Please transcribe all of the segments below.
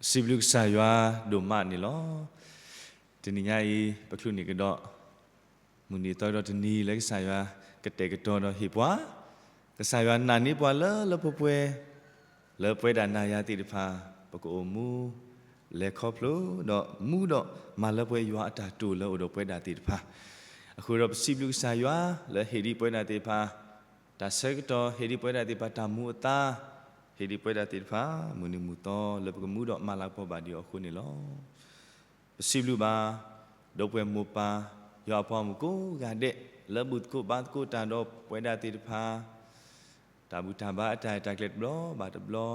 စံးဘျုးကစၢ်ယွၤဒိၣ်မးန့ၣ်လီၤ. တနံၤညါအံၤ ပချုးန့ၢ်ကဒီး မုၢ်နံၤသီကဒီးတနံၤလၢကစၢ်ယွၤကတဲာ်ကတီၤဒီးဟ့ၣ်ပှၤ, ကစၢ်ယွၤနာ်န့ၢ်ပှၤလၢလၢပှဲၤပှဲၤ, လၢပဝဲဒၣ်နၤယၤသ့ၣ်တဖၣ် ပကအိၣ်မူ လဲၤခီဖျိ ဒီးမူဒီးမၤလၢပှဲၤ ယွၤအတၢ်တိာ်လၢအိၣ်ဒီးပဝဲဒၣ်သ့ၣ်တဖၣ်. အဃိဒီးပစံးဘျုးကစၢ်ယွၤလၢဟ့ၣ်ဒံးပဝဲဒၣ်သ့ၣ်တဖၣ် တၢ်ဆၢကတီၢ်, ဟ့ၣ်ဒံးပဝဲဒၣ်သ့ၣ်တဖၣ်တၢ်မူအသါ, ဟ့ၣ်ဒံးပဝဲဒၣ်သ့ၣ်တဖၣ် မုၢ်နံၤမုၢ်သီလၢပကမူဒီးမၤလၤကပီၤဘၣ်ဒံးအီၤအဃိန့ၣ်လီၤ. ပစံးဘျုးဘၣ် ဒီပုၢ်ဝဲၢ်မိၢ်ပၢ် ယွၤအပှၤမုၣ်ကိးဂၤဒဲး လၢဘူၣ်သကိးဘါသကိးတၢ်ဒီးပဝဲဒၣ်သ့ၣ်တဖၣ်, တၢ်ဘူၣ်တၢ်ဘါအတၢ်ရဲၣ်တၢ်ကျဲၤတဘျီဘၣ်တဘျီ,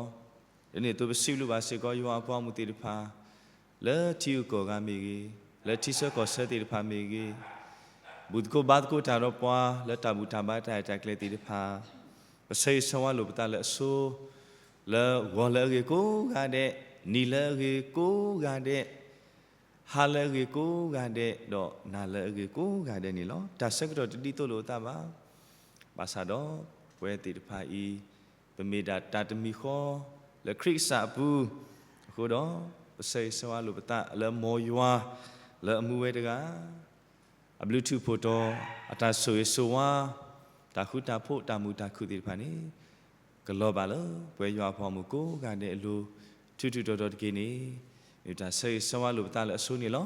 ဒ်န့ၣ်အသိးပစံးဘျုးဘၣ်စ့ၢ်ကီးယွၤအပှၤမုၣ်သ့ၣ်တဖၣ် လၢထံဂုၤကီၢ်ဂၤမ့ၢ်ဂ့ၤ, လၢထံဆၢကီၢ်ဆၢသ့ၣ်တဖၣ်မ့ၢ်ဂ့ၤ, ဘူၣ်သကိးဘါသကိးတၢ်ဒီးပှၤ လၢတၢ်ဘူၣ်တၢ်ဘါတၢ်ရဲၣ်တၢ်ကျဲၤသ့ၣ်တဖၣ်, ပဆၢဂ့ၤဆၢဝါလိာ်ပသးလၢအဆိ လၢဂီၤလၢအဂ့ၤကိးဂၤဒဲး, နံၤလၢအဂ့ၤကိးဂၤဒဲး, ဟါလၢအဂ့ၤကိးဂၤဒဲး, ဒီးနၤလၢအဂ့ၤကိးဂၤဒဲးန့ၣ်လီၤ. တၢ်ဆၢကတီၢ်တဒ်သိးလိာ်အသးဘၣ်. ဘၣ်ဆၣ်ဒီး ပဝဲသ့ၣ်တဖၣ်အံၤ ပမ့ၢ်ဒၣ်တၢ်တမံၤဃီ လၢခရံာ်ကစၢ်အပူၤ, အဃိဒီး ပဆၢဂ့ၤဆၢဝါလိာ်ပသးလၢမ်ယွၤ လၢအမူဝဲတဂၤ အဘျုးထူးဖှိၣ်တီၤ, အတၢ်ဆိၣ်ဂ့ၤဆိၣ်ဝါ, တၢ်ဃူတၢ်ဖိး, တၢ်မုာ်တၢ်ခုၣ်သ့ၣ်တဖၣ်န့ၣ် ကလီၤဘၣ်လၢပဝဲယွၤအပှၤမုၣ်ကိးဂၤဒဲးအလိၤ ထူးထူးတီၤတီၤတက့ၢ်န့ၣ် မ့ၢ်တၢ်ဆၢဂ့ၤဆၢဝါလိာ်ပသးလၢအဆိန့ၣ်လီၤ.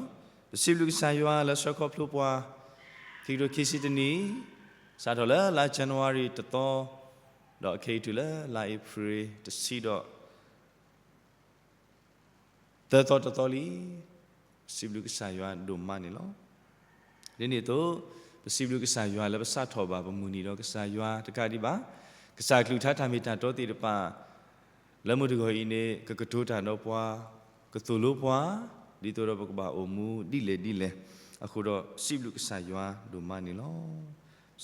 ပစံးဘျုးကစၢ်ယွၤလၢဆှၢခီဖျိပှၤ ခံကထိခံဆံတနံၣ်, စးထီၣ်လၢလါ January တသီ, ဒီးအခဲအံၤတုၤလၢလါ April တဆံဒီး သၢသီတသီလံ, ပစံးဘျုးကစၢ်ယွၤဒိၣ်မးန့ၣ်လီၤ. ဒ်န့ၣ်အသိး ပစံးဘျုးကစၢ်ယွၤလၢပစးထီၣ်ဘၣ်ပမုၢ်နံၤဒီးကစၢ်ယွၤတကးဒံးဘၣ်, ကစၢ်အကလုၢ်ကထါတၢ်မ့ၢ်တၢ်တီသ့ၣ်တဖၣ် လၢမုၢ်တဂီၤအံၤန့ၣ် ကကတိၤတၢ်ဒီးပှၤ, ကသိၣ်လိပှၤ, ဒ်သိးဒီးပကဘၣ်အိၣ်မူဒ်လဲၣ်ဒ်လဲၣ်, အဃိဒီးစံးဘျုးကစၢ်ယွၤဒိၣ်မးန့ၣ်လီၤ.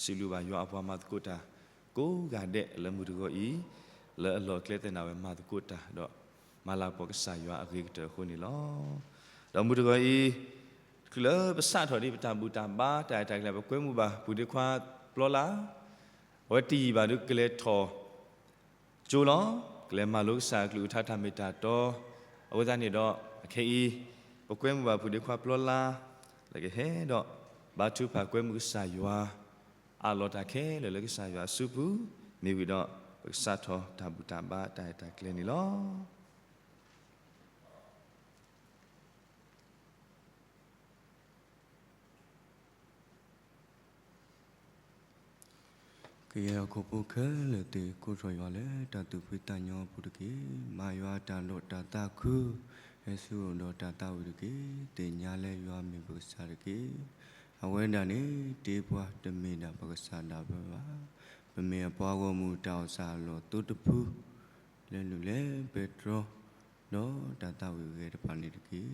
စံးဘျုးဘၣ်ယွၤအပှၤမၤသကိးတၢ် ကိးဂၤဒဲးလၢမုၢ်တဂီၤအံၤ, လၢအလီၢ်အကျဲသနာ်ဝဲမၤသကိးတၢ်ဒီး မၤလၤကပီၤကစၢ်ယွၤအဂ့ၤကတၢၢ်အဃိန့ၣ်လီၤ. ဒီးမုၢ်တဂီၤအံၤ တချုးလၢပစးထီၣ်ဒံးပတၢ်ဘူၣ်တၢ်ဘါတၢ်ရဲၣ်တၢ်ကျဲၤ ပကွဲမုာ်ဘၣ်ပုၢ်ဒ့ခွါပျီလါ, အဝဲတယံာ်ဘၣ်ဒီးကလဲၤထီၣ်ကၠိလီၤ, ကလဲၤမၤလိကစၢ်အကလုၢ်ကထါတၢ်မ့ၢ်တၢ်တီ, အဝဲသတးန့ၣ်ဒီး အခဲအံၤ ပကွဲမုာ်ဘၣ်ပုၢ်ဒ့ခွါပျီလါ လၢကဟဲဒီး ဘါထုကဖၣ်ကွဲမုာ်ကစၢ်ယွၤ အးလီၤတၢ်ခဲလၢာ်လၢကစၢ်ယွၤအစုပူၤ, မ့ၢ်ဝံၤဒီး ပကစးထီၣ်တၢ်ဘူၣ်တၢ်ဘါတၢ်ရဲၣ်တၢ်ကျဲၤန့ၣ်လီၤ. ကယဲၢ်ဟီၣ်ခိၣ်ဖိခဲလၢာ်သ့ၣ် ကိးထီၣ်ယွၤလၢတၢ်သူၣ်ဖှံသးညီအပူၤတက့ၢ်. မၤယွၤအတၢ်ဒီးတၢ်သးခု, ဟဲဆူအအိၣ်ဒီးတၢ်သးဝံၣ်တက့ၢ်. သ့ၣ်ညါလၢယွၤမ့ၢ်ပကစၢ်တက့ၢ်. အဝဲဒၣ်န့ၣ်တ့ပှၤ, တမ့ၢ်ဒၣ်ပကစၢ်ဒၣ်ဝဲဘၣ်. ပမ့ၢ်အပှၤဂီၢ်မုၢ်တၢ်အိၣ်ဆၣ်အလီၢ်သိတဖု, လၢလူၢ်လဲၤပဲတြီ ဒီးတၢ်သးဝံၣ်ဂဲၤတဖၣ်န့ၣ်တက့ၢ်.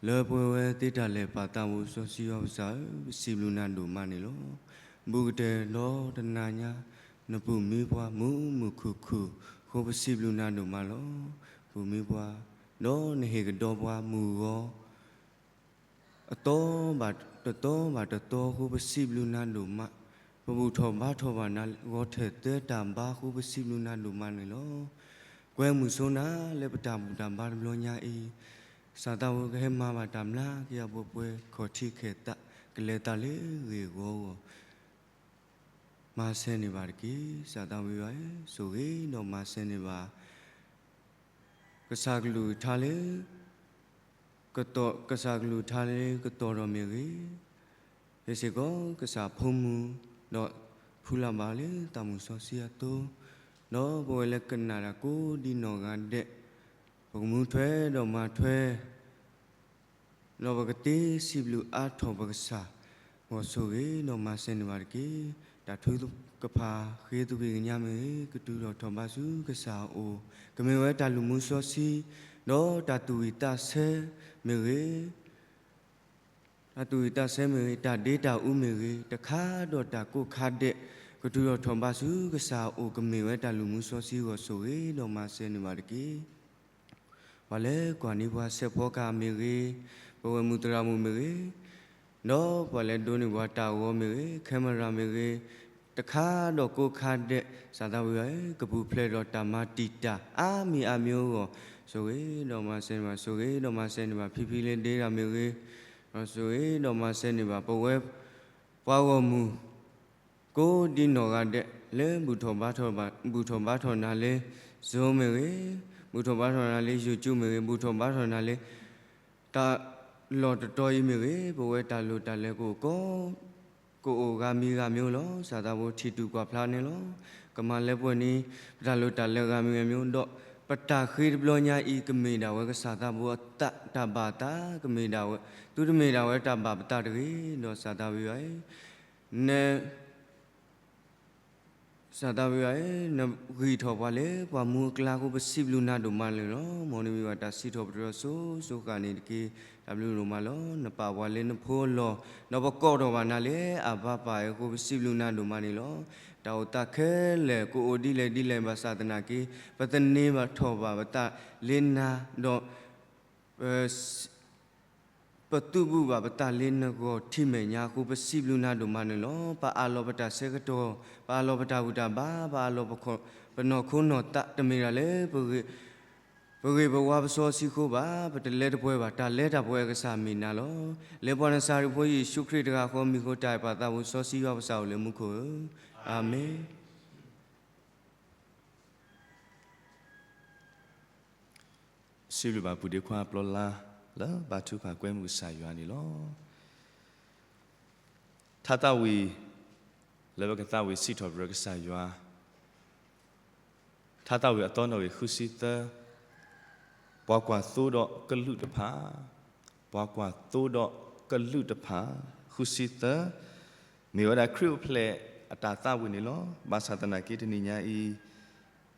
လၢပှဲၤဝဲသ့တၢ်လဲၤပာ်သးဝံၣ်စီဆှံယွၤပကစၢ်ဧၢ, ပစံးဘျုးနၤဒိၣ်မးန့ၣ်လီၤ. ဘူးကတၢၢ်ဒီးတနၤညါ, နပူၤမံပှၤမုာ်မုာ်ခုၣ်ခုၣ်အဃိ ပစံးဘျုးနၤဒိၣ်မးလီၤ. ပူၤမံပှၤ, ဒီးနဟ့ၣ်ကဒီးပှၤမုၢ်ဂီၤ အသီဘၣ်တသီဘၣ်တသီအဃိ ပစံးဘျုးနၤဒိၣ်မး, ပဘူၣ်ထီၣ်ဘါထီၣ်ဘၣ်နၤဂီၤထၢၣ်သၢတၢ်ဘါအဃိ ပစံးဘျုးနၤဒိၣ်မးန့ၣ်လီၤ. ကွဲမုာ်ဆိနၤလၢပတၢ်ဘူၣ်တၢ်ဘါတဘျီညါအံၤ, စၢ်သးဝံၣ်ကဟဲမၤဘၣ်တၢ်မျါက့ၤအပှဲၤပှဲၤ ခီၣ်ထံးခဲၣ်သး ကလဲၤသးလၢဂ့ၢ်ဂီၤအဂီၢ် မၤစၢၤန့ၢ်ဘၣ်တက့ၢ်. စၢ်သးဝံၣ်ဧၢ, ဆိၣ်ဂ့ၤဒီးမၤစၢၤန့ၢ်ဘၣ် ကစၢ်ကလုၢ်ကထါလၢ ကတီၢ်, ကစၢ်ကလုၢ်ကထါလၢကတီၢ်ဒီးမ့ၢ်ဂ့ၤ, ဟဲစ့ၢ်ကီးကစၢ်ဖိမုၣ်, ဒီးဖုလၢ်ဘၣ်လၢသးမုၣ်စီဆှံအသိး, ဒီးပဝဲလၢကနၣ်တၢ်ကိးဒံနီၢ်ဂၤဒဲး, ပကမူထွဲဒီးမၤထွဲ ဒီးပကသ့စံးဘျုးအါထီၣ်ပကစၢ်, ဂီၤဆိၣ်ဂ့ၤဒီးမၤစၢၤန့ၢ်ဘၣ်တက့ၢ်. တၢ်ထုကဖၣ်ဃ့သဘ့ၣ်ကညါမ့ၢ်ဂ့ၤ, ကတုၤထီၣ်ထီၣ်ဘါဆူကစၢ်အအိၣ်, ကမ့ၢ်ဝဲတၢ်လုၢ်မူစီဆှံ, ဒီးတၢ်သူၣ်ဝံၣ်သးဆၢမ့ၢ်ဂ့ၤ, တၢ်သူၣ်ဝံၣ်သးဆၢမ့ၢ်ဂ့ၤ, တၢ်ဒ့တၢ်အူမ့ၢ်ဂ့ၤ, တခါဒီးတၢ်ကိးခါဒဲး, ကတုၤထီၣ်ထီၣ်ဘါဆူကစၢ်အအိၣ်, ကမ့ၢ်ဝဲတၢ်လုၢ်မူစီဆှံ, ဂီၤဆိၣ်ဂ့ၤဒီးမၤစၢၤန့ၢ်ဘၣ်တက့ၢ်. ပှၤလၢကွၢ်န့ၢ်ပှၤစဲးဖီကဟၣ်မ့ၢ်ဂ့ၤ, ပဝဲမုၢ်သရၣ်မုၣ်မ့ၢ်ဂ့ၤ, ဒီးပှၤလၢဒိးန့ၢ်ပှၤတၢ်ဂီၤမ့ၢ်ဂ့ၤ, camera မ့ၢ်ဂ့ၤ, တခါဒီးကိးခါဒဲး, စၢ်သးဝံၣ်ဧၢ, ကပူၤဖျဲးဒီးတၢ်မၤတံာ်တာ်အါမံၤအါမံၤအဂီၢ်, ဆိၣ်ဂ့ၤဒီးမၤစၢၤန့ၢ်ဘၣ်, ဆိၣ်ဂ့ၤဒီးမၤစၢၤန့ၢ်ဘၣ် ဖံဖံလၢဒ့တၢ်မ့ၢ်ဂ့ၤ, ဒီးဆိၣ်ဂ့ၤဒီးမၤစၢၤန့ၢ်ဘၣ် ပဝဲပှၤဂီၢ်မုၢ် ကိးဒ်နီၢ်ဂၤဒဲး လၢဘူၣ်ထီၣ်ဘါထီၣ်နၤလၢ Zoom မ့ၢ်ဂ့ၤ, ဘူၣ်ထီၣ်ဘါထီၣ်နၤလၢ YouTube မ့ၢ်ဂ့ၤ, ဘူၣ်ထီၣ်ဘါထီၣ်နၤလၢ တၢ်လီၢ်တတီၤအံၤမ့ၢ်ဂ့ၤ, ပဝဲတၢ်လိၣ်တၢ်လဲၤကအိၣ်ကီ ကအိၣ်ဂၤမံၤဂၤမံၤလီၤ. စၢ်သးဘိထံၣ်တူၢ်ကွၢ်ဖျါန့ၣ်လီၤ. ကမၤလၢပှဲၤန့ၣ် ပတၢ်လိၣ်တၢ်လဲၤဂၤမံၤဂၤမံၤ ဒီးပတၢ်ဃ့တဘျီညါအံၤ ကမ့ၢ်ဒၣ်ဝဲကစၢ်သးဘိအသး တၢ်ဘၣ်အသး ကမ့ၢ်ဒၣ်ဝဲ, သုတမ့ၢ်ဒၣ်ဝဲတၢ်ဘၣ်ပသးတဂ့ၤ, ဒီးစၢ်သးဘိယွၤဧၢ, န စၢ်သးဘိယွၤဧၢ, နဂံၢ်ထီၣ်ပှၤလၢပှၤမူအကျါအဃိ ပစံးဘျုးနၤဒိၣ်မးလၢာ်လီၤ. မ်နမံၤဘၣ်တၢ်စံးထီၣ်ပတြၢၤစိၤစိၤဃၣ်န့ၣ်တက့ၢ်. တၢ်ဘျုးဒိၣ်မးလီၤ. နပာ်ပှၤလၢနဖိအလီၢ်, ဒီးပကိးထီၣ်ဘၣ်နၤလၢအဘၣ်ပၢ်အဃိ ပစံးဘျုးနၤဒိၣ်မးန့ၣ်လီၤ. တၢ်အိၣ်သးခဲလၢာ် ကအိၣ်ဒ်လဲၣ်ဒ်လဲၣ်ဘၣ်ဆၣ်သနာ်က့ ပသန့ၤဘၣ်ထီၣ်ဘၣ်ပသးလၢနၤ, ဒီး ပ ပသုးဘူးဘၣ်ပသးလၢနဂီၢ်ထံးမဲာ်ညါအဃိ ပစံးဘျုးနၤဒိၣ်မးန့ၣ်လီၤ. ပအးလီၤပတၢ်ဆၢကတီၢ်, ပအးလီၤပတၢ်ဘူၣ်တၢ်ဘါ, ပအးလီၤပနီၢ်ခိနီၢ်သး တမ့ၢ်ဒၣ်လၢ ပဂ့ၤပဝါပစီဆှံအဃိဘၣ်, ပတလဲၤတပှဲၤဘၣ်, တၢ်လၢတၢ်ပှဲၤအကစၢ်မ့ၢ်နၤလီၤ. လၢပှၤနၤစၤရ့းဖိယ့ၣ်ၡူးခရံာ်တဂၤဃီအမံၤအဃိ တၢ်အဲၣ်ပၢ်သးဘိစီဆှံယွၤပစံးအိၣ်လၢမူခိၣ်ဧၢ, အၤမ့ၣ်. စံးဘျုးဘၣ်ပုၢ်ဒ့ခွါအပျီလါ လၢဘါထုကဖၣ်ကွဲမုာ်ကစၢ်ယွၤန့ၣ်လီၤ. ထါသးဝံၣ် လၢပကသးဝံၣ်စံးထီၣ်ပတြၢၤကစၢ်ယွၤ, ထါသးဝံၣ်အသီနီၣ်ဂံၢ်ဃုဆံသၢ, ပှၤကွၢ်သိဒီးကလုာ်တဖၣ်, ပှၤကွၢ်သိဒီးကလုာ်တဖၣ်, ဃုဆံသၢ, မ့ၢ်ဝဲဒၣ်ခရံာ်အိၣ်ဖျဲၣ်အတၢ်သးဝံၣ်န့ၣ်လီၤ. ဘၣ်ဆၣ်သနာ်က့တနံၤညါအံၤ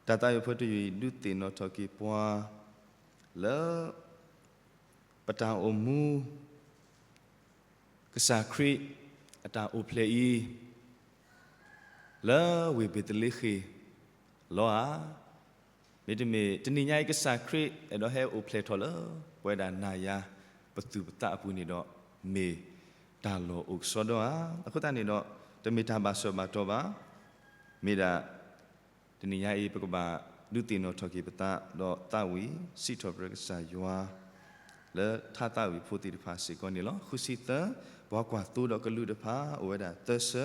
တၢ်သးဝံၣ်ဖိတယုၢ်အံၤ ဒုးသ့ၣ်နီၣ်ထီၣ်က့ၤပှၤ လၢ ပတၢ်အိၣ်မူ ကစၢ်ခရံာ်အတၢ်အိၣ်ဖျဲၣ်အံၤ လၢဝ့ၢ်ဘ့းသလ့ဃ့ၣ်လီၤဧါ. မ့တမ့ၢ် တနံၤညါအံၤ ကစၢ်ခရံာ်အဲၣ်ဒိးဟဲအိၣ်ဖျဲၣ်ထီၣ်လၢ ပဝဲဒၣ်နၤယၤ ပသူၣ်ပသးအပူၤန့ၣ်ဒီး မ့ၢ်တၢ်လီၢ်အိၣ်ကစီဒီဧါ. အဃိသတးန့ၣ်ဒီး တမ့ၢ်တၢ်ဘၣ်စၢၤဘၣ်တီၢ်ဘၣ်, မ့ၢ်ဒၣ် တနံၤညါအံၤ ပကဘၣ်ဒုးသ့ၣ်နီၣ်ထီၣ်က့ၤပသး ဒီးသးဝံၣ်စံးထီၣ်ပတြၢၤကစၢ်ယွၤ လၢထါသးဝံၣ်ဖိသ့ၣ်တဖၣ်စ့ၢ်ကီးန့ၣ်လီၤ. ဃုဆံသၢ, ပှၤကွၢ်သိဒီးကလုာ်တဖၣ် အိၣ်ဝဲဒၣ်သၢဆၢ,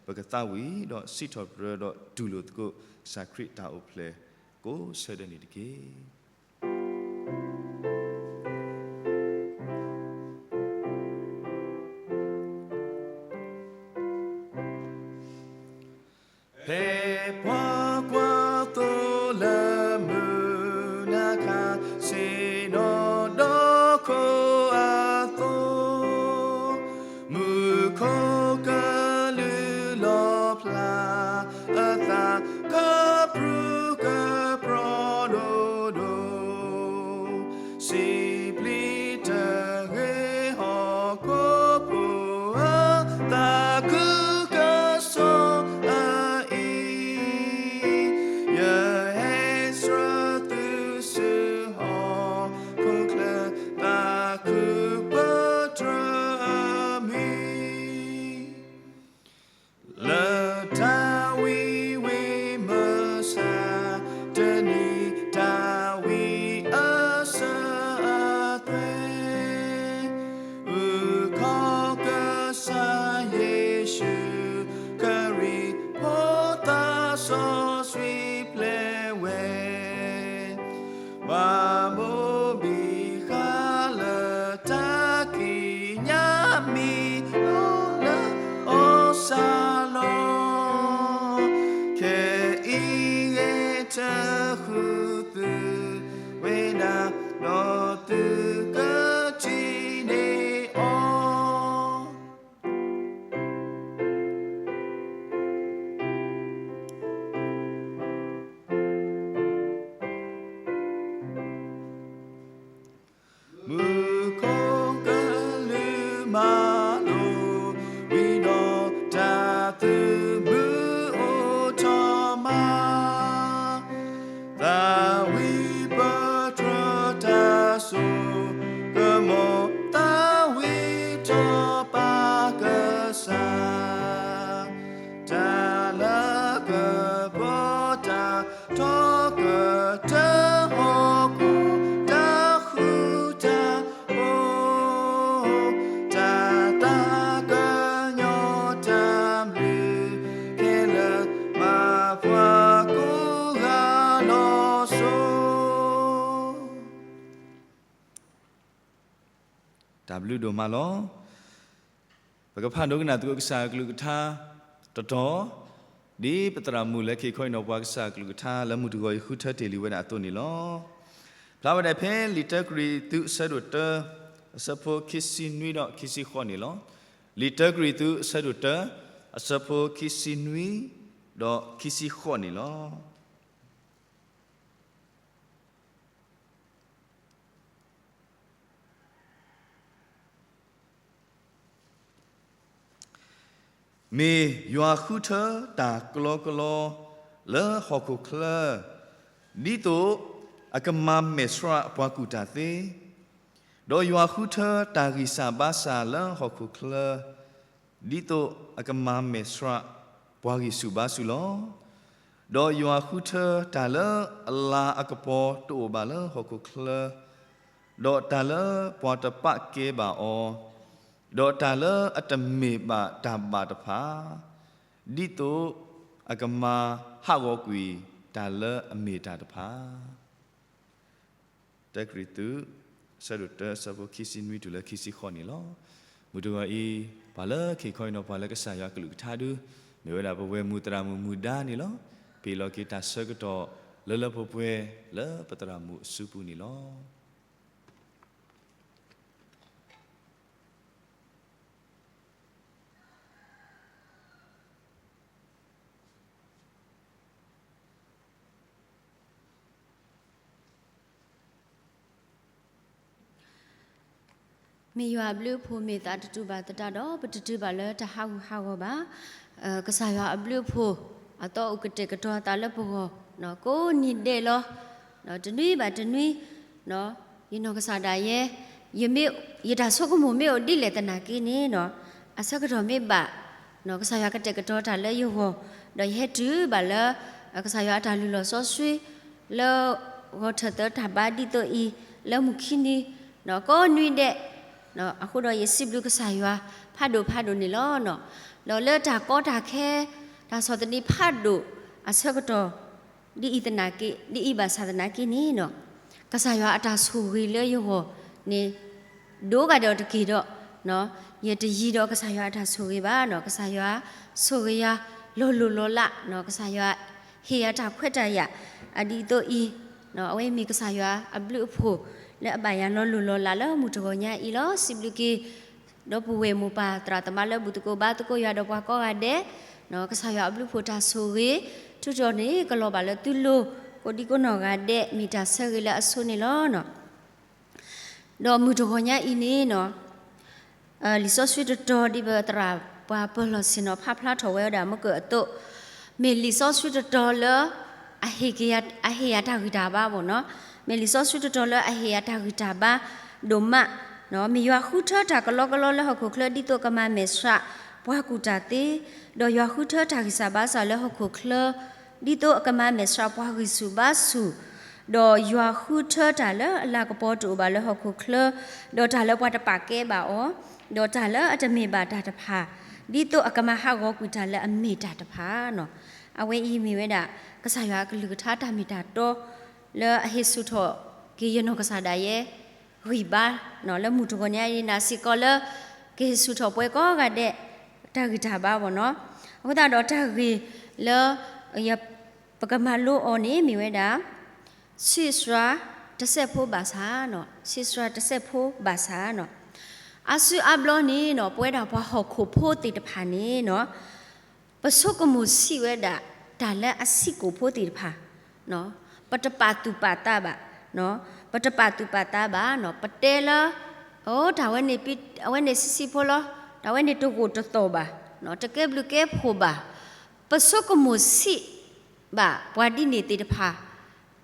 ပကသးဝံၣ်ဒီးစံးထီၣ်ပတြၢၤဒီးတူၢ်လိာ်သကိး ကစၢ်ခရံာ်တၢ်အိၣ်ဖျဲၣ်ကိးဆၢဒဲးန့ၣ်တက့ၢ်. ဖဲပှၤကွၢ်သိလၢမုၢ်နၤခါဆ့ၣ်နီၤဒီးခိၣ်အသိး, မူခိၣ်ကလူးလီၤဖျါ အသးကပြုၢ်ကပြီၤဒိၣ်ဒိၣ်, စံးဘျုးတဂ့ၤဟီၣ်ခိၣ်ဖိဧၢ, သးခုကစီၣ်အအံၤ, ယဟဲဆှၢသုဆူဟီၣ်ခိၣ်ချၢ, သးခုပတြၢၤအမံၤ လၢတၢ်ဝံဝံမုၢ်ဆါတနံၤ, တၢ်ဝံအစၢၤအသွဲၣ်, အုၣ်ခီၣ်ကစၢ်ယ့ၣ်ၡူးခရံာ် ဖိသၣ်စီဆှံပျဲဝဲ ပှၤမိၢ်ဘံဃါလၢတၢ်ကံးညာ်မံၤလီၤလၢအီၤစၢ်လီၤ. ခဲအံၤဂ့ၤတဃုာ်သုဝဲဒၣ်, ဒီးသုကထံၣ်န့ၢ်အီၤ မူခိၣ်ကလူးမၤလိာ်ဝံၤဒီး တၢ်သုးမုၢ်အိၣ်ထီၣ်မး, သးဝံၣ်ပတြၢၤတၢ်စိကမီၤ, သးဝံၣ်ထီၣ်ပာ်ကစၢ် တၢ်လၤကပီၤတၢ် ထီၣ်ကတၢၢ်ဟီၣ်ခိၣ် တၢ်ဘျုးဒိၣ်မးလီၤ. ပကဖးဒိကနၣ်သကိးကစၢ်အကလုၢ်ကထါတတီၤ, ဒ်ပသရၣ်မုၣ်လၢခံခီအံၤနီၤပှၤကစၢ်အကလုၢ်ကထါလၢမုၢ်တဂီၤအံၤဃုထၢတ့ၢ်လံဝဲဒၣ်အသိးန့ၣ်လီၤ. ဖျါဝဲဒၣ်ဖဲလံာ်တၢကရံၣ်သူးအဆၢဒိၣ်တၢ အဆၢဖိခံဆံနွံဒီးခံဆံဃိးန့ၣ်လီၤ. လံာ်တၢကရံၣ်သူးအဆၢဒိၣ်တၢ အဆၢဖိခံဆံနွံဒီးခံဆံဃိးန့ၣ်လီၤ. မ့ၢ်ယွၤဃုထၢတၢ်ကလီကလီလၢဟီၣ်ခိၣ်ချၢ, ဒ်သိးအကမၤမဲာ်ဆှးပှၤကူၣ်တၢ်သ့, ဒီးယွၤဃုထၢတၢ်ဂံၢ်စၢ်ဘါစၢ်လၢဟီၣ်ခိၣ်ချၢ, ဒ်သိးအကမၤမဲာ်ဆှးပှၤဂံၢ်ဆူၣ်ဘါဆူၣ်လီၤ. ဒီးယွၤဃုထၢတၢ်လၢအလၤအကပီၤတအိၣ်ဘၣ်လၢဟီၣ်ခိၣ်ချၢ, ဒီးတၢ်လၢပှၤတပာ်ကဲဘၣ်အီၤ, ဒီးတၢ်လၢအတမ့ၢ်ဘၣ်တၢ်ဘၣ်တဖၣ်, ဒ်သိးအကမၤဟးဂီၤကွံာ်တၢ်လၢအမ့ၢ်တၢ်တဖၣ်. တၢကရံၣ်သူး အဆၢဒိၣ်တၢ အဆၢဖိခံဆံနွံတုၤလၢခံဆံဃိးန့ၣ်လီၤ. မုၢ်တဂီၤအံၤ, ပှၤလၢခံခီအံၤနီၤပှၤလၢကစၢ်ယွၤအကလုၢ်ကထါဒု, မ့ၢ်ဝဲဒၣ်ပဝဲၢ်မုၢ်သရၣ်မုၣ်မုၢ်ဒါန့ၣ်လီၤ. ပ့ၤလီၤက့ၤတၢ်ဆၢကတီၢ်လၢလၢပှဲၤပှဲၤလၢပသရၣ်မုၣ်အစုပူၤန့ၣ်လီၤ. မ့ၢ်ယွၤအဘျုးအဖှိၣ်မ့ၢ်သးတတူာ်ဘၣ်သတးဒီး ပတတုၤဘၣ်လၢတၢ်ဟးဂူာ်ဟးဂီၤဘၣ်. ကစၢ်ယွၤအဘျုးအဖှိၣ် အသီအိၣ်ကတဲာ်ကတီၤအသးလၢပဂီၢ် ကိးနံၤဒဲးလီၤ. တနွံဘၣ်တနွံ ယနီၢ်ကစၢ်ဒၣ်ယဲ ယတၢ်ဆိကမိၣ်မ့ၢ်အိၣ်ဒ်လဲၣ်သနာ်က့န့ၣ် အဆၢကတီၢ်မ့ၢ်ဘၣ် ကစၢ်ယွၤကတဲာ်ကတီၤတၢ်လၢယဂီၢ်, ဒီးယဟဲတုၤဘၣ်လၢ ကစၢ်ယွၤအတၢ်လုၢ်လီၢ်စီဆှံ လၢဂီၤထၢၣ်သၢတၢ်ဘါဒ်သိးအံၤ လၢမုၢ်ခံနံၤ ကိးနွံဒဲး, အဃိဒီးယစံးဘျုးကစၢ်ယွၤ ဖးဒိၣ်ဖးဒိၣ်န့ၣ်လီၤ. ဒီးလၢတၢ်ကီတၢ်ခဲ တၢ်ဆီၣ်သနံးဖးဒိၣ်အဆၢကတီၢ် ဒ်အံၤသနာ်က့, ဒ်အံၤဘၣ်ဆၣ်သနာ်က့န့ၣ် ကစၢ်ယွၤအတၢ်ဆိၣ်ဂ့ၤလၢယဂီၢ်န့ၣ် ဒိၣ်ကဒီးတက့ၢ်ဒီး ယတယံၤဒီးကစၢ်ယွၤအတၢ်ဆိၣ်ဂ့ၤဘၣ်, ကစၢ်ယွၤဆိၣ်ဂ့ၤယၤလီၤလိၢ်လီၤလး, ကစၢ်ယွၤဟ့ၣ်ယၤတၢ်ခွဲးတၢ်ယာ် အဒ်သိးအံၤ, အဝဲမ့ၢ်ကစၢ်ယွၤအဘျုးအဖှိၣ် လၢအဘၣ်ယၤလီၤလိၢ်လီၤလးလၢမုၢ်တဂီၤညါအံၤလီၤ. စံးဘျုးက့ၤ ဒီပုၢ်ဝဲၢ်မိၢ်ပၢ်သရၣ်သမါလၢဘူၣ်သကိးဘါသကိးယွၤဒီးပှၤကိးဂၤဒဲး, ကစၢ်ယွၤအဘျုးအဖှိၣ်တၢ်ဆိၣ်ဂ့ၤ ထုးထီၣ်န့ၢ်ကလီၤဘၣ်လၢသုလိၤ ကိးဒံကိးနီၢ်ဂၤဒဲး မ့ၢ်တၢ်ဆၢဂ့ၤလၢအဆိန့ၣ်လီၤ. ဒီးမုၢ်တဂီၤညါအံၤန့ၣ် လံာ်စီဆှံတတီၤဒ်ပသရၣ်ပှၤပၢၤလီၢ်ဆ့ၣ်နီၤဖးဖျါထီၣ်ဝဲဒၣ်မ့ၢ်ကအသိး, မ့ၢ်လံာ်စီဆှံတတီၤလၢ အဟ့ၣ်ယၤတၢ်ဂံၢ်တၢ်ဘါဘၣ်နီၤ, မ့ၢ်လံာ်စီဆှံတတီၤလၢအဟ့ၣ်ယၤတၢ်ဂံၢ်တၢ်ဘါဒိၣ်မး, မ့ၢ်ယွၤဃုထၢတၢ်ကလီကလီလၢဟီၣ်ခိၣ်ချၢဒ်သိးကမၤမဲာ်ဆှးပှၤကူၣ်တၢ်သ့, ဒီးယွၤဃုထၢတၢ်ဂံၢ်စၢ်ဘါစၢ်လၢဟီၣ်ခိၣ်ချၢ ဒ်သိးအကမၤမဲာ်ဆှးပှၤဂံၢ်ဆူၣ်ဘါဆူၣ်, ဒီးယွၤဃုထၢတၢ်လၢအလၤကပီၤတအိၣ်ဘၣ်လၢဟီၣ်ခိၣ်ချၢ, ဒီးတၢ်လၢပှၤတပာ်ကဲဘၣ်အီၤ, ဒီးတၢ်လၢအတမ့ၢ်ဘၣ်တၢ်တဖၣ်, ဒ်သိးအကမၤဟးဂီၤကွံာ်တၢ်လၢအမ့ၢ်တၢ်တဖၣ်နီၤ. အဝဲအံၤမ့ၢ်ဝဲဒၣ် ကစၢ်ယွၤအကလုၢ်ကထါတၢ်မ့ၢ်တၢ်တီ လၢအဟ့ၣ်ဆူၣ်ထီၣ်က့ၤယနီၢ်ကစၢ်ဒၣ်ယဲ ဂံၢ်ဘါ, လၢမုၢ်တဂီၤညါအံၤန့ၣ်စ့ၢ်ကီးလၢ ကဟ့ၣ်ဆူၣ်ထီၣ်ပှၤကိးဂၤဒဲး တၢ်ဂံၢ်တၢ်ဘါဘၣ်နီၤ. အဃိသတးဒီးတၢ်ဂ့ၢ်လၢ ပကမၤလိအီၤန့ၣ်မ့ၢ်ဝဲဒၣ် ဆံးစှၤတစဲးဖိဘၣ်ဆၣ်, ဆံးစှၤတစဲးဖိဘၣ်ဆၣ်နီၤ. အါစုအါဘျီန့ၣ်နီၤ ပဝဲဒၣ်ပှၤဟီၣ်ခိၣ်ဖိသ့ၣ်တဖၣ်န့ၣ်နီၤ ပဆိကမိၣ်ဆံးဝဲဒၣ် တၢ်လၢအဆံးကိာ်ဖိသ့ၣ်တဖၣ်, ပတပာ်သူၣ်ပာ်သးဘၣ်, ပတပာ်သူၣ်ပာ်သးဘၣ်, ပတဲလၢ အိ တၢ်ဝဲန့ၣ် အဝဲန့ၣ်ဆံးဆံးဖိလီၤ, တၢ်ဝဲန့ၣ်တဂိာ်တသီၣ်ဘၣ်, တကဲဘျုးကဲဖှိၣ်ဘၣ်, ပဆိကမိၣ်ဆံးဘၣ်ပှၤဒ်န့ၣ်သ့ၣ်တဖၣ်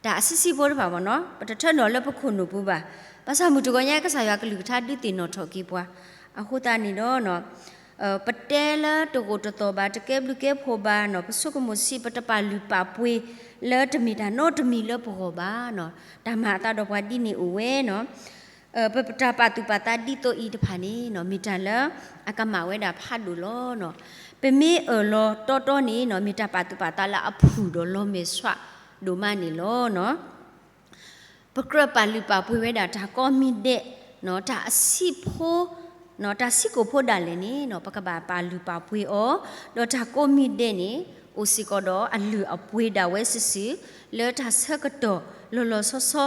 တၢ်အဆံးဆံးဖိတဖၣ်ဘၣ်နီၤ ပတထၢနုာ်လၢပခိၣ်နူာ်ပူၤဘၣ်. ဘၣ်ဆၣ်မုၢ်တဂီၤညါကစၢ်ယွၤကလုၢ်ကထါဒုးသ့ၣ်နီၣ်ထီၣ်က့ၤပှၤ, အဃိသတးန့ၣ်ဒီး ပတဲလၢတဂိာ်တသီၣ်ဘၣ်, တကဲဘျုးကဲဖှိၣ်ဘၣ်နီၤ, ပဆိကမိၣ်ဆံး ပတပာ်လုၢ်ပာ်ပှ့ၤလၢတမ့ၢ်တၢ်နီတမံၤလၢပဂီၢ်ဘၣ်နီၤ, တၢ်မၤအသးဒီးပှၤဒ်န့ၣ်အိၣ်ဝဲနီၤ. ပတၢ်ပာ်သူၣ်ပာ်သးဒ်သိးအံၤတဖၣ်န့ၣ်နီၤ မ့ၢ်တၢ်လၢအကမၣ်ဝဲဒၣ်ဖးဒိၣ်လီၤနီၤ. ပမ့ၢ်အၢၣ်လီၤတီတီန့ၣ်နီၤ မ့ၢ်တၢ်ပာ်သူၣ်ပာ်သးလၢအဖှူၣ်ဒီးလီၤမဲာ်ဆှးဒိၣ်မးန့ၣ်လီၤနီၤ. ပကြၢးပာ်လုၢ်ပာ်ပှ့ၤဝဲဒၣ်တၢ်ကိးမံၤဒဲး တၢ်အဆံးဖိ, တၢ်ဆံးကိာ်ဖိဒၣ်လဲာ်န့ၣ် ပကဘၣ်ပာ်လုၢ်ပာ်ပှ့ၤအီၤ, ဒီးတၢ်ကိးမံၤဒဲးန့ၣ် အိၣ်စ့ၢ်ကီးဒီးအလုၢ်အပှ့ၤဒၣ်ဝဲစုာ်စုာ် လၢတၢ်ဆၢကတီၢ်လီၤလီၤဆီဆီ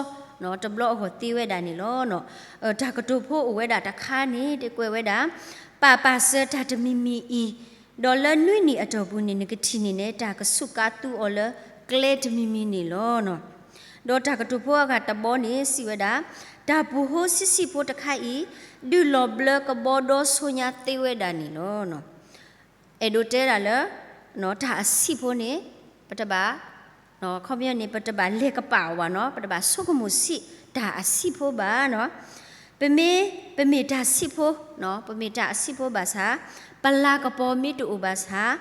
တဘျီအဂီၢ်သ့ဝဲဒၣ်န့ၣ်လီၤ. တၢ်ကတိၤဖိအိၣ်ဝဲဒၣ်တခါန့ၣ် တကွဲးဝဲဒၣ် ပာ်ပာ်စၢၤတၢ်တမံၤမံၤအံၤ, ဒီးလၢနွံနံၣ်အတီၢ်ပူၤန့ၣ် နကထံၣ်န့ၢ်န့ၣ် တၢ်ကစူးကါသူအီၤလၢကျဲတမံၤမံၤန့ၣ်လီၤ. ဒီးတၢ်ကတိၤဖိအဂၤတဘီန့ၣ် စံးဝဲဒၣ်, တၢ်ပူၤဟိဆံးဆံးဖိတခါအံၤ ဒုးလီၤဘျၢကဘီဒီဆိညါသ့ဝဲဒၣ်န့ၣ်လီၤ. အဲၣ်ဒိးတဲဒၣ်လၢ တၢ်အဆံးဖိန့ၣ် ပတဘၣ် ခီပညီန့ၣ် ပတဘၣ်လဲၤကပာ်အီၤဘၣ်နီၤ, ပတဘၣ်ဆိကမိၣ်ဆံးတၢ်အဆံးဖိဘၣ်နီၤ. ပမ့ၢ် ပမ့ၢ်တၢ်ဆံးဖိ, ပမ့ၢ်တၢ်အဆံးဖိဘၣ်ဆၣ် ပလၤကပီၤမ့ၢ်တအိၣ်ဘၣ်ဆၣ်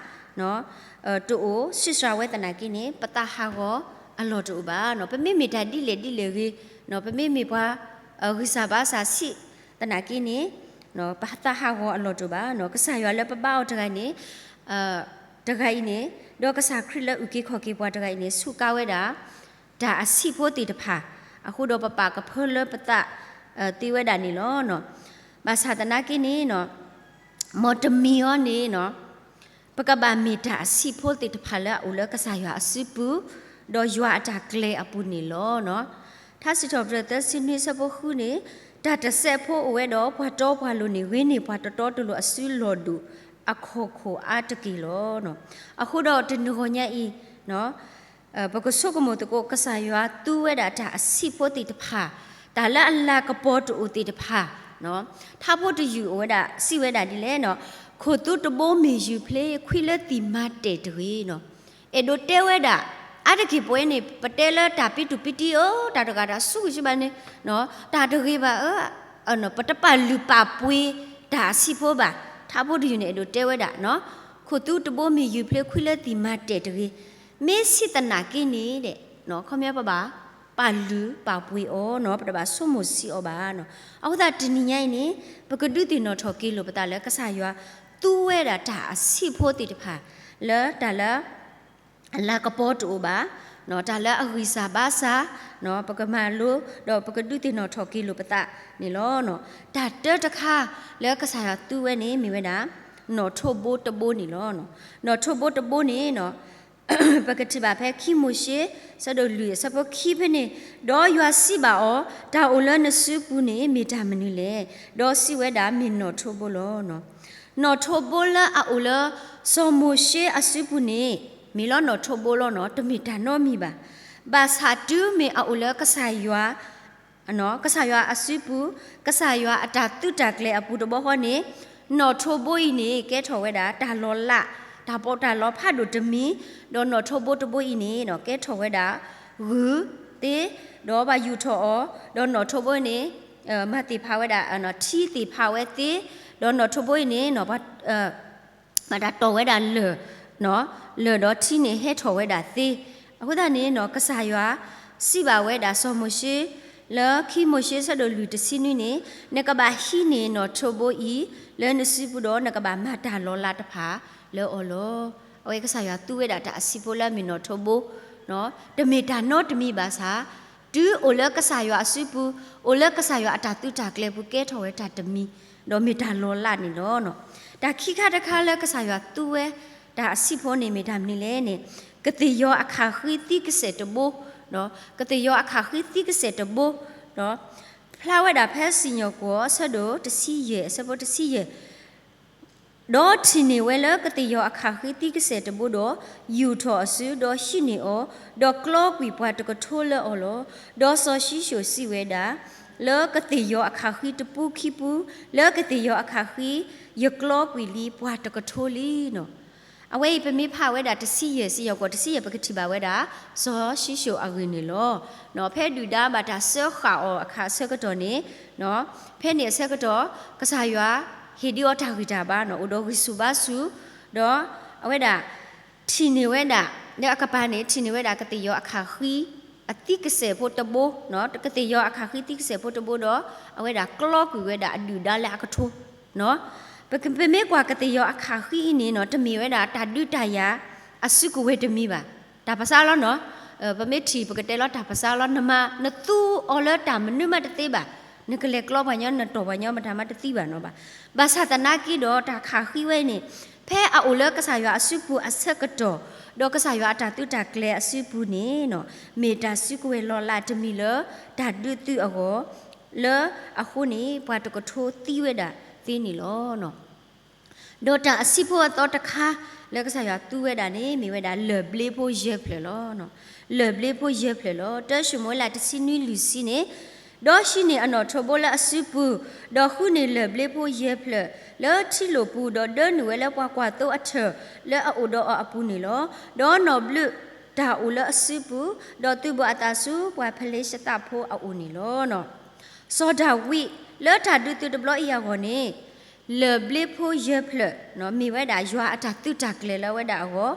တအိၣ် စံးစှၤဝဲသနာ်က့န့ၣ် ပသးဟးဂီၤအလီၢ်တအိၣ်ဘၣ်နီၤ. ပမ့မ့ၢ်တၢ်ဒ်လဲၣ်ဒ်လဲၣ်ဂ့ၤ, ပမ့မ့ၢ်ပှၤ ဂံၢ်စၢ်ဘါစၢ်ဆံးသနာ်က့န့ၣ် ပသးဟးဂီၤအလီၢ်တအိၣ်ဘၣ်နီၤ. ကစၢ်ယွၤလၢပဘါအီၤတဂၤန့ၣ် တဂၤအံၤန့ၣ် ဒီးကစၢ်ခရံာ်လၢအုၣ်က့ၤခီၣ်က့ၤပှၤတဂၤအံၤန့ၣ် စူးကါဝဲဒၣ် တၢ်အဆံးဖိသ့ၣ်တဖၣ်, အဃိဒီးပပာ်ကဖၢလၢပသး သ့ဝဲဒၣ်န့ၣ်လီၤ. ဘၣ်ဆၣ်သနာ်က့န့ၣ် မ်တမံၤအံၤန့ၣ် ပကဘၣ်မ့ၢ်တၢ်အဆံးဖိသ့ၣ်တဖၣ်လၢအအိၣ်လၢကစၢ်ယွၤအစုပူၤ, ဒီးယွၤအတၢ်ကျဲၤအပူၤန့ၣ်လီၤ. ထါစံးထီၣ်ပတြၢၤသၢဆံနွံအဆၢဖိဃုန့ၣ်, တၢ်တစဲးဖိအိၣ်ဝဲဒီးပှၤတီပှၤလိၤန့ၣ် ဂ့ၤန့ၢ်ပှၤတတီတလိၤအစုလီၢ်ဒိၣ်အခီၣ်ခိၣ်အါတက့ၢ်လီၤ. အဃိဒီးတနံၤဂီၤညါအံၤ ပကဆိကမိၣ်သကိး ကစၢ်ယွၤသူဝဲဒၣ်တၢ်အဆံးဖိသ့ၣ်တဖၣ်, တၢ်လၢအလၤကပီၤတအိၣ်သ့ၣ်တဖၣ်, ထါဖိတယုၢ်အိၣ်ဝဲဒၣ် စံးဝဲဒၣ်ဒ်လဲၣ်, ခိၣ်သူတဘိမ့ၢ်ယူၢ်ဖျ့ ခွံလၢသံၣ်မၤတဲာ်တဂ့ၤနီၤ. အဲၣ်ဒိးတဲဝဲဒၣ် အါတက့ၢ်ပဝဲန့ၣ် ပတဲလၢတၢ်ပံတူၢ်ပံတံဧၢ, တၢ်တဂၤတၢ်ဆူးဂံၢ်ဆူၣ်ဘၣ်န့ၣ် တၢ်တဂ့ၤဘၣ်ဧၢ, ပတပာ်လုၢ်ပာ်ပှ့ၤတၢ်အဆံးဖိဘၣ်. ထါဖိတယုၢ်န့ၣ် အဲၣ်ဒိးတဲဝဲဒၣ် ခိၣ်သူတဘိမ့ၢ်ယူၢ်ဖျ့ ခွံလၢသံၣ်မၤတဲာ်တဂ့ၤ. မ့ၢ်ဆံးသနာ်က့န့ၣ်ဒီး ခီပညီပဘၣ်ပာ်လုၢ်ပာ်ပှ့ၤအီၤနီၤ, ပတဘၣ်ဆိကမိၣ်ဆံးအီၤဘၣ်နီၤ. အဃိသတးတနံၤညါအံၤန့ၣ် ပကဒုးသ့ၣ်နီၣ်ထီၣ်က့ၤလိာ်ပသးလၢ ကစၢ်ယွၤသူဝဲဒၣ်တၢ်အဆံးဖိသ့ၣ်တဖၣ် လၢတၢ်လၢ အလၤကပီၤတအိၣ်ဘၣ်, တၢ်လၢအဂံၢ်စၢ်ဘါစၢ်, ပကမၤလိ ဒီးပကဒုးသ့ၣ်နီၣ်ထီၣ်က့ၤလိာ်ပသးန့ၣ်လီၤ. တၢ်တၢတခါလၢကစၢ်ယွၤသူဝဲန့ၣ် မ့ၢ်ဝဲဒၣ် နီၣ်ထိးဘိတဘိန့ၣ်လီၤ. နီၣ်ထိးဘိတဘိန့ၣ် ပကထံၣ်ဘၣ်ဖဲခံမိၤၡ့ ဆၢဒိၣ်လွံၢ်အဆၢဖိခံဖဲန့ၣ်, ဒီးယွၤစံးဘၣ်အီၤ, တၢ်အိၣ်လၢနစုပူၤန့ၣ် မ့ၢ်တၢ်မနုၤလဲၣ်. ဒီးစံးဝဲဒၣ် မ့ၢ်နီၣ်ထိးဘိလီၤ. နီၣ်ထိးဘိလၢအအိၣ်လၢ စီၤမိၤၡ့အစုပူၤန့ၣ် မ့ၢ်လီၤနီၣ်ထိးဘိလီၤနီၤ, တမ့ၢ်တၢ်နီတမံၤဘၣ်. ဘၣ်ဆၣ်တုၤမ့ၢ်အအိၣ်လၢကစၢ်ယွၤ ကစၢ်ယွၤအစုပူၤ, ကစၢ်ယွၤအတၢ်သုးတၢ်ကျဲၤအပူၤတဘျီဃီန့ၣ်, နီၣ်ထိးဘိအံၤန့ၣ် ကဲထီၣ်ဝဲဒၣ်တၢ်လီၤလး, တၢ်ပီးတၢ်လီဖးဒိၣ်တမံၤ, ဒီးနီၣ်ထိးဘိတဘိအံၤန့ၣ် ကဲထီၣ်ဝဲဒၣ် ဂုၢ်သ့, ဒီးဘၣ်ယူၢ်ထီၣ်အီၤ, ဒီးနီၣ်ထိးဘိန့ၣ် မၤသ့ၣ်ဖးဝဲဒၣ် ထံသ့ၣ်ဖးဝဲသ့, ဒီးနီၣ်ထိးဘိအံၤန့ၣ် ဘၣ်တၢ်တီၢ်ဝဲဒၣ်လၢၢ်, လၢၢ်ဒီးထံန့ၣ်ဟဲထီၣ်ဝဲဒၣ်သ့. အဃိသတးန့ၣ် ကစၢ်ယွၤစံးဘၣ်ဝဲဒၣ်စီၤမိၤၡ့ လၢခံမိၤၡ့ဆၢဒိၣ်လွံၢ်တဆံနွံန့ၣ်, နကဘၣ်ဟံးန့ၢ်နီၣ်ထိးဘိအံၤ လၢနစုပူၤဒီး နကဘၣ်မၤတၢ်လီၤလးတဖၣ်လၢအီၤလီၤ. အဝဲကစၢ်ယွၤသူဝဲဒၣ်တၢ်အဆံးဖိလၢအမ့ၢ်နီၣ်ထိးဘိ, တမ့ၢ်တၢ်နီတမံၤဘၣ်ဆၣ် တုၤအိၣ်လၢကစၢ်ယွၤအစုပူၤ, အိၣ်လၢကစၢ်ယွၤအတၢ်သုးတၢ်ကျဲၤပူၤ ကဲထီၣ်ဝဲတၢ်တမံၤ, ဒီးမ့ၢ်တၢ်လီၤလးန့ၣ်လီၤ. တၢ်ခံခါတခါလၢကစၢ်ယွၤသူဝဲ တၢ်အဆံးဖိန့ၣ်မ့ၢ်တၢ်မနုၤလဲၣ်န့ၣ်, ကသ့ၣ်ယီၤအခၣ်ဃံသံကစဲာ်တဘိ, ကသ့ၣ်ယီၤအခၣ်ဃံသံကစဲာ်တဘိ, ဖျါဝဲဒၣ်ဖဲစံၣ်ညီၣ်ကွီၢ်အဆၢဒိၣ်တဆံယဲၢ် အဆၢဖိတဆံယဲၢ် ဒီးထံၣ်န့ၢ်ဝဲလၢကသ့ၣ်ယီၤအခၣ်ဃံသံကစဲာ်တဘိဒီး ယူၢ်ထီၣ်အစု, ဒီးဟံးန့ၢ်အီၤ, ဒီးကျီကွံာ်ပှၤတကထိလၢအီၤလီၤ. ဒီးစီၤၡံၣ်ၡိၣ်စံးဝဲဒၣ်, လၢကသ့ၣ်ယီၤအခၣ်ဃံတပူခံပူ, လၢကသ့ၣ်ယီၤအခၣ်ဃံ ယကျီကွံာ်လံပှၤတကထိလံနီၤ. အဝဲအံၤပမ့ၢ်ဖးဝဲဒၣ်တဆံယဲၢ် စံၣ်ညီၣ်ကွီၢ်တဆံယဲၢ် ပကထံၣ်ဘၣ်ဝဲဒၣ် စီၤၡံၣ်ၡိၣ်အဂ့ၢ်န့ၣ်လီၤ. ဖဲဒုၣ်ဒါဘၣ်တၢ်စၢဃာ်အီၤအခါအဆၢကတီၢ်န့ၣ်, ဖဲန့ၣ်အဆၢကတီၢ် ကစၢ်ယွၤဟ့ၣ်ဒုးအီၤတၢ်ဂံၢ်တၢ်ဘါနီၤ, အိၣ်ဒီးဂံၢ်ဆူၣ်ဘါဆူၣ်, ဒီးအဝဲဒၣ် ထံၣ်န့ၢ်ဝဲဒၣ် လၢအကပၤန့ၣ် ထံၣ်န့ၢ်ဝဲဒၣ်ကသ့ၣ်ယီၤအခၣ်ဃံ အသံကစဲာ်ဖိတဘိ, ကသ့ၣ်ယီၤအခၣ်ဃံသံကစဲာ်ဖိတဘိဒီး အဝဲဒၣ်ကျီကွံာ်ဝဲဒၣ်အဒုၣ်ဒါလၢအကထိနီၤ. ပက ပမ့ၢ်ကွၢ်ကသ့ၣ်ယီၤအခၣ်ဃံအံၤန့ၣ်နီၤ, တမ့ၢ်ဝဲဒၣ်တၢ်ဒုးတၢ်ယၤအစုကဝဲၤတမံၤဘၣ်. တၢ်ပစးလီၤနီၤ. ပမ့ၢ်ထံၣ်ပကတဲလီၤတၢ်ပစးလီၤ, နမၤ နသူအီၤလၢတၢ်မနုၤမးတသ့ဘၣ်. နကလဲၤကျီပှၤညီ နတီၢ်ပှၤညီမတၤမးတသံဘၣ်နီၤဘၣ်. ဘၣ်ဆၣ်သနာ်က့ဒီးတၢ်ခးဃံဝဲအံၤန့ၣ်, ဖဲအအိၣ်လၢကစၢ်ယွၤအစုပူၤအဆၢကတီၢ်, ဒီးကစၢ်ယွၤအတၢ်သုးတၢ်ကျဲၤအစုပူၤန့ၣ်, မ့ၢ်တၢ်စုကဝဲၤလီၤလးတမံၤလၢတၢ်ဒုးသုးအဂီၢ်, လၢအဃိန့ၣ် ပှၤတကထိသံဝဲဒၣ်သ့န့ၣ်လီၤ. ဒီးတၢ်အဆံးဖိအသီတခါ လၢကစၢ်ယွၤသူဝဲဒၣ်န့ၣ် မ့ၢ်ဝဲဒၣ်လၢၢ်ဘျ့ဖိယဲၢ်ဖျၢၣ်လီၤ. လၢၢ်ဘျ့ဖိယဲၢ်ဖျၢၣ်လီၤ. တၢၡမူၤအ့လးတဆံနွံလွံၢ်ဆံန့ၣ်, ဒီးဟံးန့ၢ်အနီၣ်ထိးဘိလၢအစုပူၤ, ဒီးဃုန့ၢ်လၢၢ်ဘျ့ဖိယဲၢ်ဖျၢၣ်လၢထံလိာ်ပူၤ, ဒီးဒၢနုာ်ဝဲလၢပှၤကွၢ်သိအထၢၣ်လၢအအိၣ်ဒီးအီၤအပူၤန့ၣ်လီၤ. ဒီးနီၣ်ဘျုးတၢ်အိၣ်လၢအစုပူၤ, ဒီးသုးဘူးအသးဆူပှၤဖလ့ၡသးဖိအအိၣ်န့ၣ်လီၤ. စီၤဒၤဝံးလၢတၢ်ဒုးသုးတဘျီအံၤအဂီၢ်န့ၣ်, လၢၢ်ဘျ့ဖိယဲၢ်ဖျၢၣ် မ့ၢ်ဝဲဒၣ်ယွၤအတၢ်သုးတၢ်ကျဲၤလၢအဝဲဒၣ်အဂီၢ်,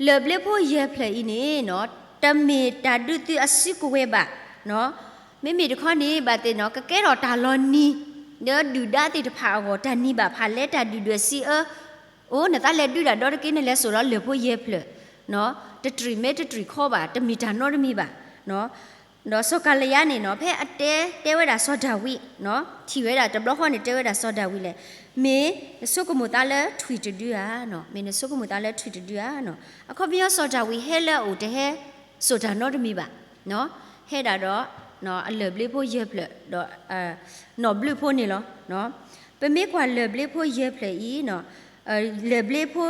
လၢၢ်ဘျ့ဖိယဲၢ်ဖျၢၣ်အံၤန့ၣ် တမ့ၢ်တၢ်ဒုးသုးအစုကဝဲၤဘၣ်. မ့မ့ၢ်တခီန့ၣ် ဘၣ်သ့ၣ်နီၤ ကကဲထီၣ်တၢ်လီၤနံၤ လၢဒုၣ်ဒါသ့ၣ်တဖၣ်အဂီၢ် တၢ်နံၤဘၣ်ဖးလဲၣ် တၢ်ဒုၣ်ဒွဲၣ်စံးအၢ, အိၣ် နသးလဲၤဒုးတၢ်ဒီတက့ၢ် နလဲၤစိာ်ဒီးလၢၢ်ဖိယဲၢ်ဖျၢၣ်, တတြံၣ်မ့ၢ်တတြံၣ်ခီဘၣ် တမ့ၢ်တၢ်နီတမံၤဘၣ်. ဒီးစီၤကၤလယါန့ၣ်နီၤ ဖဲအတဲတဲဝဲဒၣ်စီၤဒၤဝံး, ထံၣ်ဝဲဒၣ်တဘျီဃီန့ၣ် တဲဝဲဒၣ်စီၤဒၤဝံးလဲၣ်, မ့ၢ်နဆိကမိၣ်သးလၢထွံၣ်တဒုဧါ, မ့ၢ်နဆိကမိၣ်သးလၢထွံၣ်တဒုဧါ. အခီပညီစီၤဒၤဝံးဟဲလၢအအိၣ်တဟဲစိာ်တၢ်နီတမံၤဘၣ်, ဟဲဒၣ်ဒီး အလၢၢ်ဘျ့ဖိယဲၢ်ဖျၢၣ် ဒီး နီၣ်ဘျုးဖိန့ၣ်လီၤ. ပမ့ၢ်ကွၢ်လၢၢ်ဘျ့ဖိယဲၢ်ဖျၢၣ်အံၤ, လၢၢ်ဘျ့ဖိ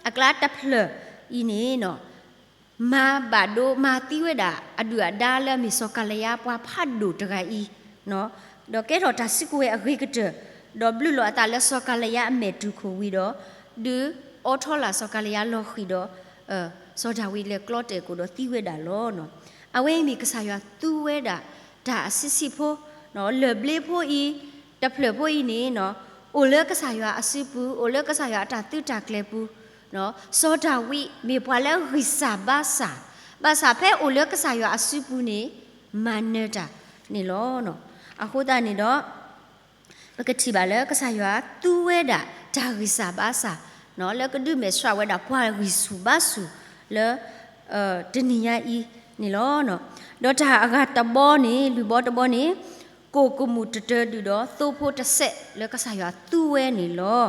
အကျါတဖျၢၣ်အံၤန့ၣ် မၤဘၣ်ဒိ မၤသံဝဲဒၣ် အဒုၣ်အဒါလၢအမ့ၢ်စီၤကၤလယါပှၤဖးဒိၣ်တဂၤအံၤ, ဒီးကဲထီၣ်တၢ်စုကဝဲၤအဂ့ၤကတၢၢ်, ဒီးဘျုးလီၤအသးလၢစီၤကၤလယါအမဲာ်တူၢ်ခိၣ်ဝံၤဒီး, ဒုးအိးထီၣ်လၢစီၤကၤလယါလီၤဃံၤဒီး, စီၤဒၤဝံးလဲၤကျီတဲာ်ကိၣ်ဒီးသံဝဲဒၣ်လီၤ. အဝဲအံၤမ့ၢ်ကစၢ်ယွၤသူဝဲဒၣ် တၢ်အဆံးဆံးဖိ, လၢၢ်ဘျ့ဖိအံၤ တဖျၢၣ်ဖိအံၤန့ၣ်, အိၣ်လၢကစၢ်ယွၤအစုပူၤ, အိၣ်လၢကစၢ်ယွၤအတၢ်သုးတၢ်ကျဲၤပူၤ, စီၤဒၤဝံးမ့ၢ်ပှၤလၢဂံၢ်စၢ်ဘါစၢ်, ဘၣ်ဆၣ်ဖဲအိၣ်လၢကစၢ်ယွၤအစုပူၤန့ၣ် မၤနၢၤတၢ်န့ၣ်လီၤ. အဃိသတးန့ၣ်ဒီး ပကထံၣ်ဘၣ်လၢကစၢ်ယွၤသူဝဲဒၣ်တၢ်ဂံၢ်စၢ်ဘါစၢ်, လၢကဒုးမဲာ်ဆှးဝဲဒၣ်ပှၤဂံၢ်ဆူၣ်ဘါဆူၣ်လၢ တနံၤညါအံၤန့ၣ်လီၤ. ဒီးတၢ်အဂၤတဘီန့ၣ် လွံၢ်ဘီတဘီန့ၣ်, ကိၣ်ကမူၣ်တတၢၤဒုၣ်ဒီးသိဖိတစဲးလၢကစၢ်ယွၤသူဝဲန့ၣ်လီၤ.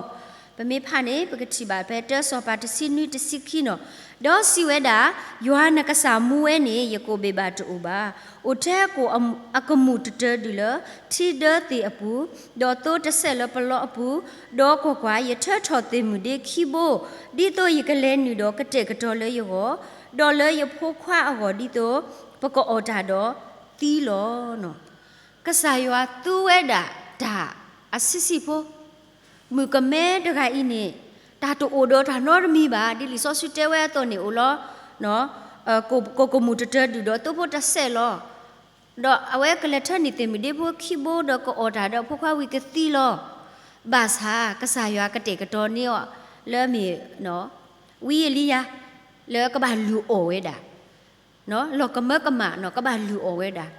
ပမ့ၢ်ဖးန့ၣ် ပကထံၣ်ဘၣ်ဖဲတၢစီၤပၤတဆံနွံတဆံခံနီၤ, ဒီးစံးဝဲဒၣ်, ယွၤနကစၢ်မူဝဲန့ၣ် ယကိၣ်ဘ့ၣ်ဘၣ်တအိၣ်ဘၣ်. အိၣ်ထဲကိၣ်အကမူၣ်တတၢၤဒုၣ်လၢထံဒၢသ့ၣ်အပူၤ, ဒီးသိတစဲးလၢပလီအပူၤ, ဒီးကွၢ်ကွၢ်, ယထၢထီၣ်သ့ၣ်မုၣ်ဒ့ခံဘိ, ဒ်သိးယကလဲၤနုာ်ဒီးကတဲာ်ကတီၤလၢယဂီၢ်, ဒီးလၢယဖိခွါအဂီၢ်ဒ်သိးပကအီၣ်တၢ်ဒီးသံလီၤ. ကစၢ်ယွၤသူဝဲဒၣ်တၢ်အဆံးဆံးဖိ, မုၣ်ကမဲတဂၤအံၤန့ၣ် တၢ်တအိၣ်ဒီးတၢ်နီတမံၤဘၣ်, ဒ်လံာ်စီဆှံတဲဝဲအသိးန့ၣ်အိၣ်လီၤ. ကိၣ်ကမူၣ်တတၢၤဒုၣ်ဒီးသိဖိတစဲးလီၤ. ဒီးအဝဲကလဲၤထၢန့ၢ်သ့ၣ်မုၣ်ဒ့ဖိခံဘိဒီးကအီၣ်တၢ်ဒီးအဖိခွါဝံၤကသံလီၤ. ဘၣ်ဆၣ် ကစၢ်ယွၤကတဲာ်ကတီၤန့ၢ်အီၤလၢအမ့ၢ် ဝံအ့လံယၤ လၢကဘၣ်လုၢ်အီၣ်ဝဲဒၣ် လီၤကမၢကမၣ်နီၤ ကဘၣ်လုၢ်အီၣ်ဝဲဒၣ်,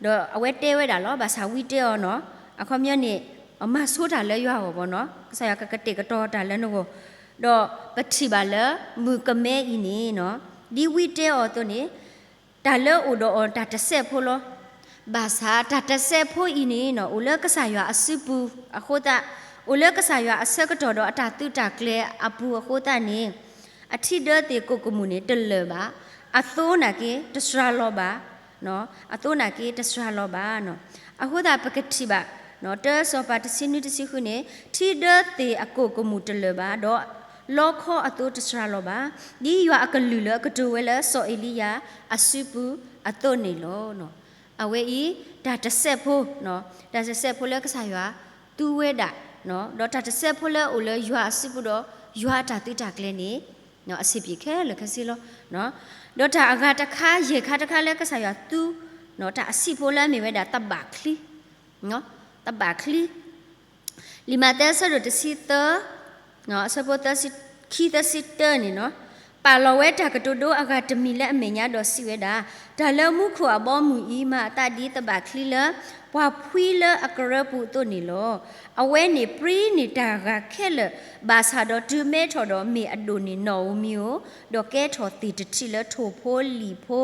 ဒီးအဝဲတဲဝဲဒၣ်လီၤ. ဘၣ်ဆၣ်ဝံတဲအီၤနီၤ, အခီပညီန့ၣ် မၤဆိတၢ်လၢယွၤအဂီၢ်ဘီနီၤ, ကစၢ်ယွၤကကတဲာ်ကတီၤတၢ်လၢနဂီၢ်, ဒီးပထံၣ်ဘၣ်လၢမုၣ်ကမဲအံၤန့ၣ်နီၤ, ဒ်ဝံတဲအီၤအသိးန့ၣ် တၢ်လၢအိၣ်ဒီးအီၤတၢ်တစဲးဖိလီၤ. ဘၣ်ဆၣ်တၢ်တစဲးဖိအံၤန့ၣ်နီၤ အိၣ်လၢကစၢ်ယွၤအစုပူၤအဃိသတး, အိၣ်လၢကစၢ်ယွၤအဆၢကတီၢ်ဒီးအတၢ်သုးတၢ်ကျဲၤအပူၤအဃိသတးန့ၣ်, အထံဒၢသ့ၣ်ကိၣ်ကမူၣ်န့ၣ်တလၢာ်ဘၣ်, အသိနာ်က့တစှၤလီၤဘၣ်, အသိနာ်က့တစှၤလီၤဘၣ်. အဃိသတးပကထံၣ်ဘၣ် တၢစီၤပၤတဆံနွံတဆံဃုန့ၣ်, ထံဒၢသ့ၣ်အကိၣ်ကမူၣ်တလၢာ်ဘၣ်, ဒီးလီခီအသိတစှၤလီၤဘၣ်, ဒ်ယွၤအကလုၢ်လၢအကတိၤဝဲလၢစီၤအ့လံယၤအစုပူၤအသိးန့ၣ်လီၤ. အဝဲအံၤ တၢ်တစဲးဖိ, တၢ်တစဲးဖိလၢကစၢ်ယွၤသူဝဲဒၣ်, ဒီးတၢ်တစဲးဖိလၢအိၣ်လၢယွၤအစုပူၤဒီးယွၤအတၢ်သုးတၢ်ကျဲၤန့ၣ် အဆံးဘျဲၣ်ခဲလၢာ်ခဲဆ့လီၤ. ဒီးတၢ်အဂၤတခါ ယဲၢ်ခါတခါလၢကစၢ်ယွၤသူ တၢ်အဆံးဖိလၢအမ့ၢ်ဝဲဒၣ်သဘၣ်ချံ, သဘၣ်ချံ, လံာ်မးသဲအဆၢဒိၣ်တဆံသၢ, အဆၢဖိသၢဆံခံသၢဆံတၢန့ၣ်နီၤ, ပာ်လီၤဝဲတၢ်ကတိၤဒိအဂၤတမံၤလၢအမဲာ်ညါဒီးစံးဝဲဒၣ်, တၢ်လၢမူခိၣ်အဘီအမုၢ်အံၤ မၤအသးဒ်သဘၣ်ချံလၢ ပှၤဖှံလၢအကရၢပူၤအသိးန့ၣ်လီၤ. အဝဲန့ၣ်ပြံန့ၢ်တၢ်ဂၤခဲလၢာ်, ဘၣ်ဆၣ်ဒီးတုၤမဲထီၣ်ဒီးမ့ၢ်အဒိၣ်န့ၢ်နီၣ်ဧိၤမံၤဧိၤ, ဒီးကဲထီၣ်သ့ၣ်တထံၣ်လၢထိၣ်ဖိလံာ်ဖိ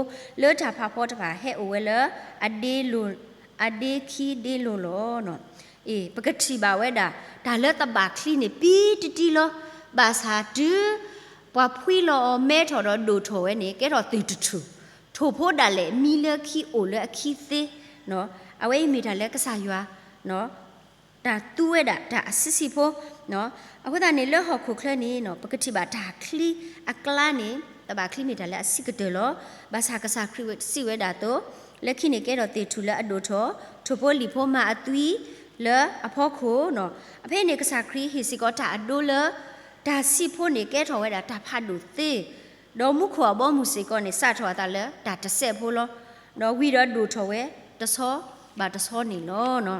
လၢတၢ်ဖးဖီတဖၣ်ဟဲအိၣ်ဝဲလၢအဒ့လိၤ အဒ့ခံဒ့လိၤလီၤ. အ့ ပကထံၣ်ဘၣ်ဝဲဒၣ် တၢ်လၢသဘၣ်ချံန့ၣ် ပံတတံလီၤ. ဘၣ်ဆၣ်တုၤ ပှၤဖှံလီၤအီၤမဲထီၣ်ဒီးဒိၣ်ထီၣ်ဝဲန့ၣ် ကဲထီၣ်သုးတထူၣ်, ထိၣ်ဖိဒၣ်လဲာ်မံလၢခံအိၣ်လၢအခံသ့. အဝဲအံၤမ့ၢ်တၢ်လၢကစၢ်ယွၤ တၢ်သူဝဲဒၣ်တၢ်အဆံးဆံးဖိ, အဃိသတးန့ၣ် လၢဟီၣ်ခိၣ်ချၢန့ၣ် ပကထံၣ်ဘၣ်တၢ်ချံအကျါန့ၣ် သဘၣ်ချံမ့ၢ်တၢ်လၢအဆံးကတၢၢ်လီၤ. ဘၣ်ဆၣ်ကစၢ်ခရံာ်စံးဝဲဒၣ်အသိး, လၢခံန့ၣ်ကဲထီၣ်သ့ၣ်ထူၣ်လၢအဒိၣ်ထီၣ်, ထိၣ်ဖိလံၣ်ဖိမၤအသွံလၢအဖီခိၣ်, အဖဲန့ၣ်ကစၢ်ခရံာ်ဟ့ၣ်စ့ၢ်ကီးတၢ်အဒိလၢ တၢ်ဆံးဆံးဖိန့ၣ်ကဲထီၣ်ဝဲဒၣ်တၢ်ဖးဒိၣ်သ့, ဒီးမူခိၣ်အဘီအမုၢ်စ့ၢ်ကီးန့ၣ် စးထီၣ်အသးလၢတၢ်တစဲးဖိလီၤ. ဒီးဝံၤဒီးဒိၣ်ထီၣ်ဝဲတဆီဘၣ်တဆီန့ၣ်လီၤ.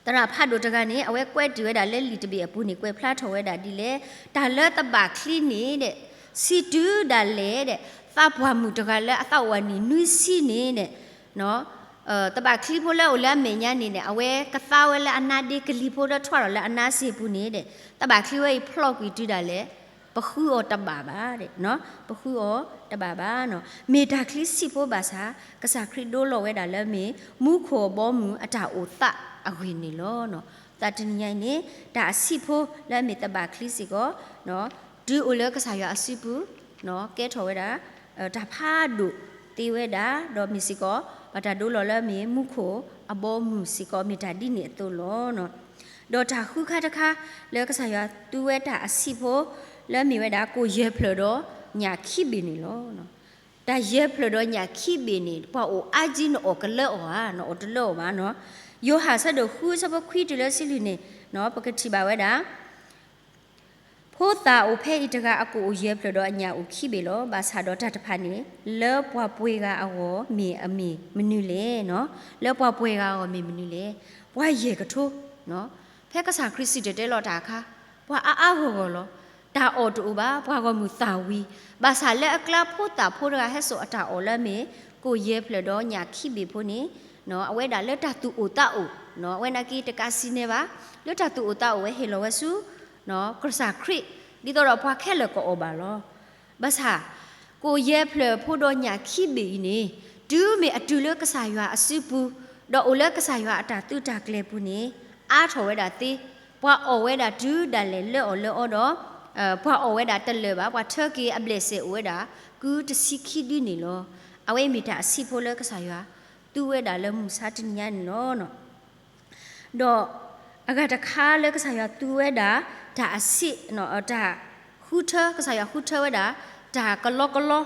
သရၣ်ဖးဒိၣ်တဂၤန့ၣ် အဝဲကွဲးတ့ၢ်ဝဲဒၣ်လၢလံာ်တဘ့ၣ်အပူၤန့ၣ် ကွဲးဖျါထီၣ်ဝဲဒၣ်ဒ်လဲၣ်, တၢ်လၢသဘၣ်ချံန့ၣ်ဒီး ဆံးတုၤဒၣ်လဲာ်ဒီး သးပှၢ်မုၣ်တဂၤလၢအသးအိၣ်အနံၣ်နွံဆံန့ၣ်ဒီး သဘၣ်ချံဖိလၢအိၣ်လၢအမဲာ်ညါန့ၣ်ဒီး အဝဲကသါဝဲလၢအနါဒ့ကလံၤဖိဒီးထွဲထီၣ်လၢအနါစ့ပူၤန့ၣ်ဒီး သဘၣ်ချံဝဲအံၤဖျီၣ်ကွံာ်တုၤဒၣ်လဲာ် ပဃုအီၤတဘၣ်ဘၣ်, ပဃုအီၤတဘၣ်ဘၣ်. မ့ၢ်တၢ်ချံဆံးဖိဘၣ်ဆၣ် ကစၢ်ခရံာ်ဒိလီၤဝဲဒၣ်လၢမ့ၢ် မူခိၣ်အဘီအမုၢ်အတၢ်အိၣ်သးအဂ့ၢ်န့ၣ်လီၤ. သတနံၤညါအံၤန့ၣ် တၢ်အဆံးဖိလၢအမ့ၢ်သဘၣ်ချံစ့ၢ်ကီး တုၤအိၣ်လၢကစၢ်ယွၤအစုပူၤ ကဲထီၣ်ဝဲဒၣ် တၢ်ဖးဒိၣ်သ့ဝဲဒၣ် ဒီးမ့ၢ်စ့ၢ်ကီး ဘၣ်တၢ်ဒိလီၤလၢမ့ၢ်မူခိၣ်အဘီအမုၢ်စ့ၢ်ကီး မ့ၢ်တၢ်ဒ်န့ၣ်အသိးလီၤ. ဒီးတၢ်ဃုခါတခါ လၢကစၢ်ယွၤသူဝဲတၢ်အဆံးဖိ လၢမ့ၢ်ဝဲဒၣ်ကိၣ်ယဲၢ်ဖျၢၣ်ဒီးညၣ်ခံဘ့ၣ်န့ၣ်လီၤ. တၢ်ယဲၢ်ဖျၢၣ်ဒီးညၣ်ခံဘ့ၣ်န့ၣ် ပှၤအိၣ်အါကံနအီၣ်ကလၢအီၤဧါ, နအီၣ်တလၢအီၤဘၣ်နီၤ. ယိၤဟၣ်အဆၢဒိၣ်ဃုအဆၢဖိခွံတုၤလၢဆံလွံၢ်န့ၣ် ပကထံၣ်ဘၣ်ဝဲဒၣ် ဖိသၣ်အိၣ်ဖဲအံၤတဂၤအကိၣ်အိၣ်ယဲၢ်ဖျၢၣ်ဒီးအညၣ်အိၣ်ခံဘ့ၣ်လီၤ. ဘၣ်ဆၣ်ဒီးတၢ်တဖၣ်န့ၣ် လၢပှၤပှဲၤဂၤအဂီၢ်မ့ၢ်အမ့ၢ်မနုၤလဲၣ်. လၢပှၤပှဲၤဂၤအဂီၢ်မ့ၢ်မနုၤလဲၣ်. ပှၤယဲၢ်ကထိ ဖဲကစၢ်ခရံာ်စံၣ်တဲၤတဲလီၤတၢ်အခါ ပှၤအါအါဂီၢ်ဂီၢ်လီၤ. တၢ်အီၣ်တအိၣ်ဘၣ်, ပှၤဂီၢ်မုၢ်သၣ်ဝံၤ, ဘၣ်ဆၣ်လၢအကျါဖိသၣ်ဖိတဂၤဟဲစိာ်အတၢ်အီၣ်လၢအမ့ၢ် ကိၣ်ယဲၢ်ဖျၢၣ်ဒီးညၣ်ခံဘ့ၣ်ဖိန့ၣ် အဝဲဒၣ်လၢတၢ်သူၣ်အိၣ်သးအိၣ်, အဝဲနာ်က့တကးစံးန့ၢ်ဘၣ်, လၢတၢ်သူၣ်အိၣ်သးအိၣ်ဝဲဟ့ၣ်လီၤဝဲဆူ ကစၢ်ခရံာ် ဒ်သိးဒီးပှၤခဲလၢာ်ကအီၣ်ဘၣ်လီၤ. ဘၣ်ဆၣ် ကိၣ်ယဲၢ်ဖျၢၣ်ဖိဒီးညၣ်ခံဘ့ၣ်အံၤန့ၣ် တုၤမ့ၢ်အတုၤလၢကစၢ်ယွၤအစုပူၤ, ဒီးအိၣ်လၢကစၢ်ယွၤအတၢ်သုးတၢ်ကျဲၤပူၤန့ၣ် အါထီၣ်ဝဲဒၣ်သ့, ပှၤအီၣ်ဝဲဒၣ်တုၤဒၣ်လဲာ်လၢအီၣ်လၢအီဒီး ပှၤအီၣ်ဝဲဒၣ်တလၢာ်ဘၣ်, ပှၤထၢက့ၤအဘျဲၣ်စဲးအိၣ်ဝဲဒၣ် ကုတဆံခံဒုန့ၣ်လီၤ. အဝဲအံၤမ့ၢ်တၢ်အဆံးဖိလၢကစၢ်ယွၤ သူဝဲဒၣ်လၢမုၢ်ဆါတနံၤညါန့ၣ်လီၤ. ဒီးအဂၤတခါလၢကစၢ်ယွၤသူဝဲဒၣ် တၢ်အဆံး, တၢ်ဃုထၢ, ကစၢ်ယွၤဃုထၢဝဲဒၣ် တၢ်ကလီကလီ,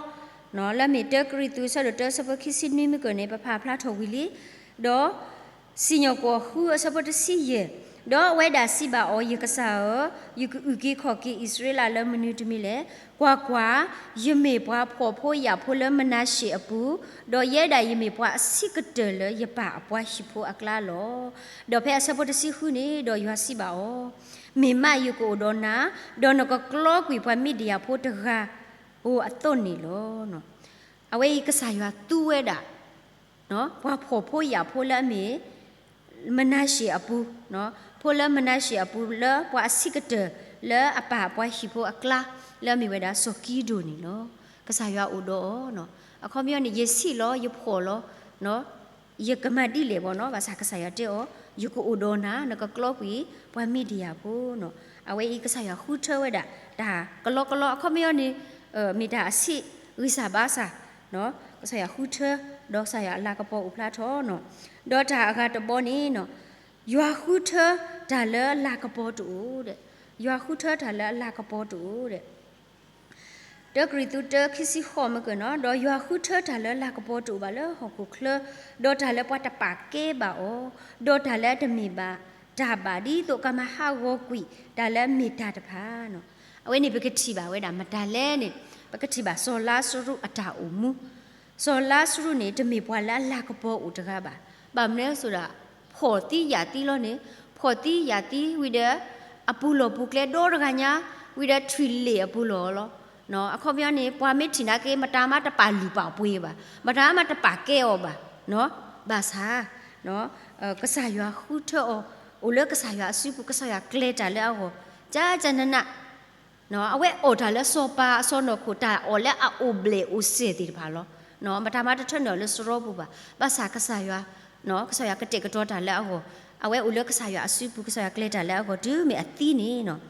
လၢမ့ၢ်တၢကရံၣ်သူး အဆၢဒိၣ်တၢ အဆၢဖိခံဆံနွံမုၢ်ကၢၢ်န့ၣ် ပဖးဖျါထီၣ်ဝံၤလံ, ဒီး စံၣ်ညီၣ်ကွီၢ်ဃု အဆၢဖိတဆံယဲၢ်, ဒီးအဝဲဒၣ်စံးဘၣ်အီၤ, ယကစၢ်ဧၢ, ယကအုၣ်က့ၤခီၣ်က့ၤအံၣ်စရ့လးလၢမနုၤတမံၤလဲၣ်. ကွၢ်ကွၢ်, ယမ့ၢ်ပှၤဖှီၣ်ဖိယာ်ဖိလၢမနၤရှ့းအပူၤ, ဒီးယဲဒၣ်ယမ့ၢ်ပှၤအဆံးကတၢၢ်လၢယပၢ်အပှၤဟံၣ်ဖိအကျါလီၤ. ဒီးဖဲအဆၢဖိတဆံဃုန့ၣ်, ဒီးယွၤစံးဘၣ်အီၤ, မ့ၢ်မးယကအိၣ်ဒီးနၤ, ဒီးနကကျီကွံာ်ပှၤမံးဒယၣ်ဖိတဂၤဧိၤအသိးန့ၣ်လီၤ. အဝဲအံၤကစၢ်ယွၤသူဝဲဒၣ် ပှၤဖှီၣ်ဖိယာ်ဖိလၢအမ့ၢ် မနၤရှ့းအပူၤ, ဖိလၢမနၤရှ့းအပူၤလၢပှၤအဆံးကတၢၢ်လၢအပၢ်ပှၤဟံၣ်ဖိအကျါ လၢအမ့ၢ်ဝဲဒၣ်စီၤကံဒိၣ်န့ၣ်လီၤ. ကစၢ်ယွၤအိၣ်ဒီးအီၤ, အခီပညီန့ၣ် ယဆံးလီၤ ယဖှီၣ်လီၤ ယကမၤဒ်လဲၣ်ဘၣ်နီၤ, ဘၣ်ဆၣ်ကစၢ်ယွၤတဲအီၤ, ယကအိၣ်ဒီးနၤ, နကကျီကွံာ်ပှၤမံးဒယၣ်ဖိနီၤ. အဝဲအံၤကစၢ်ယွၤဃုထၢဝဲဒၣ် တၢ်ကလီကလီ, အခီပညီန့ၣ် မ့ၢ်တၢ်အဆံးဂံၢ်စၢ်ဘါစၢ်, ကစၢ်ယွၤဃုထၢ, ဒီးကစၢ်ယွၤအလၤကပီၤအိၣ်ဖျါထီၣ်နီၤ. ဒီးတၢ်အဂၤတဘီန့ၣ်နီၤ, ယွၤဃုထၢတၢ်လၢအလၤကပီၤတအိၣ်ဒဲး, ယွၤဃုထၢတၢ်လၢအလၤကပီၤတအိၣ်ဒဲး တၢကရံၣ်သူးတၢ ခံဆံဃိးမုၢ်ကၢၢ်နီၤ, ဒီးယွၤဃုထၢတၢ်လၢအလၤကပီၤတအိၣ်ဘၣ်လၢဟီၣ်ခိၣ်ချၢ, ဒီးတၢ်လၢပှၤတပာ်ကဲဘၣ်အီၤ, ဒီးတၢ်လၢအတမ့ၢ်ဘၣ်တၢ်ဘၣ် ဒ်သိးကမၤဟးဂီၤကွံာ်တၢ်လၢအမ့ၢ်တၢ်တဖၣ်နီၤ. အဝဲန့ၣ်ပကထံၣ်ဘၣ်ဝဲဒၣ်မတၤလဲၣ်န့ၣ်, ပကထံၣ်ဘၣ်စီၤလါစရူးအတၢ်အိၣ်မူ စီၤလါစရူးန့ၣ် တမ့ၢ်ပှၤလၢအလၤကပီၤအိၣ်တဂၤဘၣ်. ဘၣ်မနုၤအဃိဒီး ဖှီၣ်သံယာ်သံလီၤန့ၣ်, ဖှီၣ်သံယာ်သံဝံၤဒီး အပူၤလီၢ်ပူၤကျဲဒီတဂၤညါ, ဝံၤဒီးထွံၣ်လ့ၣ်အပူၤလီၢ်လီၤ. အခီပညီန့ၣ် ပှၤမ့ၢ်ထံၣ်နာ်က့ မတၤမးတပာ်လုၢ်ပာ်ပှ့ၤဘၣ်, မတၤမးတပာ်ကဲအီၤဘၣ်. ဘၣ်ဆၣ် ကစၢ်ယွၤဃုထၢအီၤ, အိၣ်လၢကစၢ်ယွၤအစုပူၤ, ကစၢ်ယွၤကျဲၤတၢ်လၢအဂီၢ်, ကကနန အဝဲအီၣ်တၢ်လၢစီၤပၤအစီၢ်နီၤခိၣ် တၢ်အီၣ်လၢအအိၣ်ဘျဲၣ်အိၣ်စဲၣ်သ့ၣ်တဖၣ်လီၤ. မတၤမးတထၢနုာ်အီၤလၢစရီပူၤဘၣ်. ဘၣ်ဆၣ်ကစၢ်ယွၤ ကစၢ်ယွၤကတဲာ်ကတီၤတၢ်လၢအဂီၢ်, အဝဲအိၣ်လၢကစၢ်ယွၤအစုပူၤ, ကစၢ်ယွၤကျဲၤတၢ်လၢအဂီၢ်, တုၤမ့ၢ်အသံန့ၣ်,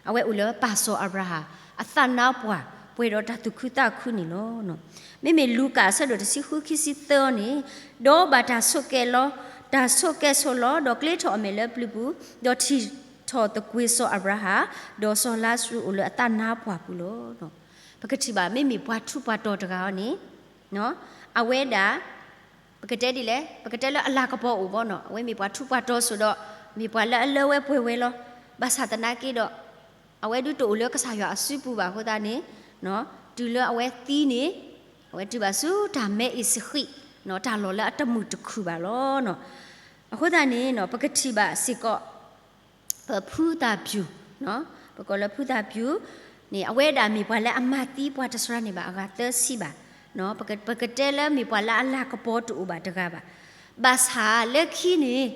အဝဲအိၣ်လၢပၢ်စီၤအၤဘြၤဟၣ် အသးနါပှၢ် ပှဲၤဒီးတၢ်သူၣ်ခုသးခုန့ၣ်လီၤ. မ့မ့ၢ်လူၤကၣ်အဆၢဒိၣ်တဆံဃု ခံဆံသၢန့ၣ်, ဒီးဘၣ်တၢ်ဆိးကဲလီၤ, တၢ်ဆိးကဲဆိးလီၤ, ဒီးကျ့ထီၣ်အမဲာ်လၢပျုၤပူၤ, ဒီးထံၣ်ထီၣ်သကွ့ၤစီၤအၤဘြၤဟၣ်, ဒီးစီၤလါစရူးအိၣ်လၢအသးနါပှၢ်ပူၤလီၤ. ပကထံၣ်ဘၣ် မ့မ့ၢ်ပှၤထူးပှၤတီၤတဂၤအံၤန့ၣ်, အဝဲဒၣ် ပကတဲဒ်လဲၣ်, ပကတဲလၢအလၤကပီၤအိၣ်ဘၣ်နီၤ, အဝဲမ့ၢ်ပှၤထူးပှၤတီၤစိၤဒီး, မ့ၢ်ပှၤလၢအလၢဝဲပှဲၤဝဲလီၤ. ဘၣ်ဆၣ်သနာ်က့ဒီး, အဝဲဒုးတအိၣ်လၢကစၢ်ယွၤအစုပူၤဘၣ်အဃိသတးန့ၣ်, တုၤလၢအဝဲသံန့ၣ်, အဝဲတုၤဘၣ်ဆူတၢ်မဲအ့ၣ်စဃံး, တၢ်လီၢ်လၢအတမုာ်တခုၣ်ဘၣ်လီၤ. အဃိသတးန့ၣ် ပကထံၣ်ဘၣ်စ့ၢ်ကီး ပဖုသၣ်ပျူၤ, ပကိးလၢဖုသၣ်ပျူၤန့ၣ် အဝဲဒၣ်မ့ၢ်ပှၤလၢအမၤသံပှၤတစှၤန့ၢ်ဘၣ်အဂၤသၢဆံဘၣ်. ပကတဲလၢမ့ၢ်ပှၤလၢအလၤကပီၤတအိၣ်ဘၣ်တဂၤဘၣ်. ဘၣ်ဆၣ်လၢခံန့ၣ်,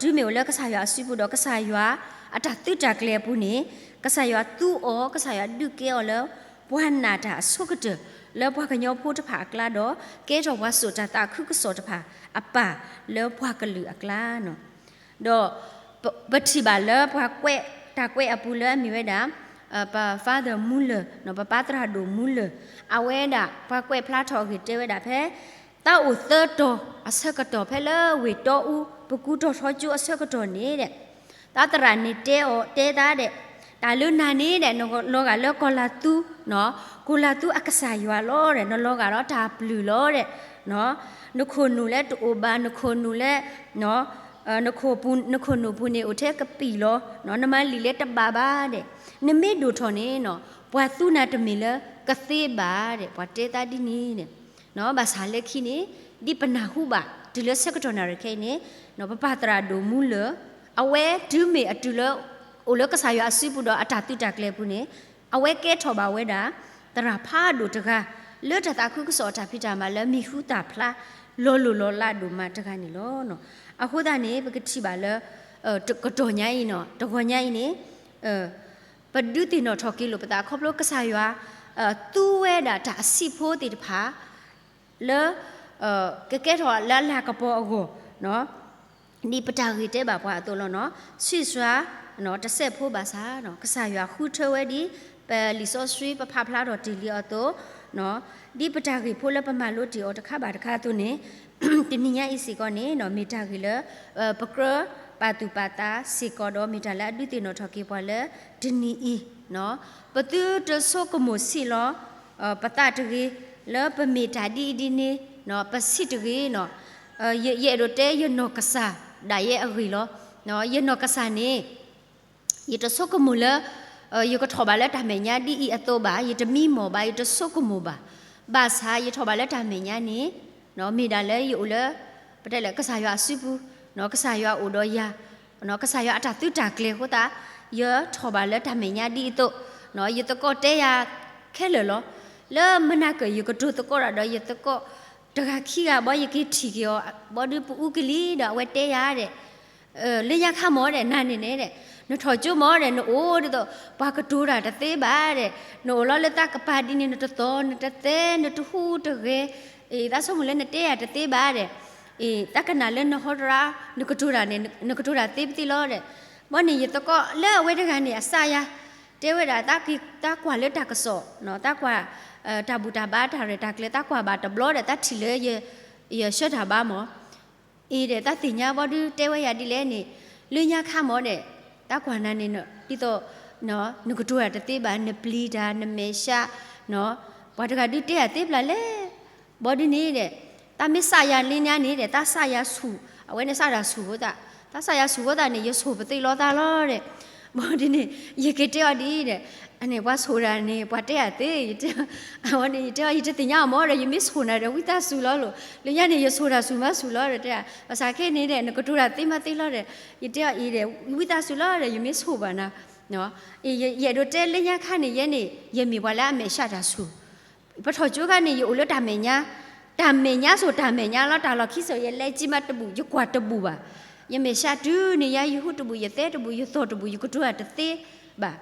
တုၤမ့ၢ်အိၣ်လၢကစၢ်ယွၤအစုပူၤဒီးကစၢ်ယွၤအတၢ်သုးတၢ်ကျဲၤအပူၤန့ၣ်, ကစၢ်ယွၤသူအီၤ, ကစၢ်ယွၤဒုးကဲအီၤလၢ ပှၤနာ်တၢ်အဆိကတၢၢ် လၢပှၤကညီဖိတဖၣ်အကျါဒီး ကဲထီၣ်ပှၤစိာ်တၢ်သးခုကစီၣ်တဖၣ်အပၢ်လၢပှၤကလုာ်အကျါ ဒီးပထံၣ်ဘၣ်လၢပှၤကွဲး, တၢ်ကွဲးအပူၤလၢအမ့ၢ်ဝဲဒၣ် ပ Father Muller, ပပၢ်သရၣ်ဒိၣ် Muller, အဝဲဒၣ်ပှၤကွဲးဖျါထီၣ်အဂ့ၢ်တဲဝဲဒၣ်ဖဲ သးအိၣ်သၢတီၤအဆၢကတီၢ်ဖဲလၢဝ့ၢ်တီအူ ပကူတီၤထီကၠိအဆၢကတီၢ်န့ၣ်ဒီး သးသရၣ်န့ၣ်တဲအီၤ, တဲသးဒီး, တၢ်လၢနၤန့ၣ်ဒီး နလီၤဂာ်လၢကီၢ်လၤသူ, ကီၢ်လၤသူအကစၢ်ယွၤလီၤဒီး နလီၤဂာ်ဒီးတၢ်ပျုၢ်လီၤဒီး, နခိၣ်နူာ်လၢတအိၣ်ဘၣ်, နခိၣ်နူာ်လၢ နခိၣ်နူာ်ပူၤန့ၣ်အိၣ်ထဲကပံာ်လီၤ, နမၤလံာ်လဲၤတဘၣ်ဘၣ်ဒီး, နမ့ၢ်ဒိၣ်ထီၣ်န့ၣ်, ပှၤသူနၤတမ့ၢ်လၢကသ့ဘၣ်ဒီး ပှၤတဲသးဒ်န့ၣ်ဒီး, ဘၣ်ဆၣ်လၢခံန့ၣ် ဒ်ပနၢ်ဟူဘၣ် တုၤလၢဆၢကတီၢ်နၣ်ရံၣ်ခဲအံၤန့ၣ်, ပပၢ်သရၣ်ဒိၣ် Muller, အဝဲတုၤမ့ၢ်အတုၤလၢ အိၣ်လၢကစၢ်ယွၤအစုပူၤဒီးအတၢ်သုးတၢ်ကျဲၤအပူၤန့ၣ်, အဝဲကဲထီၣ်ဘၣ်ဝဲဒၣ် သရၣ်ဖးဒိၣ်တဂၤ လၢတၢ်သးခုကစီၣ်အတၢ်ဖံးတၢ်မၤလၢမံၤဟူသၣ်ဖျါ လီၤလိၢ်လီၤလးဒိၣ်မးတဂၤန့ၣ်လီၤ. အဃိသတးန့ၣ် ပကထံၣ်ဘၣ်လၢ ကတီၢ်ညါအံၤ, တဂီၤညါအံၤန့ၣ် ပဒုးသ့ၣ်နီၣ်ထီၣ်က့ၤလိာ်ပသးခီဖျိကစၢ်ယွၤ သူဝဲဒၣ်တၢ်အဆံးဖိသ့ၣ်တဖၣ် လၢ ကကဲထီၣ်လၢအလၤကပီၤအဂီၢ်, ဒ်ပတၢ်ဂ့ၢ်တဲဘၣ်ပှၤအသိးလီၤ. ဆံးစှၤ တစဲးဖိဘၣ်ဆၣ် ကစၢ်ယွၤဃုထၢဝဲဒ် ပလံာ်စီဆှံပဖးဖျါထီၣ်တ့ၢ်လံအသိး, ဒ်ပတၢ်ဂ့ၢ်ဖိလၢပမၤလိတ့ၢ်အီၤတခါဘၣ်တခါအသိးန့ၣ်, တနံၤညါအံၤစ့ၢ်ကီးန့ၣ် မ့ၢ်တၢ်ဂ့ၢ်လၢ ပကြၢးပာ်သူၣ်ပာ်သးစ့ၢ်ကီးဒီး မ့ၢ်တၢ်လၢအဒုးသ့ၣ်နီၣ်ထီၣ်က့ၤပှၤလၢတနံၤအံၤ, ပသုတဆိကမိၣ်ဆံးလီၤ ပသးတဂ့ၤ, လၢပမ့ၢ်တၢ်ဒ်အံၤဒ်န့ၣ်, ပဆံးတဂ့ၤ, ယအဲၣ်ဒိးတဲယနီၢ်ကစၢ်ဒၣ်ယဲအဂ့ၢ်လီၤ. ယနီၢ်ကစၢ်န့ၣ် ယတဆိကမိၣ်လၢ ယကထီၣ်ဘၣ်လၢတၢ်မဲာ်ညါဒ်အံၤအသိးဘၣ်, ယတမံမီၢ်ဘၣ်, ယတဆိကမိၣ်ဘၣ်. ဘၣ်ဆၣ်ယထီၣ်ဘၣ်လၢတၢ်မဲာ်ညါန့ၣ် မ့ၢ်ဒၣ်လၢယအိၣ်လၢ ပတဲလၢကစၢ်ယွၤအစုပူၤ, ကစၢ်ယွၤအိၣ်ဒီးယၤ, ကစၢ်ယွၤအတၢ်သုးတၢ်ကျဲၤအဃိသတး ယထီၣ်ဘၣ်လၢတၢ်မဲာ်ညါဒ်အံၤအသိး, ယသကိးတဲယၤခဲလၢာ်လီၤ. လၢမနၤကၢၢ်ယကတိၤသကိးတၢ်ဒီးယသကိး တဂၤခံဂၤ ဘီယက့ၤထံၣ်က့ၤအီၤ ဘီဒုးပအူကလံၤဒီးအဝဲတဲယၤဒီး လၢညါခါမ့ၢ်ဒီး နၤန့ၣ်န့ၣ်ဒီး နထီၣ်ကၠိမ့ၢ်ဒီး နအိၣ်ဒ်သိး ပှၤကတိၤတၢ်တသ့ဘၣ်ဒီး နအိၣ်လီၤလၢသးကပၤဒ်န့ၣ် နတသီၣ်နတသဲ နတဟူးတဂဲၤ, သးဆိကမိၣ်လၢနတဲယၤတသ့ဘၣ်ဒီး သးကနၣ်လၢနဟီတရါ နကတိၤတၢ်န့ၣ် နကတိၤတၢ်သ့ပသ့လီၤဒီး ဘီန့ၣ်ယသကိးလၢအဝဲတဂၤန့ၣ် အစၢ်ယၤ တဲဝဲဒၣ် သးကွၢ်လၢတၢ်ကစီၣ် သးကွၢ် တၢ်ဘူၣ်တၢ်ဘါတၢ်ရဲၣ်တၢ်ကျဲၤ သးကွၢ်ဘၣ်တဘျီဒီး သးထံၣ်လၢ ယဆှၢတၢ်ဘါမ့ၢ် အံၤဒီး သးသ့ၣ်ညါဘီဒုးတဲဝဲယၤဒ်လဲၣ်န့ၣ် လၢညါခါမ့ၢ်ဒီး သးကွၢ်နၤန့ၣ် ဒ်သိး နကတိၤတၢ်တသ့ဘၣ် နပျံၤတၢ် နမဲာ်ဆှး ပှၤတဂၤဒုးတဲယၤသ့ပျၢ်လဲၣ် ဘီဒုးန့ၣ်ဒီး သးမ့ၢ်စၢ်ယၤလၢညါန့ၣ်ဒီး သးစၢ်ယၤဆူၣ် အဝဲန့ၣ်စၢ်တၢ်ဆူၣ်ဖိသၣ် သးစၢ်ယၤဆူၣ်ဖိသၣ်န့ၣ် ယဆိၣ်ပသ့လီၤသးလီၤဒီး ဘီဒုးန့ၣ် ယက့ၤတဲအီၤဒ်အံၤဒီး အန့ၣ်ပှၤဆိၣ်တၢ်န့ၣ် ပှၤတဲယၤသ့ ယတဲ အဝဲန့ၣ် ယတဲအီၤ ယတသ့ၣ်ညါအီၤမ့ၢ်ဒီး ယမ့ၢ်ဆိၣ်နၤဒီး ဝံသးစူၤလီၤလိာ် လၢညါန့ၣ် ယဆိၣ်တၢ်ဆူၣ်မးဆူၣ်လီၤဒီး တဲ ဘၣ်ဆၣ်ခဲအံၤန့ၣ်ဒီး နကတိၤတၢ်သ့မးသ့လီၤဒီး ယတဲအီၤအံၤဒီး ဝံသးစူၤလီၤဒီး ယမ့ၢ်ဆိၣ်ဘၣ်နၤ ယအဲၣ်ဒိးတဲလၢညါခါန့ၣ် ယဲန့ၣ် ယမ့ၢ်ပှၤလၢအမဲာ်ဆှးတၢ်ဆူၣ် ပထီၣ်ကၠိခါန့ၣ် ယအိၣ်လၢတၢ်မဲာ်ညါ တၢ်မဲာ်ညါစိၤတၢ်မဲာ်ညါလီၤ တၢ်လီၢ်ခံစိၤ ယလဲၤကံမးတဘူၣ် ယကွၢ်တဘူၣ်ဘၣ် ယမဲာ်ဆှးတုၤန့ၣ်ယၤ ယဟူးတဘူၣ် ယသဲတဘူၣ် ယသီၣ်တဘူၣ် ယကတိၤတၢ်တသ့ဘၣ်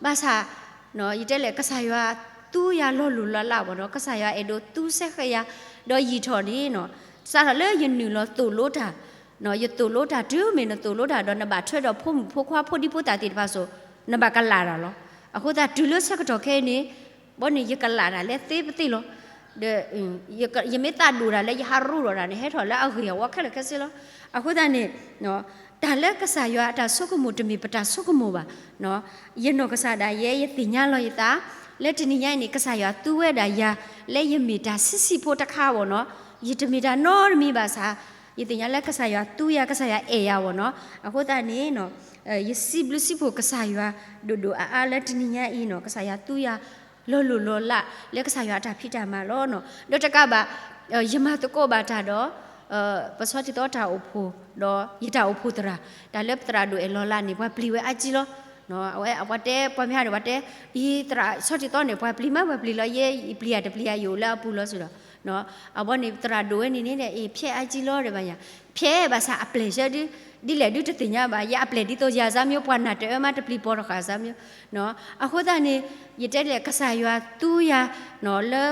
ဘၣ်ဆၣ် ယတဲလဲၣ် ကစၢ်ယွၤသူယၤလီၤလိၢ်လီၤလးဘၣ်နီၤ ကစၢ်ယွၤအဲၣ်ဒိးသူစဲဃဲယၤ ဒီးယံာ်ထီၣ်န့ၣ်နီၤ စးထီၣ်လၢယနုာ်လီၤသိၣ်လိတၢ်, ယသိၣ်လိတၢ်တုၤမ့ၢ်နသိၣ်လိတၢ်ဒီး နဘၣ်ထွဲဒီးဖိမုၣ်ဖိခွါဖိဒံဖိသၣ်သ့ၣ်တဖၣ်စိၤ, နဘၣ်ကလးတၢ်လီၤ. အဃိသတးတုၤလၢဆၢကတီၢ်ခဲအံၤန့ၣ်, ဘီန့ၣ်ယကလးတၢ်လၢသ့ပသ့လီၤ. ဒီး ယမ့ၢ်သးဒိၣ်တၢ်လၢယဟးရူဒီးတၢ်န့ၣ် ဟဲထီၣ်လၢအဂ့ၢ်အဝီခဲလၢာ်ခဲဆ့လီၤ. အဃိသတးန့ၣ် တၢ်လၢကစၢ်ယွၤအတၢ်ဆိကမိၣ်တမ့ၢ်ပတၢ်ဆိကမိၣ်ဘၣ်. ယနီၢ်ကစၢ်ဒၣ်ယဲ ယသ့ၣ်ညါလီၤယသး လၢတနံၤညါအံၤန့ၣ် ကစၢ်ယွၤသူဝဲဒၣ်ယၤ လၢယမ့ၢ်တၢ်ဆံးဆံးဖိတခါဘၣ်နီၤ. ယတမ့ၢ်တၢ်နီတမံၤဘၣ်ဆၣ်, ယသ့ၣ်ညါလၢကစၢ်ယွၤသူယၤ ကစၢ်ယွၤအဲၣ်ယၤဘၣ်နီၤ. အဃိသတးန့ၣ် ယစံးဘျုးစံးဖှိၣ်ကစၢ်ယွၤဒိၣ်ဒိၣ်အါအါလၢတနံၤညါအံၤနီၤ ကစၢ်ယွၤသူယၤ လီၤလိၢ်လီၤလး လၢကစၢ်ယွၤအတၢ်ဖံးတၢ်မၤလီၤ. ဒီးတကးဘၣ် ယမၤသကိးဘၣ်တၢ်ဒီး ပဆီတံသီတၢ်အိၣ်ဖှိၣ် ဒီးယတၢ်အိၣ်ဖှိၣ်သရၣ်, တၢ်လၢပသရၣ်ဒိၣ်အဲၣ်လီၤလးန့ၣ် ပှၤပျံၤဝဲအါကံလီၤ. အဝဲပှၤတဲ ပှၤမ့ၢ်ဟးဒီးပှၤတဲ အံၤသရၣ်ဆီတံသီန့ၣ် ပှၤပျံၤမး ပှၤပျံၤလီၤယဲ ယပျံၤယၤတပျံၤယၤ ယအိၣ်လၢအပူၤလီၤစ့ၢ်ဒီး အဝဲန့ၣ် သရၣ်ဒိၣ်ဝဲန့ၣ်န့ၣ် အံၤဖျဲးအါကံလီၤဒီးဘၣ်ယၤ, ဖျဲးဘၣ်ဆၣ်အပျဲၢ်ဆၢဒ်လဲၣ်ဒုတသ့ၣ်ညါဘၣ်. ယအပျဲၢ်ဒ်သိးယၤစၢ်မ့ၢ် ပှၤနၢ်တအၢမး တပျံၤပိာ်တဃာ်စၢ်မ့ၢ်. အဃိသတးန့ၣ် ယတဲလဲၣ်ကစၢ်ယွၤသူယၤ လၢ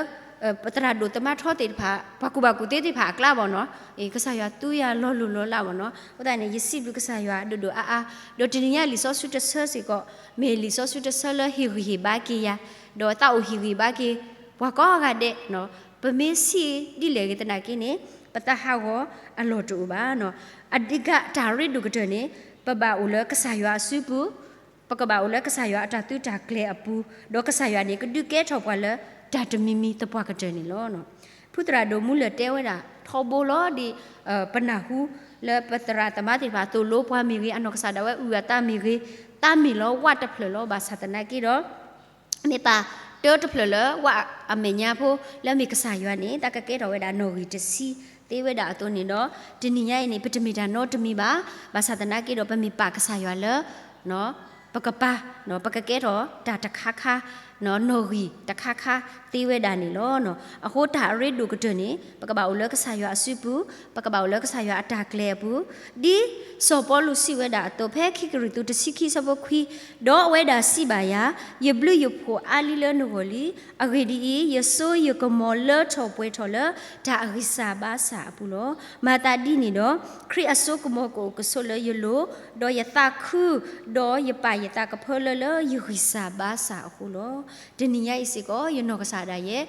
ပသရၣ်ဒိၣ်သမါထီသ့ၣ်တဖၣ် ပှၤကူၣ်ဘၣ်ကူၣ်သ့သ့ၣ်တဖၣ်အကျါဘၣ်နီၤ, ကစၢ်ယွၤသူယၤလီၤလိၢ်လီၤလးဘၣ်နီၤ. အဃိသတးန့ၣ် ယစံးဘျုးကစၢ်ယွၤဒိၣ်ဒိၣ်အါအါ, ဒီးတနံၤညါလံာ်စီဆှံတဆၢစ့ၢ်ကီး မ့ၢ်လံာ်စီဆှံတဆၢလၢဟ့ၣ်ဂံၢ်ဟ့ၣ်ဘါက့ၤယၤ, ဒီးသးအိၣ်ဟ့ၣ်ဂံၢ်ဘါက့ၤ ပှၤကိးဂၤဒဲး, ပမ့ၢ်ဆံးဒ်လဲၣ်ဂ့ၤသနာ်က့န့ၣ် ပသးဟးဂီၤအလီၢ်တအိၣ်ဘၣ်. အဓိကတၢ်ရ့ဒိၣ်ကတၢၢ်န့ၣ် ပဘၣ်အိၣ်လၢကစၢ်ယွၤအစုပူၤ, ပကဘၣ်အိၣ်လၢကစၢ်ယွၤအတၢ်သုးတၢ်ကျဲၤအပူၤ, ဒီးကစၢ်ယွၤန့ၣ် ကဒုးကဲထီၣ်ပှၤလၢတၢ်တမံၤမံၤသပှၢ်ကတၢၢ်န့ၣ်လီၤ. ဖုသရၣ်ဒိၣ်မူလၢာ်တဲဝဲဒၣ်ထီဘိလီၤဒီး ပနၢ်ဟူလၢပသရၣ်သမါသ့ၣ်တဖၣ်သိၣ်လိပှၤမ့ၢ်ဂ့ၤ, အနီၢ်ကစၢ်ဒၣ်ဝဲအုၣ်အသးမ့ၢ်ဂ့ၤ, သးမ့ၢ်လီၤဝးတဖျၢၣ်လီၤ. ဘၣ်ဆၣ်သနာ်က့ဒီး မ့ၢ်သးတၢတဖျၢၣ်လၢဝးအမဲာ်ညါဖိ လၢမ့ၢ်ကစၢ်ယွၤန့ၣ် သးကကဲထီၣ်ဝဲဒၣ်နီၣ်ဂံၢ်တဆံသ့ဝဲဒၣ်အသိးန့ၣ်ဒီး တနံၤညါအံၤန့ၣ် ပတမ့ၢ်တၢ်နီတမံၤဘၣ်. ဘၣ်ဆၣ်သနာ်က့ဒီး ပမ့ၢ်ပာ်ကစၢ်ယွၤလၢ ပကပၤ, ပကကဲထီၣ်တၢ်တခါခါ, နီၣ်ဂံၢ်တခါခါသ့ဝဲဒၣ်န့ၣ်လီၤ. အဃိတၢ်အရ့ဒိၣ်ကတၢၢ်န့ၣ် ပကဘၣ်အိၣ်လၢကစၢ်ယွၤအစုပူၤ, ပကဘၣ်အိၣ်လၢကစၢ်ယွၤအတၢ်ကျဲၤအပူၤ, ဒ်စီၤပီလူးစံးဝဲဒၣ်အသိး ဖဲခံကရံၣ်သူးတဆံခံဆၢဖိခွံ, ဒီးအဝဲဒၣ်စံးဘၣ်ယၤ, ယဘျုးယဖှိၣ်အါလံလၢနဂီၢ်လံ. အဂ့ၢ်ဒ်အံၤ, ယစိယကမီၤလၢထီၣ်ပှဲၤထီၣ်လၢတၢ်အဂံၢ်စၢ်ဘါစၢ်အပူၤလီၤ. မၤသးဒ်န့ၣ်ဒီး ခရံာ်အစိကမီၤကအိၣ်ကဆိးလၢယလိၤ, ဒီးယသးခု, ဒီးယပာ်ယသးကဖၢလၢလၢယဂံၢ်စၢ်ဘါစၢ်အဃိလီၤ. တနံၤညါအံၤစ့ၢ်ကီး ယနီၢ်ကစၢ်ဒၣ်ယဲ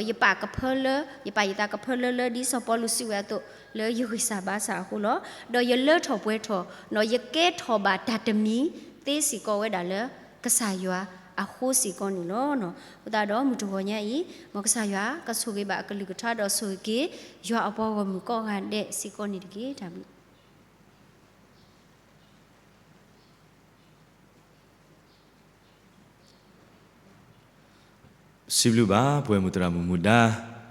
ယပာ်ကဖၢလၢ ယပာ်ယသးကဖၢလၢလၢဒ်စီၤပီလူးစံးဝဲအသိး လၢယဂံၢ်စၢ်ဘါစၢ်အဃိလီၤ. ဒီးယလၢထီၣ်ပှဲၤထီၣ်, ယကဲထီၣ်ဘၣ်တၢ်တမံၤသ့စ့ၢ်ကီးဝဲဒၣ်လၢကစၢ်ယွၤအဃိစ့ၢ်ကီးန့ၣ်လီၤ. အဃိသတးဒီးမုၢ်တဂီၤညါအံၤ မ်ကစၢ်ယွၤကဆိၣ်ဂ့ၤဘၣ်အကလုၢ်ကထါဒီးဆိၣ်ဂ့ၤက့ၤ ယွၤအပှၤဂီၢ်မုၢ်ကိးဂၤဒဲးစ့ၢ်ကီးန့ၣ်တက့ၢ်. တၢ်ဘျုး စံးဘျုးဘၣ် ပဝဲမုၢ်သရၣ်မုၣ်မုၢ်ဒါ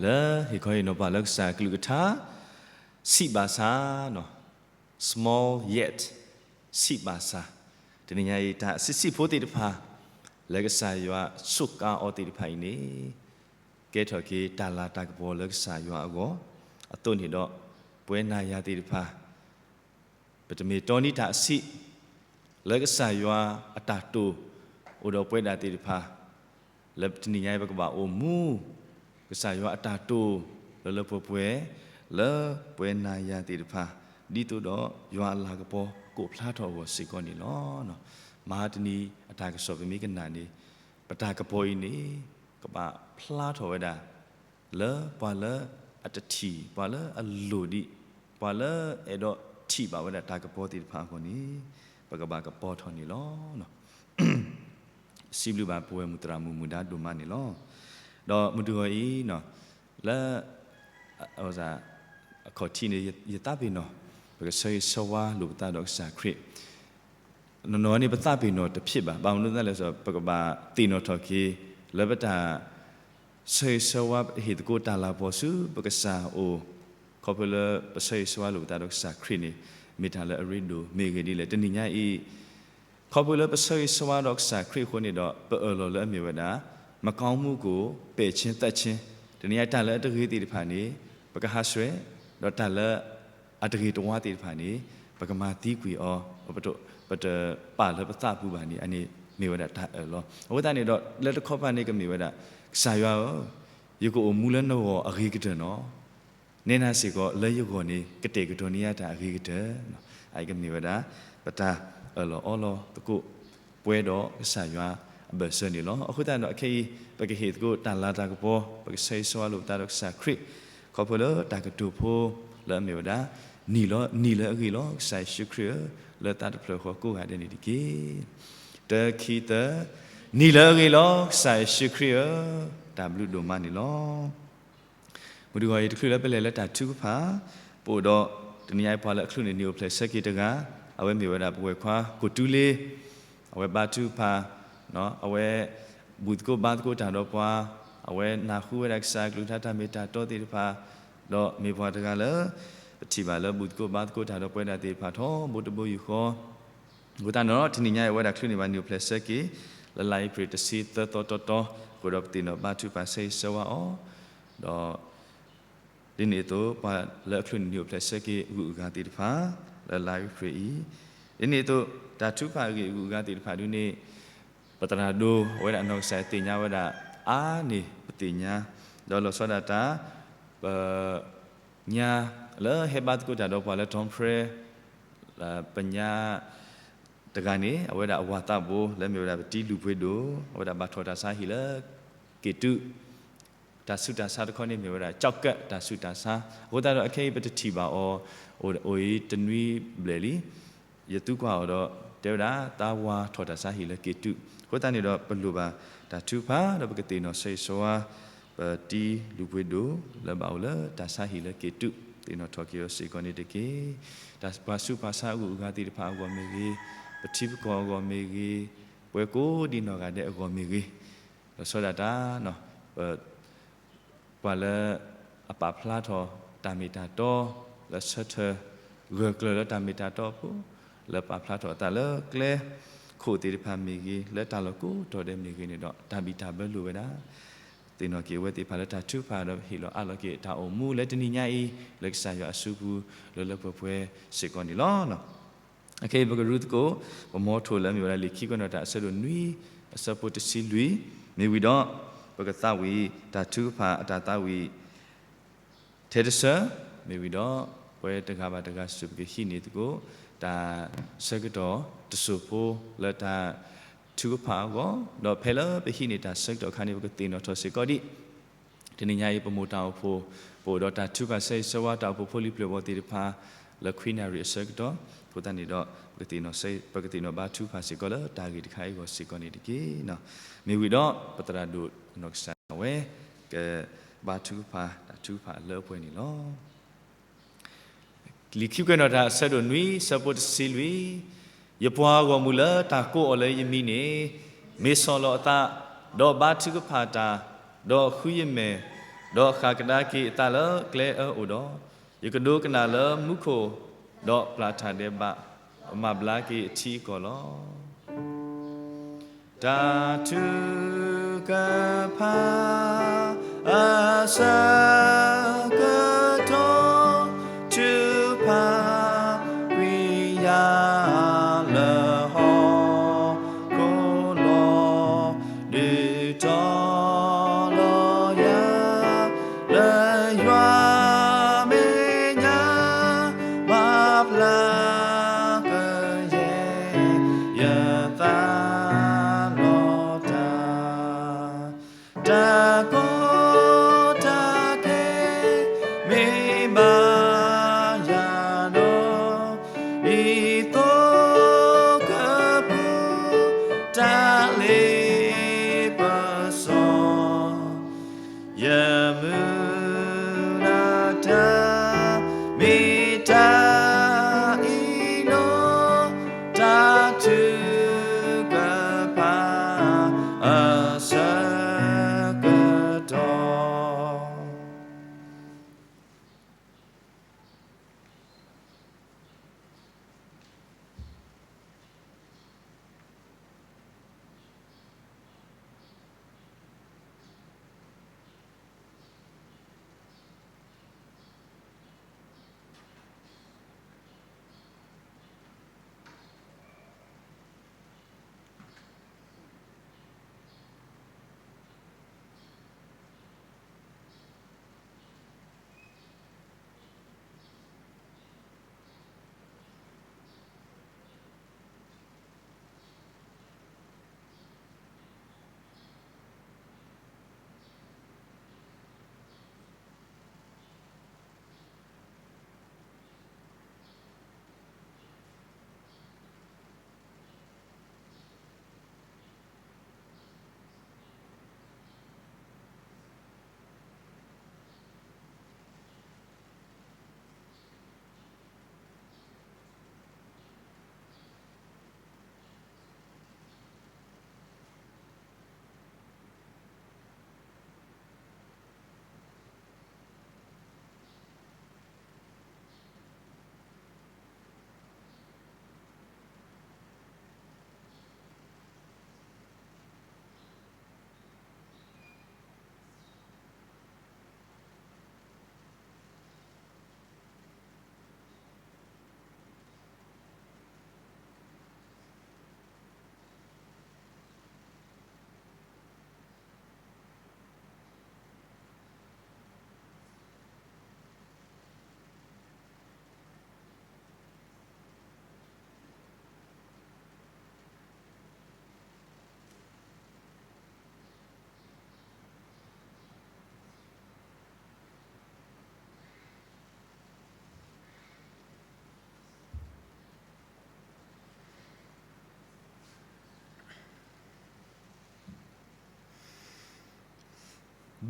လၢဟ့ၣ်ခီဟ့ၣ်နီၤပာ်လၢကစၢ်အကလုၢ်ကထါ ဆံးဘၣ်ဆၣ်, small yet, ဆံးဘၣ်ဆၣ်, တနံၤညါအံၤ တၢ်ဆံးဆံးဖိသ့ၣ်တဖၣ် လၢကစၢ်ယွၤစူးကါအီၤသ့ၣ်တဖၣ်အံၤန့ၣ် ကဲထီၣ်က့ၤတၢ်လၤတၢ်ကပီၤလၢကစၢ်ယွၤအဂီၢ်, အသိးန့ၣ်ဒီး ပဝဲနၤယၤသ့ၣ်တဖၣ် ပတမ့ၢ်တီနံၤတၢ်အဆံး လၢကစၢ်ယွၤအတၢ်တိာ် အိၣ်ဒီးပဝဲဒၣ်သ့ၣ်တဖၣ်, လၢတနံၤညါအံၤ ပကဘၣ်အိၣ်မူ ကစၢ်ယွၤအတၢ်တိာ် လၢလၢပှဲၤပှဲၤ လၢပဝဲနၤယၤသ့ၣ်တဖၣ်, ဒ်သိးဒီးယွၤအလၤကပီၤကအိၣ်ဖျါထီၣ်အဂီၢ်စ့ၢ်ကီးန့ၣ်လီၤ. မဟါတနံၤအတၢ်ကစီၣ်ပမ့ၢ်ကနၣ်န့ၣ် ပတၢ်ကပီၤအံၤန့ၣ် ကဘၣ်ဖျါထီၣ်ဝဲဒၣ် လၢပှၤလၢအတထံၣ် ပှၤလၢအလိၣ်ဒံး ပှၤလၢအဲၣ်ဒိးထံၣ်ဘၣ်ဝဲဒၣ်တၢ်ကပီၤသ့ၣ်တဖၣ်အဂီၢ်န့ၣ် ပကဘၣ်ကပီၤထီၣ်န့ၣ်လီၤ. စံးဘျုးဘၣ်ပဝဲမုၢ်သရၣ်မုၣ်မုၢ်ဒါဒိၣ်မးန့ၣ်လီၤ. ဒီးမုၢ်တဂီၤအံၤ လၢ အခီၣ်ထံးန့ၣ် ယသးပ့ၤနီၣ် ပကဆၢဂ့ၤဆၢဝါလိာ်ပသးဒီးကစၢ်ခရံာ် နီၢ်နီၢ်န့ၣ် ပသးပ့ၤနီၣ်တဖျ့ဘၣ်. ဘၣ်မနုၤသ့လဲၣ်, ပကဘၣ်သ့ၣ်နီၣ်ထီၣ်က့ၤ လၢပတၢ်ဆၢဂ့ၤဆၢဝါ ပဟ့ၣ်သကိးတၢ်လၤကပီၤဆူပကစၢ်အအိၣ်, ခီဖျိလၢပဆၢဂ့ၤဆၢဝါလိာ်ပသးဒီးကစၢ်ခရံာ်န့ၣ် မ့ၢ်တၢ်လၢအရ့ဒိၣ်. မ့ၢ်အဂ့ၢ်ဒ်လဲၣ်, တနံၤညါအံၤ ခီဖျိလၢပဆၢဂ့ၤဆၢဝါဒီးကစၢ်ခရံာ်အဃိန့ၣ်ဒီး ပအၢၣ်လီၤလၢအမ့ၢ်ဝဲဒၣ် မကောင်းမှုကို ပယ်ခြင်းသတ်ခြင်း, တနံၤညါတၢ်လၢအတဂ့ၤသ့ၣ်တဖၣ်န့ၣ် ပကဟးဆှဲး, ဒီးတၢ်လၢအတဂ့ၤတဝါသ့ၣ်တဖၣ်န့ၣ် ပကမၤသံကွံာ်အီၤ, ပတပာ်လၢပသးပူၤဘၣ်န့ၣ် အန့ၣ်မ့ၢ်ဝဲဒၣ်တၢ်အၢၣ်လီၤ. အဃိသတးန့ၣ်ဒီး လၢတခီပၤန့ၣ်ကမ့ၢ်ဝဲဒၣ် ကစၢ်ယွၤဧၢ, ယကအိၣ်မူလၢနဂီၢ်အဂ့ၤကတၢၢ်နီၤ. နဲနၤစ့ၢ်ကီးလၢယဂီၢ်န့ၣ် ကတဲာ်ကတီၤန့ၢ်ယၤတၢ်အဂ့ၤကတၢၢ်, အအံၤကမ့ၢ်ဝဲဒၣ် ပတၢ်အၢၣ်လီၤအီလီၤသကိး ပှဲၤဒီးကစၢ်ယွၤအဘၢၣ်စၢၤန့ၣ်လီၤ. အဃိသတးဒီး အခဲအံၤ ပကဟ့ၣ်သကိးတၢ်လၤတၢ်ကပီၤ, ပကဆၢဂ့ၤဆၢဝါလိာ်ပသးဒီးကစၢ်ခရံာ် ခီဖျိလၢတၢ်ကတိၤဖိလၢအမ့ၢ်ဝဲဒၣ် နံၤလီၤ, နံၤလၢအဂ့ၤလီၤ ကစၢ်ယ့ၣ်ၡူးခရံာ်ဧၢ, လၢသးတဖျၢၣ်ဃီကိးဂၤဒဲးန့ၣ်တက့ၢ်. တၢ ခံ သၢ, နံၤလၢအဂ့ၤလီၤ ကစၢ်ယ့ၣ်ၡူးခရံာ်ဧၢ, တၢ်ဘျုးဒိၣ်မးန့ၣ်လီၤ. မုၢ်တဂီၤအံၤ တချုးလၢပလဲၤလၢတၢ်ထုကဖၣ်, ပအိၣ်ဒီး တနံၤညါအံၤ ပှၤလၢအချုးန့ၢ်နံၣ်အိၣ်ဖျဲၣ်ဆၢက့ၤတဂၤ, အဝဲမ့ၢ်ဝဲဒၣ်ပဝဲၢ်ခွါကိၣ်တူလ့, အဝဲဘါထုကဖၣ်, အဝဲ ဘူၣ်သကိးဘါသကိးတၢ်ဒီးပှၤ, အဝဲနၢ်ဟူဝဲဒၣ်ကစၢ်အကလုၢ်ကထါတၢ်မ့ၢ်တၢ်တီသ့ၣ်တဖၣ်, ဒီးမ့ၢ်ပှၤတဂၤလၢ ပထံၣ်ဘၣ်လၢဘူၣ်သကိးဘါသကိးတၢ်ဒီးပဝဲဒၣ်သ့ၣ်တဖၣ်ထီဘိ တဘိယူၢ်ဃီ အဃိသတးဒီး တနံၤညါအံၤ အဝဲဒၣ်ချုးန့ၢ်ဘၣ်နံၣ်အိၣ်ဖျဲၣ်ဆၢက့ၤ လၢလါအ့ဖြ့ၣ်တဆံသၢသီတီတီ, အဃိဒီးပသ့ၣ်နီၣ်ဘါထုကဖၣ်ဆၢဂ့ၤဆၢဝါအီၤ, ဒီး ဒ်န့ၣ်အသိး ပှၤလၢအချုးန့ၢ်နံၣ်အိၣ်ဖျဲၣ်ဆၢက့ၤအဂုၤအဂၤသ့ၣ်တဖၣ် လၢလါအ့ဖြ့ၣ်အံၤ, ဒ်န့ၣ်အသိး တၢ်ထုကဖၣ်အဂ့ၢ်အဂုၤအဂၤသ့ၣ်တဖၣ်ဒ်န့ၣ် ပသရၣ်ဒိၣ် အဝဲဒၣ်အနီၢ်ကစၢ်သ့ၣ်ညါဝဲဒၣ်အါန့ၢ်ပသ့ၣ်ညါ, ဒီးလီၤဆီဒၣ်တၢ် ပ ညါ လၢဟဲဘါသကိးတၢ်ဒီးပှၤလၢ Tom Friend ပညါ တဂၤန့ၣ် အဝဲဒၣ်အဝၤသးဘိ လၢမ့ၢ်ဝဲဒၣ်ပတံၤလူၢ်ပှ့ၤဒိၣ် အဝဲဒၣ်ဘၣ်ထီၣ်တၢ်ဆါဟံၣ်လၢ က့ၤတု, တၢ်ဆူးတၢ်ဆါတခီန့ၣ်မ့ၢ်ဝဲဒၣ် ကၠီကၢး တၢ်ဆူးတၢ်ဆါ, အဃိသတးဒီးအခဲအံၤပတထံၣ်ဘၣ်အီၤ အိၣ်အံၤတနွံဘျဲၣ်လံ ယသူကွၢ်အီၤဒီး တဲဝဲဒၣ် သးဝၤထီၣ်တၢ်ဆါဟံၣ်လၢက့ၤတု, အဃိသတးန့ၣ်ဒီး ပလိၣ်ဘၣ်တၢ်ထုကဖၣ် ဒီးပကသ့ၣ်နီၣ်ဆၢဂ့ၤဆၢဝါ ပတံၤလူၢ်ပှ့ၤဒိၣ် လၢဘၣ်အိၣ်လၢတၢ်ဆါဟံၣ်လၢက့ၤတု, သ့ၣ်နီၣ်ထီၣ်က့ၤအီၤစ့ၢ်ကီးန့ၣ်တက့ၢ်. တၢ်ပှၤဆူးပှၤဆါအဂုၤအဂၤသ့ၣ်တဖၣ်အဂီၢ်မ့ၢ်ဂ့ၤ, ပထံပကီၢ်အဂီၢ်မ့ၢ်ဂ့ၤ, ပှၤကိးဒံနီၢ်ဂၤဒဲးအဂီၢ်မ့ၢ်ဂ့ၤ, လီၤဆီဒၣ်တၢ် ပှၤလၢအပာ်ဖျါထီၣ်တၢ်မ့ၢ်တၢ်တီ လၢဆၢထၢၣ်ဂၢၢ်ကျၢၤလၢတၢ်မ့ၢ်တၢ်တီအပူၤ, လၢပာ်ဖျါထီၣ်အသးလၢကျဲခိၣ်သ့ၣ်တဖၣ်မ့ၢ်ဂ့ၤ, လၢတၢ်လီၢ်ကိးတီၤဒဲးမ့ၢ်ဂ့ၤန့ၣ်ဒီး တၢ်ဘံၣ်တၢ်ဘၢလိာ်ဝဲဒၣ် သ့ၣ်နီၣ်က့ၤအဝဲသ့ၣ်တဖၣ်လၢတၢ်ထုကဖၣ်ဒီးဟ့ၣ်လီၤအးလီၤက့ၤတၢ်အိၣ်မူလၢတနံၤညါအံၤ လၢကစၢ်ယွၤအစုပူၤ လၢလၢပှဲၤပှဲၤစ့ၢ်ကီးန့ၣ်လီၤ. အခဲအံၤပကရူသကိး ပမီထိၣ်လၢအမ့ၢ်ဝဲဒၣ်လံာ်ခံကွဲးနီၣ်တၢ်အဆၢဒိၣ်နွံ အဆၢဖိတဆံလွံၢ်, မ့ၢ်ဝံၤဒီး ပကသးဝံၣ်တၢ်ထုကဖၣ်အတၢ်သးဝံၣ် ထဲတဆၢ, မ့ၢ်ဝံၤဒီး ပဝဲတဂၤဘၣ်တဂၤစ့ၢ်ကီးပကဟံးန့ၢ်သကိး တၢ်ဆၢကတီၢ်တစိၢ်ဖိလၢတၢ်ထုကဖၣ်အဂီၢ်, ဒီးဖဲလၢပဟံးန့ၢ်တၢ်ဆၢကတီၢ်အခါန့ၣ် ပကသ့ၣ်နီၣ်ထီၣ်စ့ၢ်ကီးဒံး တနံၤညါအံၤ ပမိၢ်တၢ်အိၣ်ဖှိၣ် ပအိၣ်ဒီးတၢ်ထုကဖၣ်ဆၢဂ့ၤဆၢဝါတၢ်အိၣ်ဖှိၣ်ဖိလံၤပျၢၤဘီၣ်သ့ၣ်တဖၣ် လၢခွံနၣ်ရံၣ်အဆၢကတီၢ်, အဃိသတးန့ၣ်ဒီး ပကသ့ၣ်နီၣ်ဆၢ ပကသ့ၣ်နီၣ်ဘါထုကဖၣ်စ့ၢ်ကီးလၢတၢ်ဂ့ၢ်တခါအံၤအဂီၢ်စ့ၢ်ကီးန့ၣ်တက့ၢ်. မ့ၢ်ဝံၤဒီး ပသရၣ်ဒိၣ်အနီၢ်ကစၢ်အဝဲ ကဘါထုကဖၣ်တၢ်ထုကဖၣ်လၢအပှဲၤန့ၣ်လီၤ. လံာ်ခံကွဲးနီၣ်တၢ်အဆၢဒိၣ်နွံ ဆၢဖိတဆံလွံၢ်, ယပှၤဂီၢ်မုၢ်လၢတၢ်ကိးအီၤလၢယမံၤန့ၣ် မ့ၢ်ဆီၣ်လီၤအသး, ဒီးဘါထုကဖၣ်တၢ်, ဒီးဃုယမဲာ်, ဒီးဃၣ်ကဒါက့ၤအသးလၢကျဲအၢအိၣ်ဒီး, ယကဒိကနၣ်လၢမူခိၣ်, ဒီးပျၢ်တၢ်ဒဲးဘး, ပမၤဘျါက့ၤအထံအကီၢ်လီၤ. တၢ်ထုကဖၣ်အဆၢကတီၢ် ထုကဖၣ်ကွံာ်ယၤလၢဟီၣ်ခိၣ်လီၤ. ဒုးတီၤလီၤယၤ လၢယွၤမဲာ်ညါ မၤဘျါကယဲၢ် ယသးလီၤတၢ် တၢ်ကီတၢ်ခဲ မ့ၢ်ဘၣ်ယၤဒီး ဒ်သိးကပူၤ တၢ်လ့ပစီ ယမုၢ်လၢ်တၢ် မ့ၢ်တၢ်အံၤလီၤ. တၢ်ထုကဖၣ်အဆၢကတီၢ်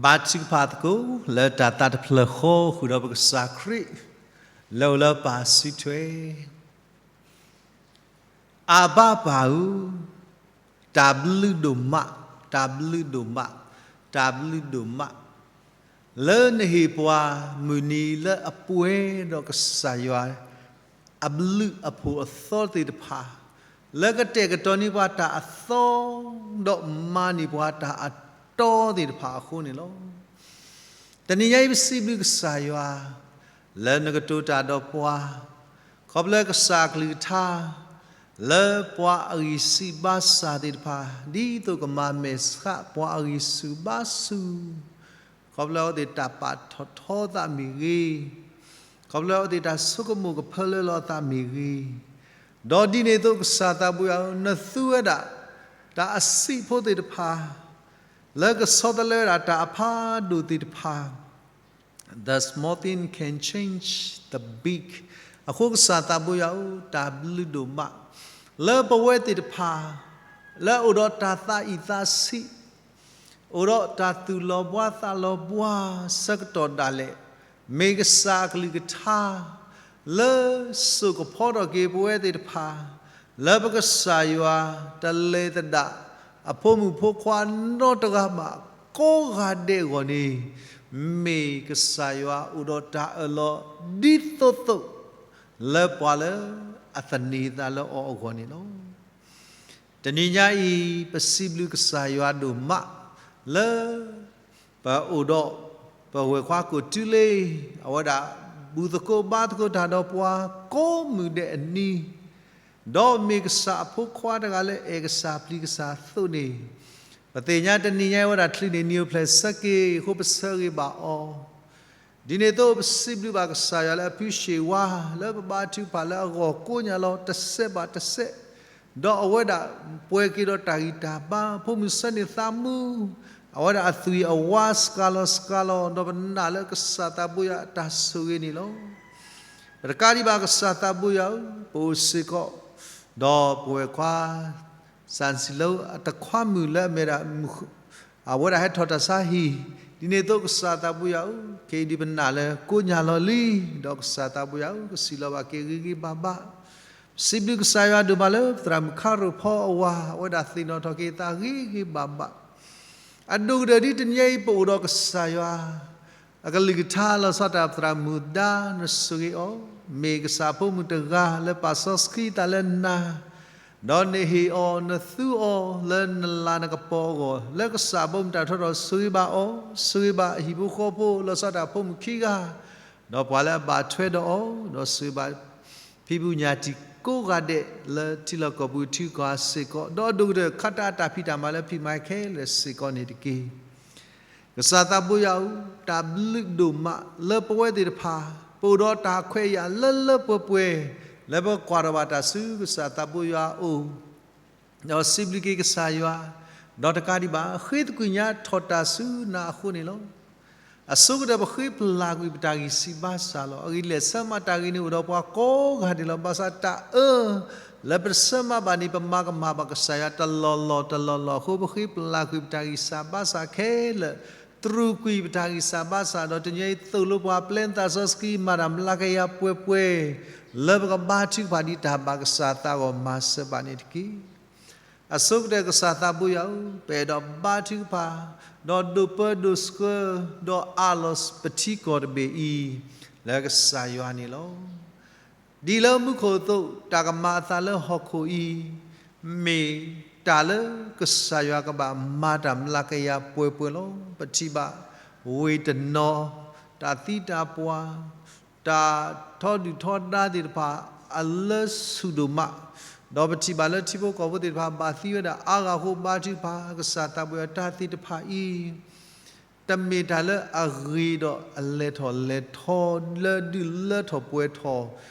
ဘါထုကဖၣ်သကိးလၢတၢ်သးတဖျၢၣ်ဃီဃုာ်ဒီးပကစၢ်ခရံာ် လၢအိၣ်လၢပၢ်စုထွဲ. အဘၣ်ပၢ်ဧၢ, တၢ်ဘျုးဒိၣ်မး, တၢ်ဘျုးဒိၣ်မး, တၢ်ဘျုးဒိၣ်မး, လၢနဟ့ၣ်ပှၤမုၢ်နံၤလၢအပှဲၤဒီးကစၢ်ယွၤ အဘျုးအဖှိၣ်အသီသ့ၣ်တဖၣ်, လၢကတဲာ်ကတီၤန့ၢ်ပှၤတၢ်အသီ, ဒီးမၤန့ၢ်ပှၤတၢ်အတီသ့ၣ်တဖၣ်အဃိန့ၣ်လီၤ. တနံၤညါအံၤပစံးဘျုးကစၢ်ယွၤ လၢနကတိၤတၢ်ဒီးပှၤ, ခီဖျိကစၢ်အကလုၢ်ကထါ လၢပှၤအဂံၢ်ဆူၣ်ဘါစၢ်သ့ၣ်တဖၣ် ဒ်သိးကမၤမဲာ်ဆှးပှၤအဂံၢ်ဆူၣ်ဘါဆူၣ်, ခီဖျိအဝဲသ့ၣ်တၢ်ပာ်ထီၣ်ထီသးမ့ၢ်ဂ့ၤ, ခီဖျိအဝဲသ့ၣ်တၢ်ဆိကမိၣ်ကဖၢလၢလီၤအသးမ့ၢ်ဂ့ၤ, ဒီးဒ်န့ၣ်အသိးကစၢ်သးဘိယွၤဧၢ, နသူဝဲဒၣ် တၢ်အဆံးဖိသ့ၣ်တဖၣ် လၢကဆီတလဲဝဲဒၣ်တၢ်အဖးဒိၣ်သ့ၣ်တဖၣ် The small thing can change the big. အဃိကစၢ်သးဘိယွၤဧၢ, တၢ်ဘျုးဒိၣ်မး လၢပဝဲသ့ၣ်တဖၣ် လၢအအိၣ်ဒီးတၢ်သးအံၣ်သးဆံး, အိၣ်ဒီးတၢ်သူၣ်လီၤဘှါသးလီၤဘှါဆၢကတီၢ်ဒၣ်လဲာ်, မ့ၢ်ကစၢ်အကလုၢ်ကထါ လၢစိာ်ကဖီထီၣ်က့ၤပဝဲသ့ၣ်တဖၣ် လၢပကစၢ်ယွၤတလဲၤသဒၣ် အဖိမုၣ်ဖိခွါနီတဂၤဘၣ် ကိးဂၤဒဲးအဂီၢ်န့ၣ်, မ့ၢ်ကစၢ်ယွၤအိၣ်ဒီးတၢ်အၢၣ်လီၤဒ်သိးသိး လၢပှၤလၢအသန့ၤသးလၢအီၤအဂီၢ်န့ၣ်လီၤ. တနံၤညါအံၤ ပစံးဘျုးကစၢ်ယွၤဒိၣ်မး လၢ ပအိၣ်ဒီး ပဝဲၢ်ခွါကိၣ်တုလ့, အဝဲဒၣ်ဘူၣ်သကိးဘါသကိးတၢ်ဒီးပှၤကိးမုၢ်ဒဲးအနံၤ, ဒီးမ့ၢ်ကစၢ်အဖိခွါတဂၤလၢအဲၣ်ကစၢ်ပျံၤကစၢ်အသိးန့ၣ်, ပသ့ၣ်ညါတနံၤညါအံၤဝဲဒၣ်ချုးန့ၣ် နံၤအိၣ်ဖျဲၣ်ဆၢက့ၤအဃိ ပဆၢဂ့ၤဘၣ်အီၤ ဒ်န့ၣ်အသိးပစံးဘျုးဘၣ်ကစၢ်ယွၤလၢအဖုၣ်ရှ့ၣ်ဝါ လၢပဘါထုကဖၣ်လၢအဂီၢ်ကိးညါလီၤတစဲးဘၣ်တစဲး, ဒီးအဝဲဒၣ်ပှဲၤက့ၤဒီးတၢ်ဂံၢ်တၢ်ဘါ ဖိမုၣ်ဆၢန့ၢ်သးမူ, အဝဲဒၣ်အသွံၣ်အဝါစှၤလီၤစှၤလီၤ ဒီးပနာ်လၢကစၢ်သးဘိယွၤအတၢ်ဆိၣ်ဂ့ၤန့ၣ်လီၤ. ပတကးဒံးဘၣ်ကစၢ်သးဘိယွၤဧၢ, ပအိၣ်စ့ၢ်ကီး ဒီးပဝဲၢ်ခွါ စၣ်စံလၢအတခွါမုၣ်လၢအမ့ၢ်ဒၣ် အဝဲဒၣ်ဟဲထီၣ်တၢ်ဆါဟံၣ်, ဒ်န့ၣ်အသိးကစၢ်သးဘိယွၤဧၢ, ခဲအံၤဒ်ပနာ်လၢကိးညါလီၤလံ, ဒီးကစၢ်သးဘိယွၤဧၢ, ကစံးလီၤဘၣ်က့ၤဂ့ၤဂ့ၤဘၣ်ဘၣ်, စံးဘျုးကစၢ်ယွၤဒိၣ်မးလၢပသရၣ်မုၣ်ခါရိၣ်ဖီအဝၤ, အဝဲဒၣ်သ့ၣ်နီၣ်ထီၣ်က့ၤအသးဂ့ၤဂ့ၤဘၣ်ဘၣ်, အဒိၣ်ကတၢၢ်ဒ်တနံၤညါအံၤပအိၣ်ဒီးကစၢ်ယွၤ အကလုၢ်ကထါလီၤဆီဒၣ်တၢ်ပသရၣ်မုၣ်ဒါ နဆိၣ်ဂ့ၤအီၤ, မ့ၢ်ကစၢ်ဖိမုၣ်တဂၤလၢပာ်စီဆှံသးလၢနၤ, ဒီးနဟ့ၣ်အီၤနသူအီၤလၢနလၤနကပီၤအဂီၢ်, လၢကစၢ်ဘီမုၢ်တၢ်ထီထီၣ်ဆိၣ်ဂ့ၤဘၣ်အီၤ, ဆိၣ်ဂ့ၤဘၣ်အဟံၣ်ဖိဃီဖိလီၤဆီဒၣ်တၢ်ဖိမုၣ်ခံဂၤ, ဒီးပှၤလၢအဘၣ်ထွဲဒီးအီၤ, ဒီးဆိၣ်ဂ့ၤဘၣ် ဖံဖုညၣ်တံၢ်ကိးဂၤဒဲး လၢထံလီၢ်ကီၢ်ပူၤထံကီၢ်အစ့ၢ်ကီး, ဒီးအဒိၣ်ကတၢၢ်ခါတၢ်အတၢ်ဖံးတၢ်မၤလၢဖံးမၤခဲလၢာ်စ့ၢ်ကီးန့ၣ်တက့ၢ်. ကစၢ်သးဘိယွၤဧၢ, တၢ်ဘျုးဒိၣ်မးလၢပဝဲသ့ၣ်တဖၣ် ပအိၣ်ဒီးတၢ်ခွဲးယာ်လၢလၢပှဲၤပှဲၤ လၢပကွၢ်ထီၣ်ဘၣ်တၢ်ဆူကစၢ်သးဘိယွၤအအိၣ် ဒီးစံးဘျုးက့ၤကစၢ်ယွၤ, ဒီးတကးဒံးဘၣ် ဃ့သကွံၢ်ညါထီၣ်တၢ်ဆူနၤအဃိန့ၣ်လီၤ. အဆိကတၢၢ်ပဃ့ပလၢ်ကွံာ်ပတၢ်ဂံၢ်စၢ်ဘါစၢ်လီၤ. အဂ့ၢ်ဒ်လဲၣ် ဆၢမၤတၢ်ဂ့ၤန့ၣ်အိၣ်ဒီးပှၤကိးဂၤဒဲးလီၤ. ဘၣ်ဆၣ်တၢ်အၢ လၢပတဆၢမၤဘၣ်န့ၣ် ပမၤကမၣ်ဘၣ်ကစၢ်ယွၤတလီၢ်လီၢ်တလီၢ်လီၢ်အဃိ ပဃ့ပလၢ်ကွံာ်ပတၢ်ဂံၢ်စၢ်ဘါစၢ်ခဲလၢာ်, တြူာ်ကွံာ်ပတၢ်ဂံၢ်စၢ်ဘါစၢ် ဒီးတနံၤအံၤသိၣ်လိပှၤ ပျဲနသးစီဆှံမၤတၢ်မျးကယၤပှဲၤပှဲၤ လၢပကဘါထုကဖၣ်ဒ်တၢ်ဘၣ်ကစၢ်သးဂီၢ်မၤစၢၤဘၣ်န့ၣ်တက့ၢ်. အဆိကတၢၢ်ကစၢ်သးဘိယွၤဧၢ, ပအဲၣ်ဒိးဘါထုကဖၣ်, ဒီးဒိးပၢဒိးဆှၢ, ဒီးအးလီၤပထံကီၢ်တဘ့ၣ်အံၤ လၢကစၢ်ယွၤန့ၣ်လီၤ. ဒ်လၢမူခိၣ်အသိး တၢ်ကမၤအသးလၢဟီၣ်ခိၣ်အံၤ, မ့ၢ်တၢ်လၢကစၢ်ယွၤကဘၣ်မၤတၢ်မျးကယၤပှဲၤပှဲၤလီၤ. ပထံၣ်ဘၣ်ဝ့ၢ်တနီၤ, တၢ်သံတၢ်ပှၢ်, တၢ်ထီဒုၣ်ထီဒါသ့ၣ်တဖၣ် အလၢဆူၣ်ဒိၣ်မး, ဒီးပထံၣ်ဘၣ်လၢထံဖိကီၢ်ဖိသ့ၣ်တဖၣ် ဘၣ်သံဝဲဒၣ်အါဂၤအဃိ ဘါထုကဖၣ်ကစၢ်သးဘိယွၤ တၢ်သ့ၣ်တဖၣ်အံၤ တမ့ၢ်တၢ်လၢအဂ့ၤဒီးအလဲၤထီၣ်လဲၤထီ လၢဒုးလၢထီၣ်ပှဲၤထီၣ်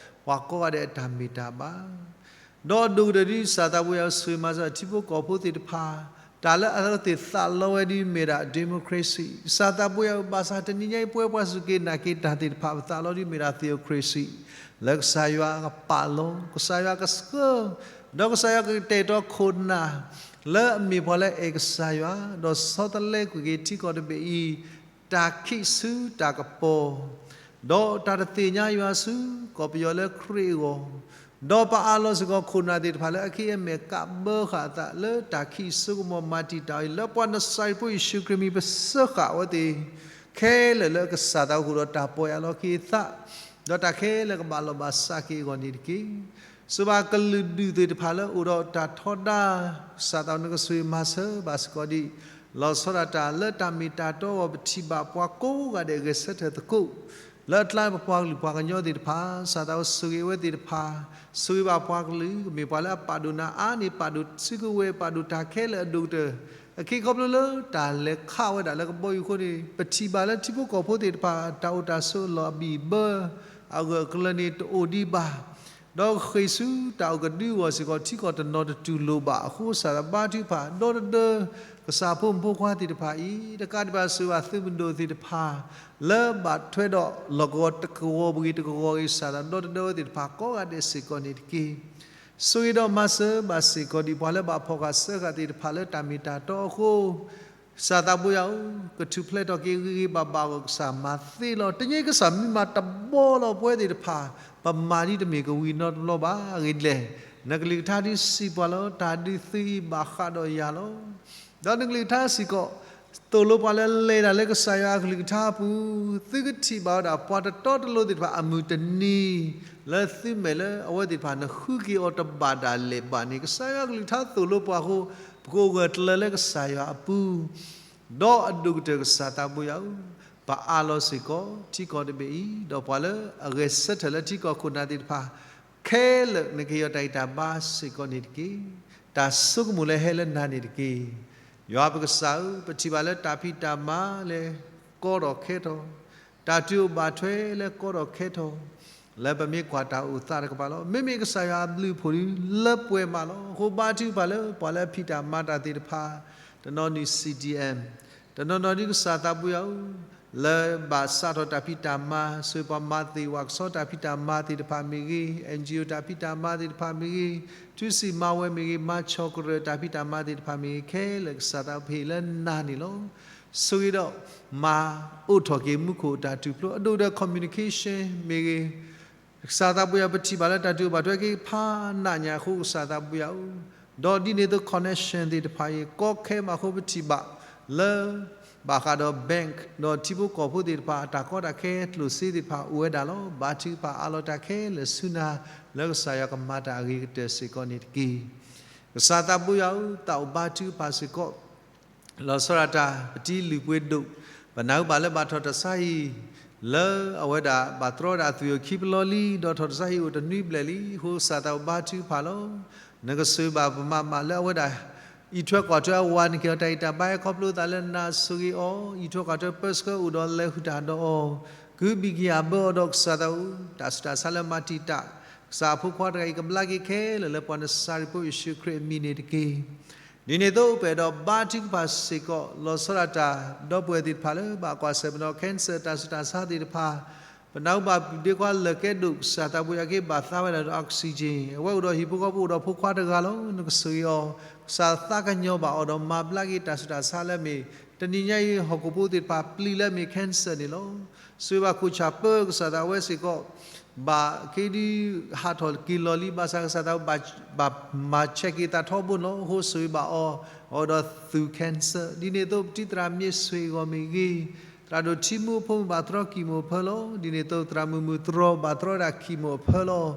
ပှၤကိးဂၤဒဲးအတၢ်မ့ၢ်တၢ်ဘၣ်. ဒီးဒိၣ်ကတၢၢ်ဒ်ကစၢ်သးဘိယွၤ ဆိၣ်ဂ့ၤမၤစၢၤထံဖိကီၢ်ဖိသ့ၣ်တဖၣ်, တၢ်လၢအဝဲသ့ၣ်သးလီဝဲဒ်မ့ၢ်ဒၣ် democracy, ကစၢ်သးဘိယွၤ ဘၣ်ဆၣ်တနံၤညါအံၤ ပဝဲပှၤစူၢ်က့ၤနာ်က့ၤတၢ်သ့ၣ်တဖၣ် ပသးလီဒ်မ့ၢ်ဒၣ် theocracy လၢကစၢ်ယွၤကပာ်လီၤ, ကစၢ်ယွၤကဆှၢ, ဒီးကစၢ်ယွၤကတဲာ်ကတီၤခိၣ်နၢ် လၢအမ့ၢ်ပှၤလၢအအဲၣ်ကစၢ်ယွၤ, ဒီးဆီတလဲကွံာ်က့ၤထံကီၢ်တဘ့ၣ်အံၤ, တၢ်ခံးဆူတၢ်ကပီၤ, ဒီးတၢ်တသ့ၣ်ညါယွၤဆူကီၢ်ပယီၤလၢခရံာ်အဂီၢ်, ဒီးပအးလီၤစ့ၢ်ကီးခိၣ်နၢ်သ့ၣ်တဖၣ်လၢအခံအမဲာ်ကးဘၢဃာ်အသးလၢတၢ်ခံးစိကမီၤမၤတံာ်တာ်အံၤ လၢပှၤနစၤရ့းဖိယ့ၣ်ၡူးခရံာ်မံၤ ပစၢဃာ်အဝဲသ့ၣ်ခဲလၢာ်လၢကစၢ်သးအိၣ်ဃုာ်ဒီးတၢ်ပီၢ်ယၢ်လီၤက့ၤသး, ဒီးတၢ်ခဲလၢာ်ကဘၣ်လီၢ်ဘၣ်စးက့ၤအဂီၢ်န့ၣ်တက့ၢ်. စၢဘၣ်ကလုာ်ဒူၣ်သ့ၣ်တဖၣ်လၢအိၣ်ဒီးတၢ်ထီဒါ ကစၢ်သးနကဆိၣ်ဂ့ၤမၤစၢၤဘၣ်စ့ၢ်ကီးဒံး လီၤဆီဒၣ်တၢ်လၢတၢ်မ့ၢ်တၢ်တီအဂီၢ် ပထံၣ်ဘၣ်ပှၤကိးဂၤဒဲးဂဲၤဆၢထၢၣ်သကိး လၢအကျါပပှၤကလုာ်ပှၤကညီသ့ၣ်တဖၣ် ကစၢ်သးအိၣ်ဆိၣ်ဂ့ၤအဝဲသ့ၣ်တဖၣ်, ဆိၣ်ဂ့ၤဘၣ်ပှၤကလုာ် ကမ့ၢ်ပှၤလၢအပာ်ဒိၣ်နၤအါန့ၢ် ပာ်ဒိၣ်စုကဝဲၤ ပာ်ဒိၣ်တၢ်ခဲလၢာ်အဒိၣ်ကတၢၢ်, အခဲခီဖျိလၢတၢ်လဲၤခးဝဲဒၣ်လၢကဘီယူၤအဃိန့ၣ် ပထံၣ်ဘၣ်လၢထံဖိကီၢ်ဖိသ့ၣ်တဖၣ် တၢ်အိၣ်တၢ်ဆိးအလီၢ်အဘံၣ်အဘၢ အဂၢၢ်အကျၢၤန့ၣ်တအိၣ်ဒံးဘၣ် ဒီးဃ့ၢ်ဆူတၢ်အိၣ်ကဒုအဂီၢ်စ့ၢ်ကီး ထံကီၢ်တနီၤတတူၢ်လိာ်ဘၣ်အဃိ ကစၢ်သးဘါထုကဖၣ် ဒီတဒၢ ကစၢ်ဖိမုၣ်ဖိခွါသ့ၣ်တဖၣ်အံၤ တကးဒံးဘၣ်စၢဘၣ်သုးမုၢ်ဒိၣ်သ့ၣ်တဖၣ် လၢဘၣ်ထွဲဒီးလီၢ်ကဝီၤတကဝီၤပဂ့ၤတကဝီၤဂ့ၤ ကစၢ်သးဒီတဒၢဝဲသ့ၣ်တဖၣ်ကိးဂၤဒဲးစ့ၢ်ကီးန့ၣ်တက့ၢ်. ဆိၣ်ဂ့ၤဒီးမၤစၢၤဘၣ်စ့ၢ်ကီးဒံး ပှၤလၢဘၣ်ဖီၣ်ဃာ်စၢဃာ်သ့ၣ်တဖၣ်လၢတၢ်မ့ၢ်တၢ်တီအဃိ ကစၢ်သးပှၢ်ယၤဧၢ, ကထူၣ်ဖျဲးထီၣ်က့ၤဂ့ၤဂ့ၤဘၣ်ဘၣ်အဂီၢ် ကစၢ်မၤသ့လီၤ. တညီကစၢ်မ့ၢ်မၤတဘီလီၤပဝဲသ့ၣ်တဖၣ် ပမၤဒ်တမ့ၢ်ကဝံၤနီတဘျီဘၣ်. အဂ့ၢ်ဒ်လဲၣ်, နကလုၢ်ကထါဒုးစံးပှၤလီၤ, တၢ်ဒုးသုအံၤဘၣ်ဃးဒီးယၤလီၤ. ဒီးနကလုၢ်ကထါစ့ၢ်ကီး သိၣ်လိပှၤလၢလဲၤတၢ်လၢကစၢ်ယွၤအကလုၢ်ကထါအပူၤ, သုကထံၣ်ဘၣ်ဝဲဒၣ်ပှၤတတီတလိၤသ့ၣ်တဖၣ်အမုၢ်တနံၤ လၢသုမဲာ်လၢအဝဲသ့ၣ်တဖၣ်နဃုက့ၤအီၤတဘၣ်ဒၣ်လဲာ်ဘၣ်န့ၣ် ကစၢ်ယွၤကလုၢ်ကထါသိၣ်လိပှၤအဃိ ပကအိၣ်ဂၢၢ်ကျၢၤလၢကစၢ်ယွၤအပူၤ ဒီးအဒိၣ်ကတၢၢ်ကစၢ်သးပှၢ်ယၤဧၢ, ပအးလီၤစ့ၢ်ကီးထံကီၢ်တဘ့ၣ်အံၤ ဒီးပှၤလၢအဂဲၤဆၢထၢၣ်လၢထံကီၢ်ခိၣ်နၢ်သ့ၣ်တဖၣ် ခဲလၢာ်နကဟ့ၣ်အီၤတၢ်ဂံၢ်တၢ်ဘါစ့ၢ်ကီးန့ၣ်တက့ၢ်. တၢ်ဆိကမိၣ်လၢဟဲလၢနၤန့ၣ်တက့ၢ်. ယွၤပကစၢ်ဧၢ, ပထံၣ်ဘၣ်လၢတၢ်ဖံးတၢ်မၤလၢကီထီၣ်ခဲထီၣ်, တၢ်တုၤအိၣ်ဘၣ်ထွဲလၢကီထီၣ်ခဲထီၣ် လၢပမ့ၢ်ကွၢ်တၢ်အိၣ်သးတကပၤလီၤ. မ့မ့ၢ်ကစၢ်ယွၤအဘျုးအဖှိၣ်ဒုးလၢပှဲၤမးလီၤ. အဃိဘါထုကဖၣ်လၢပှၤလၢအဖံးတၢ်မၤတၢ်သ့ၣ်တဖၣ်, တနီၤနုၤ C D M, တနီၤနီၤဒုးကစၢ်သးပှၢ်ယၤဧၢ, လၢဘၣ်စးထီၣ်တၢ်ဖံးတၢ်မၤ ဆိၣ်ပှၤမၤသ့ၣ်ဝဲကဆီတၢ်ဖံးတၢ်မၤသ့ၣ်တဖၣ်မ့ၢ်ဂ့ၤ, N G O တၢ်ဖံးတၢ်မၤသ့ၣ်တဖၣ်မ့ၢ်ဂ့ၤ, ထူစံာ်မၤဝဲမ့ၢ်ဂ့ၤ, မၤဆီၣ်ကရၢၢ်တၢ်ဖံးတၢ်မၤသ့ၣ်တဖၣ်မ့ၢ်ဂ့ၤ, ခဲလၢာ်ကစၢ်သးပှၢ်ဟ့ၣ်လၢနၤန့ၣ်လီၤ. ဆိၣ်ဂ့ၤဒီးမၤအိးထီၣ်က့ၤမူခိၣ်တၢ်ထူၣ်ဖျိ အဒိၣ်ကတၢၢ် communication မ့ၢ်ဂ့ၤ, ကစၢ်သးပှၢ်ယၤ ပထံၣ်ဘၣ်လၢတၢ်တုၤအိၣ်ဘၣ်ထွဲက့ၤဖးနးညါအဃိ ကစၢ်သးပှၢ်ယၤဧၢ, ဒီးဒ်န့ၣ်အသိး connection သ့ၣ်တဖၣ်အံၤ ကီခဲမးအဃိ ပထံၣ်ဘၣ်လၢ ဘၣ်ဃးဒီး bank ဒီးထံဖိကီၢ်ဖိသ့ၣ်တဖၣ် အတၢ်ကီတၢ်ခဲကျိၣ်စ့သ့ၣ်တဖၣ်အိၣ်ဝဲဒၣ်လီၤ. ဘါထုကဖၣ်အးလီၤတၢ်ခဲလၢာ်ဆူနၤ လၢကစၢ်ယွၤကမၤတၢ်အဂ့ၤကတၢၢ်စ့ၢ်ကီးန့ၣ်တက့ၢ်. ကစၢ်သးပှၢ်ယၤဧၢ, သးအိၣ်ဘါထုကဖၣ်စ့ၢ်ကီး လီၤဆီဒၣ်တၢ် ပတံၤလုၢ်ပှ့ၤဒိၣ်, ပနၢ်ဟူဘၣ်လၢဘၣ်ထီၣ်တၢ်ဆါဟံၣ် လၢအဝဲဒၣ်ဘၣ်တြီဒၣ်သွံၣ်အိၣ်ခံပလီလံ, ဒီးထီၣ်တၢ်ဆါဟံၣ်အိၣ်တနွံဘျဲၣ်လံ, အဃိကစၢ်သးအိၣ်ဘါထုကဖၣ်လီၤ. နကစၢ်ဘၣ်ပမၤမးလၢအဝဲဒၣ် အံးထွဲကွၢ်ထွဲအဝၤ နကဟ့ၣ်အီၤတၢ်ဂံၢ်တၢ်ဘါ ဟဲခီဖျိသးလၢနၤ ဆိၣ်ဂ့ၤအီၤ, အံးထွဲကွၢ်ထွဲပၢဆှၢအိၣ်ဒီးလဲၤဃုာ်တၢ်ဒီးအီၤ, ကုၢ်ဘံၣ်ကယၤဘၢအီၤဒီးကစၢ်သးအိၣ် တၢ်ဆူးတၢ်ဆါလၢမၤတံာ်တာ် ကစၢ်အဖိခွါတဂၤအံၤ ကဘျါက့ၤခဲလၢာ်လၢပှၤနစၤရ့းဖိယ့ၣ်ၡူးခရံာ်အမံၤန့ၣ်တက့ၢ်. ဒ်န့ၣ်အသိး ပအဲၣ်ဒိးဘါထုကဖၣ်စ့ၢ်ကီး လီၤဆီဒၣ်တၢ် ဒီပုၢ်ဝဲၢ်သ့ၣ်တဖၣ်လၢဘၣ်ကွၢ်ဆၢၣ်မဲာ်ဒီး cancer တၢ်ဆူးတၢ်ဆါသ့ၣ်တဖၣ်, ပနၢ်ဟူဘၣ်ဒ့ခွါလၢာ်ကဲဒိၣ် ကစၢ်သးပှၢ်ယၤက့ၤဘၣ်သါဝဲဒၣ်ဒီး oxygen အဝဲအိၣ်ဒီးဟံၣ်ဖိဃီဖိအိၣ်ဒီးဖိခွါတဂၤလီၤ. နကဆိၣ်ဂ့ၤအီၤ, ကစၢ်သးကညီၤဘၣ်အီၤဒီးမၤဘျါက့ၤတၢ်ဆူးတၢ်ဆါလၢအမ့ၢ် တနံၤညါအံၤ ဟီၣ်ခိၣ်ဖိသ့ၣ်တဖၣ်ပျံၤလၢအမ့ၢ် cancer န့ၣ်လီၤ. ဆိၣ်ဂ့ၤဘၣ်ခိၣ်ဆၣ်ပၢ ကစၢ်သးဝဲစ့ၢ်ကီး ဘၣ်က့ၤဒုးဟးထီၣ်က့ၤလီၤလံ ဘၣ်ဆၣ်ကစၢ်သးဘၣ်မၤဆဲးက့ၤသးထီဘိန့ၣ်လီၤ. အဃိဆိၣ်ဂ့ၤဘၣ်အီၤ အအိၣ်ဒီးသူၣ် cancer ဒ်န့ၣ်အသိး ပတံၤသရၣ်မ့ၢ်ဆွ့ၣ်အဂီၢ်မ့ၢ်ဂ့ၤ, သရၣ်ဒိၣ်ထံမူအဖိမုၣ်ဘၣ်တြီ chemo အဖၢလီၤ. ဒ်န့ၣ်အသိး သရၣ်မုၣ်မုၣ်တြီဘၣ်တြီဝဲဒၣ် chemo အဖၢလီၤ.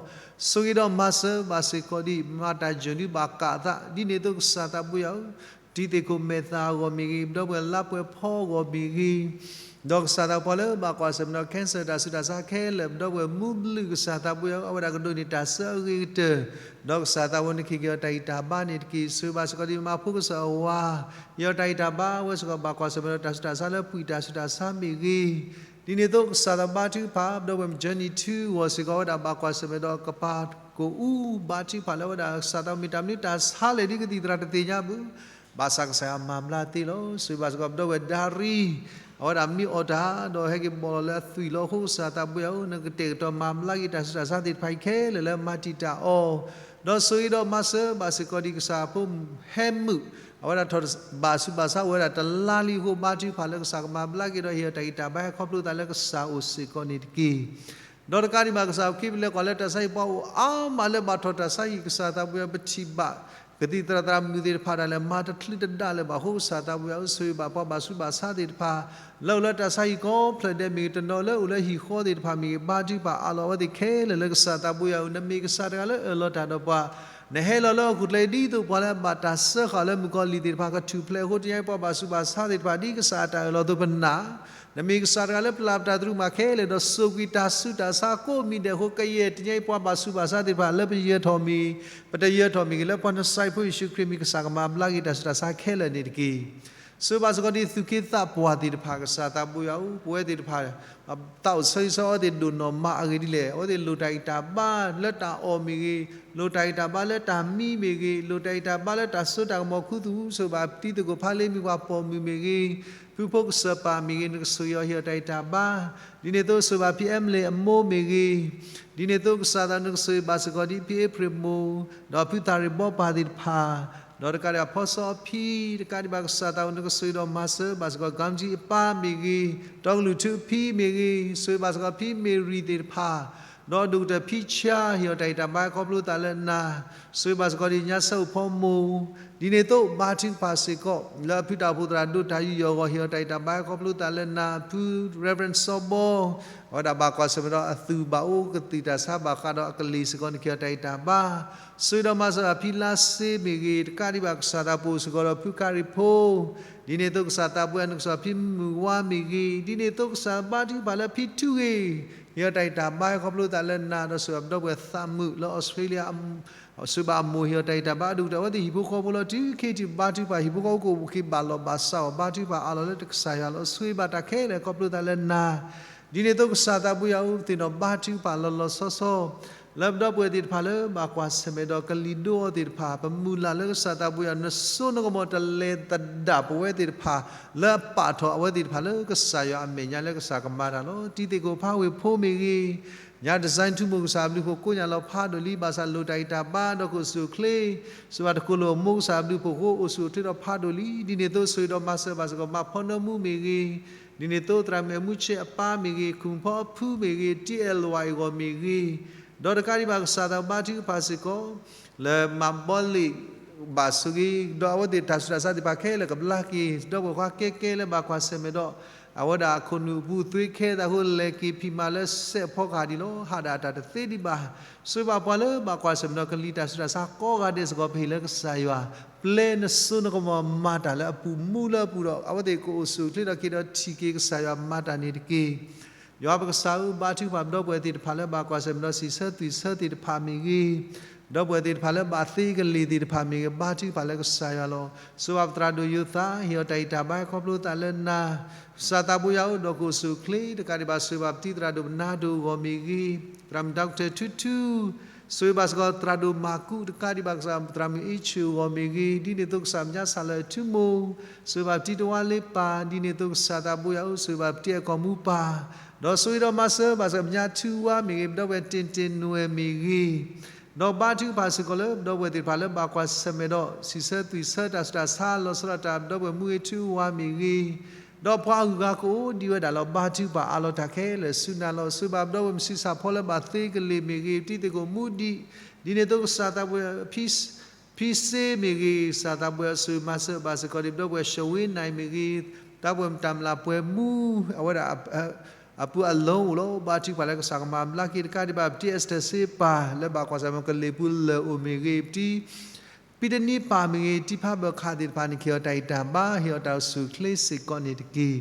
ဆိၣ်ဂ့ၤဒီးမၤစၢၤဘၣ်စ့ၢ်ကီးဒံး မၤတၢ်ယိၣ်ဒုးဘၣ်ကးအသး ဒ်န့ၣ်အသိး ကစၢ်သးပှၢ်ယၤဧၢ, တံၤသ့ၣ်ခိၣ်မဲာ်သၣ်အဂီၢ်မ့ၢ်ဂ့ၤ, ပဒီပုၢ်ဝဲၢ်လါပှဲၤဖီအဂီၢ်မ့ၢ်ဂ့ၤ, ဒီးကစၢ်သးပှၢ်လၢဘၣ်ကွၢ်ဆၢၣ်မဲာ်ဒီး cancer တၢ်ဆူးတၢ်ဆါခဲလၢာ် ပဒီပုၢ်ဝဲၢ်မူဘျုးကစၢ်သးပှၢ်ယၤဧၢ, အဝဲဒၣ်ကဒိးန့ၢ်တၢ်ဆၢအဂ့ၤကတၢၢ်, ဒီးကစၢ်သးပှၢ်နကဟ့ၣ်က့ၤအီၤတၢ်ဂံၢ်တၢ်ဘါန့ၣ်တက့ၢ်. ဆိၣ်ဂ့ၤဘၣ်စ့ၢ်ကီးဒံးမါဖိကစၢ်အဝၤ, ဟ့ၣ်အီၤတၢ်ဂံၢ်တၢ်ဘါ အဝဲစ့ၢ်ကီးဘၣ်ကွၢ်ဆၢၣ်မဲာ်ဒီး တၢ်ဆူးတၢ်ဆါလၢပှံၢ်တၢ်ဆူးတၢ်ဆါမ့ၢ်ဂ့ၤ, ဒ်န့ၣ်အသိးကစၢ်သးဘါထုကဖၣ် ပဒီပုၢ်ဝဲၢ် Journey ထူအဂီၢ်စ့ၢ်ကီး အဝဲဒၣ်ဘၣ်ကွၢ်ဆၢၣ်မဲာ်ဒီးကပၤကိၣ်အူ ဘါထုကဖၣ်လၢအဝဲဒၣ် ကစၢ်သးမ့ၢ်တၢ်မနုၤတၢ်ဆါလဲၣ်ဒ်ကသံၣ်သရၣ်တသ့ၣ်ညါဘၣ်, ဘၣ်ဆၣ်ကစၢ်ယွၤမၤဘျါသ့လီၤ. ဆိၣ်ဂ့ၤဘၣ်စ့ၢ်ကီး ပဒီပုၢ်ဝဲၢ်ဒါရံ အဝဲဒၣ်မံအီၣ်တၢ်ဒီးဟဲက့ၤဘီၣ်လီၤလၢအသွံၣ်လီၤ. အဃိကစၢ်သးပှၢ်ယၤဧၢ, နကတဲာ်ကတီၤမၤဘျါက့ၤတၢ်ဆူးတၢ်ဆါသ့ၣ်တဖၣ်အံၤခဲလၢာ်လၢမၤတံာ်တာ်အီၤ, ဒီးဆိၣ်ဂ့ၤဒီးမၤစၢၤဘၣ်စ့ၢ်ကီးဒံးကစၢ်ဖိဟဲမုာ် အဝဲဒၣ်ထီၣ်ဘၣ်ဆူးဘၣ်ဆါအိၣ်ဝဲဒၣ်တလါလံအဃိ ဘါထုကဖၣ်လၢကစၢ်ကမၤဘျါက့ၤဒီးဟ့ၣ်အီၤတၢ်ဂံၢ်တၢ်ဘါ ခီဖျိသးလၢကစၢ်အိၣ်စ့ၢ်ကီးန့ၣ်တက့ၢ်. ဒီးတကးဒံးဘၣ် ကစၢ်ခ့ပလၢကွၢ်လၢတၢ်ဆါဟံၣ်ပှၤအိၣ်အါမးလၢဘၣ်ထီၣ်တၢ်ဆါဟံၣ် ကစၢ်သးပူၤယၤ ပထံၣ်ဘၣ် ကသံၣ်သရၣ်သရၣ်မုၣ်သ့ၣ်တဖၣ်ဒၣ်လဲာ် မၤတချုးတဒါလၢၤဘၣ်အဃိ ကစၢ်သးပူၤယၤအိၣ်ဆိၣ်ဂ့ၤဘၣ်ပှၤဘၣ်ဆူးဘၣ်ဆါသ့ၣ်တဖၣ် လၢအိၣ်လၢတၢ်ဆါဟံၣ်ကိးဖျၢၣ်ဒဲးမ့ၢ်ဂ့ၤ တနီၤလၢအိၣ်လၢဟံၣ်ဃီသ့ၣ်တဖၣ်မ့ၢ်ဂ့ၤ ဘါထုကဖၣ်အးလီၤအဝဲသ့ၣ်ခဲလၢာ်လၢကစၢ်သးပူၤယၤအိၣ် နမ့ၢ်ကစၢ်တဂၤလၢအၢၣ်လီၤတၢ်ဒီးပှၤ နဟဲလီၤလၢဟီၣ်ခိၣ်ချၢအံၤ ဒ်သိးပှၤလၢအဘၣ်တၢ်စၢဃာ်လၢမုၣ်ကီၤလံၢ်သ့ၣ်တဖၣ် ကထူၣ်ဖျဲးအဃိ တနံၤအံၤပှၤဘၣ်ဆူးဘၣ်ဆါသ့ၣ်တဖၣ် ဒ်ကစၢ်အတၢ်အၢၣ်လီၤအသိးပနာ် နမ့ၢ်ကစၢ်တဂၤလၢပျၢ်ပတၢ်သရူးမးခဲလၢာ် ဒီးစိာ်ကွံာ်တၢ်ဆူးတၢ်ဆါကိးမံၤဒဲးအဃိ ကယဲၢ်တနံၤအံၤ ပှၤဘၣ်ဆူးဘၣ်ဆါသ့ၣ်တဖၣ် လၢပယၢၤထီၣ်မ့ၢ် ပတယၢၤထီၣ်မ့ၢ်ဂ့ၤ လၢပှၤနစၤရ့းဖိယ့ၣ်ၡူးခရံာ်မံၤ ကစၢ်ကမၤဘျါက့ၤတၢ်ဆူးတၢ်ဆါခဲလၢာ်န့ၣ်တက့ၢ်. ဆိၣ်ဂ့ၤဘၣ်စ့ၢ်ကီးဒ်သူၣ်က့သးပှၢ်သ့ၣ်တဖၣ် ကစၢ်သးပူၤယၤအိၣ် ပဝဲသ့ၣ်တဖၣ် သးအိၣ်ဆၢဂ့ၤဆၢဝါအဝဲသ့ၣ်ဒိၣ်နီၢ်မးအဂ့ၢ်ဒ်လဲၣ် အဝဲသ့ၣ်လိၣ်တၢ်ဂံၢ်တၢ်ဘါလၢတၢ်အီၣ်မ့ၢ်ဂ့ၤ, လိၣ်တၢ်ဂံၢ်တၢ်ဘါလၢတၢ်မံမ့ၢ်ဂ့ၤ, လိၣ်တၢ်ဂံၢ်တၢ်ဘါလၢတၢ်စိတၢ်ကမီၤခူသူၣ် ဆိၣ်ဂ့ၤဘၣ်တံၤသကိးဖးလ့ မ့ၢ်ပှၤပိာ်မုၣ်မ့ၢ်ဂ့ၤ, ဖုဖိကစၢၢ်ပၢ်မ့ၢ်ဂ့ၤ နကဆိၣ်ဂ့ၤအီၤဟ့ၣ်အီၤတၢ်ဂံၢ်တၢ်ဘါ ဒ်န့ၣ်အသိးဆိၣ်ဂ့ၤဘၣ်ဖံ Emily အမိၢ်မ့ၢ်ဂ့ၤ, ဒ်န့ၣ်အသိးကစၢ်သးနကဆိၣ်ဂ့ၤဘၣ်စ့ၢ်ကီးဒ်ဖံ April မိၢ်, ဒီးဖုသၣ်ရံၣ်ဘီပၢ်သ့ၣ်တဖၣ်, ဒီးတကးဒံးဘၣ်ဖီစီအဖံ, တကးဒံးဘၣ်ကစၢ်သးအိၣ်နကဆိၣ်ဂ့ၤဒီးမၤစၢၤဘၣ်စ့ၢ်ကီး ကၣ်ကၠံအပၢ်မ့ၢ်ဂ့ၤ, တီကလုၢ်ထူအဖံမ့ၢ်ဂ့ၤ, ဆိၣ်ဂ့ၤဘၣ်စ့ၢ်ကီးဖံမ့ၢ်ရံၤသ့ၣ်တဖၣ်, ဒီးဒိၣ်ကတၢၢ်ဖံဆါ ဟ့ၣ်အီၤတၢ်ဂံၢ်တၢ်ဘါခီဖျိသးလၢနၤ, ဆိၣ်ဂ့ၤဘၣ်စ့ၢ်ကီးဒ်ညါဆၢအိၣ်ဖီမိၢ်, ဒ်န့ၣ်အသိးဘါထုကဖၣ်စ့ၢ်ကီး လၢအဖုတၢ်အိၣ်ဖှိၣ်သရၣ်ဒိၣ်တၢ်ယူးယီၣ်အဂီၢ် ဟ့ၣ်အီၤတၢ်ဂံၢ်တၢ်ဘါခီဖျိသးလၢနၤ, ဖု Reverend စီၤဘီ အဝဲဒၣ်ဘၣ်ကွၢ်ဆၢၣ်မဲာ်ဒီးအသူၣ်ဘၣ်အိၣ်ကသံၣ်တၢ်ဆါဘၣ်ဃးဒီးအကလံၤစ့ၢ်ကီး နကဟ့ၣ်အီၤတၢ်ဂံၢ်တၢ်ဘါ, ဆိၣ်ဂ့ၤဒီးမၤစၢၤအဖံလါစ့မ့ၢ်ဂ့ၤ, တကးဒံးဘၣ်ကစၢ်သးပူၤစ့ၢ်ကီးဒီးဖုကၤရံၣ်ဖိ, ဒ်န့ၣ်အသိးကစၢ်သးပူၤယၤနကဆိၣ်ဂ့ၤဖံမုၢ်ဝါမ့ၢ်ဂ့ၤ, ဒ်န့ၣ်အသိးကစၢ်ဘါထုကဖၣ်လၢဖံထူဂ့ၤ, ဟ့ၣ်အီၤတၢ်ဂံၢ်တၢ်ဘါခီဖျိသးလ�နၤ, ဒီးဆိၣ်ဂ့ၤဘၣ်ပဒီပုၢ်ဝဲၢ်သးမုာ်လၢအီစထြ့လယါ ဆိၣ်ဂ့ၤဘၣ်အမိၢ်ဟ့ၣ်အီၤတၢ်ဂံၢ်တၢ်ဘါ အဒိၣ်ကတၢၢ်အဝဲသ့ၣ်ဟံၣ်ဖိဃီဖိလီၤတုၤခဲအံၤတုၤဘါထုကဖၣ် ဟံၣ်ဖိဃီဖိကအိၣ်ဘူးက့ၤဘၣ်လီၢ်ဘၣ်စးအီၤ ဘါထုကဖၣ်အးလီၤလၢတကစၢ်ယွၤလီၤ. ဆိၣ်ဂ့ၤဘၣ်တၢ်ခဲလၢာ်ခီဖျိသးလၢနၤ, ဒ်န့ၣ်အသိးကစၢ်သးပူၤယၤအိၣ်သ့ၣ်နီၣ်ဘါထုကဖၣ်လီၤလီၤဆီဆီ လၢပဒီပုၢ်ဝဲၢ်သ့ၣ်တဖၣ်လၢဘၣ်ကွၢ်ဆၢၣ်မဲာ်ဒီးကလံၤဒိအီၤသ့ၣ်တဖၣ် ပမုၢ်လၢ်လၢကစၢ်သးပူၤယၤ နစိနကမီၤတလဲၤသဒၣ်ပဝဲသ့ၣ်တဖၣ် လၢအပာ်ထီၣ်အဝဲသ့ၣ်တဖၣ်လၢကစၢ်ယွၤအမဲာ်ညါလၢကစၢ်ကမၤတၢ်လီၤ. တံၤသကိးဖးဝ့ၢ်ဖိမ့ၢ်ဂ့ၤ, ညါ design ထူမိၢ်ကစၢ်အဘျုးအဖှိၣ်ကိးညါလီၤဖးဒိၣ်လံ ဘၣ်ဆၣ်လိၣ်တၢ်ဂံၢ်တၢ်ဘါဒီးကအိၣ်ဆူၣ်အိၣ်ချ့, ဆိၣ်ဂ့ၤဘၣ်တကိးလိာ်အမိၢ်ကစၢ်အဘျုးအဖှိၣ်အဃိ အိၣ်ဆူၣ်အိၣ်ချ့ဒီးဖးဒိၣ်လံ. ဒ်န့ၣ်အသိးဆိၣ်ဂ့ၤဒီးမၤစၢၤဘၣ်စ့ၢ်ကီး မါဖီနီမူမ့ၢ်ဂ့ၤ, ဒ်န့ၣ်အသိးသရၣ်မုၣ်အမူဆ့အပၢ်မ့ၢ်ဂ့ၤ, ခိၣ်ဖီအဖုမ့ၢ်ဂ့ၤ, တံၤအဲၣ်လဝါအံၤအဂီၢ်မ့ၢ်ဂ့ၤ, ဒီးတကးဒံးဘၣ်ကစၢ်သးဘါထုကဖၣ်စ့ၢ်ကီး လၢမၤဘီလ့ၣ်ဘၣ်ဆိၣ်ဂ့ၤ ဒီးအဝဲသ့ၣ်တၢ်ဆူးတၢ်ဆါသ့ၣ်တဖၣ်ခဲလၢာ်ကဘျါက့ၤ ဒီပုၢ်ဝဲၢ်ခွါကဲကဲလၢဘၣ်ကွၢ်ဆၢၣ်မဲာ်ဒီး အဝဲဒၣ်အခိၣ်နူာ်အပူၤအသွ့ခဲသးအဃိ လဲၤက့ၤဖံးမၤလၢစဲးဖီကဟၣ်ဒံးလီၤ. ဟးဒၣ်တၢ်တသ့ဒံးဘၣ်. ဆိၣ်ဂ့ၤဘၣ်ပှၤလၢဘၣ်ကွၢ်ဆၢၣ်မဲာ်ဒီးကလံၤတၢ်ဆူးတၢ်ဆါကိးဂၤဒဲးစ့ၢ်ကီး ပဟ့ၣ်လၢကစၢ်ယွၤ ပျဲနစိနကမီၤမၤတၢ်လၢအပူၤမူလၢအပူၤဒီး အဝဲသ့ၣ်ကအိၣ်ဆူၣ်အိၣ်ချ့ဒီးက့ၤဒီးထံၣ်က့ၤကစၢ်ယွၤမၤတၢ်န့ၣ်တက့ၢ်. ယွၤပကစၢ်ဧၢ ဘါထုကဖၣ်ပဒီပုၢ်ဝဲၢ်သ့ၣ်တဖၣ်လၢဘၣ်ကွၢ်ဆၢၣ်မဲာ်ဒီးစံးဆၢသွံၣ်ဆၢသ့ၣ်တဖၣ်မ့ၢ်ဂ့ၤ, ဒီပုၢ်ဝဲၢ်သ့ၣ်တဖၣ်လၢဘၣ်သ့ကလ့ၢ်သ့ၣ်တဖၣ်မ့ၢ်ဂ့ၤ ဘါထုကဖၣ်လၢကစၢ်ယွၤလီၤ. ဆိၣ်ဂ့ၤဘၣ်ပသရၣ်ဒိၣ်ယိၤသး ဟ့ၣ်အီၤတၢ်ဂံၢ်တၢ်ဘါခီဖျိသးလၢနၤ, ကစၢ်သးပူၤယၤအိၣ် ဒီးကအိၣ်ဆူၣ်အိၣ်ချ့ တကးဒံးဘၣ်ဆိၣ်ဂ့ၤဘၣ်ပတံၤသရၣ်ဒိၣ်ပနါဒိၣ်အဂီၢ်မ့ၢ်ဂ့ၤ, သရၣ်မုၣ် doctor ထူထူ ဆိၣ်ဂ့ၤဘၣ်စ့ၢ်ကီးသရၣ်ဒိၣ်မၤကူး တကးဒံးဘၣ်ကစၢ်သရၣ်မုၣ်အ့ဆူၣ်အဂီၢ်မ့ၢ်ဂ့ၤ, ဒ်န့ၣ်အသိးကစၢ်မဲာ်ညါစၢ်လၢထူမိၢ်, ဆိၣ်ဂ့ၤဘၣ်ပတံၤတဝါလ့ပၢ်, ဒ်န့ၣ်အသိးကစၢ်သးပူၤယၤအိၣ် ဆိၣ်ဂ့ၤဘၣ်ပတံၤအဲၣ်ကီၢ်မူပၢ်, ဒီးဆိၣ်ဂ့ၤဒီးမၤစၢၤဘၣ်စ့ၢ်ကီးမဲာ်ညါထူဝါမ့ၢ်ဂ့ၤ, ပဒီပုၢ်ဝဲၢ်တ့ၢ်တ့ၢ်နွဲၣ်မ့ၢ်ဂ့ၤ, ဒီးဘါထုကဖၣ်စ့ၢ်ကီးလၢပဒီပုၢ်ဝဲၢ်သ့ၣ်တဖၣ်လၢဘၣ်ကွၢ်ဆၢၣ်မဲာ်ဒီး စံးဆၢသွံၣ်ဆၢတၢ်ဆူးတၢ်ဆါလီၤဆီဒၣ်တၢ် ပဒီပုၢ်ဝဲၢ်မူဂ့ၤထူဝါမ့ၢ်ဂ့ၤ, ဒီးပှၤအဂုၤအဂၤကအိၣ်ဒံးဝဲဒၣ်လၢဘါထုကဖၣ်အးလီၤတၢ်ခဲလၢာ်ဆူနၤလီၤ. ဆိၣ်ဂ့ၤဘၣ်ပဒီပုၢ်ဝဲၢ်မုၢ်ဆံးစၢ်ဖီလၢဘၣ်သ့ကလ့ၢ်မ့ၢ်ဂ့ၤ, ပတံၤသကိးမူဒံး, ဒ်န့ၣ်အသိးကစၢ်သးပူၤ ဖံစ့မ့ၢ်ဂ့ၤ, ကစၢ်သးပူၤဆိၣ်ဂ့ၤမၤစၢၤဘၣ်စ့ၢ်ကီးဒံး ပဒီပုၢ်ဝဲၢ် ရှဝ့နၢ်မ့ၢ်ဂ့ၤ, တၢ်ပှဲၤမတၢ်မျၢ်ပှဲၤမူ အဝဲဒၣ် အပူၤအလီၢ်အိၣ်လီၤ. ဘါထုကဖၣ်လၢကစၢ်ကမၤဘျါက့ၤ တကးဒံးဘၣ် ပတံၤ Esther စ့ပၢ် လၢဘၣ်ကွၢ်ဆၢၣ်မဲာ်ကလ့ၢ်ပူၤလၢာ်အိၣ်မ့ၢ်ဂ့ၤ, ပတံၤ ပံတနံပၢ်မ့ၢ်ဂ့ၤ, တံၤဖးဘၢၣ်ခးသ့ၣ်တဖၣ်န့ၣ် ကဟ့ၣ်အီၤတၢ်ဂံၢ်တၢ်ဘါ ဟ့ၣ်အီၤတၢ်အိၣ်ဆူၣ်အိၣ်ချ့စ့ၢ်ကီးန့ၣ်တက့ၢ်.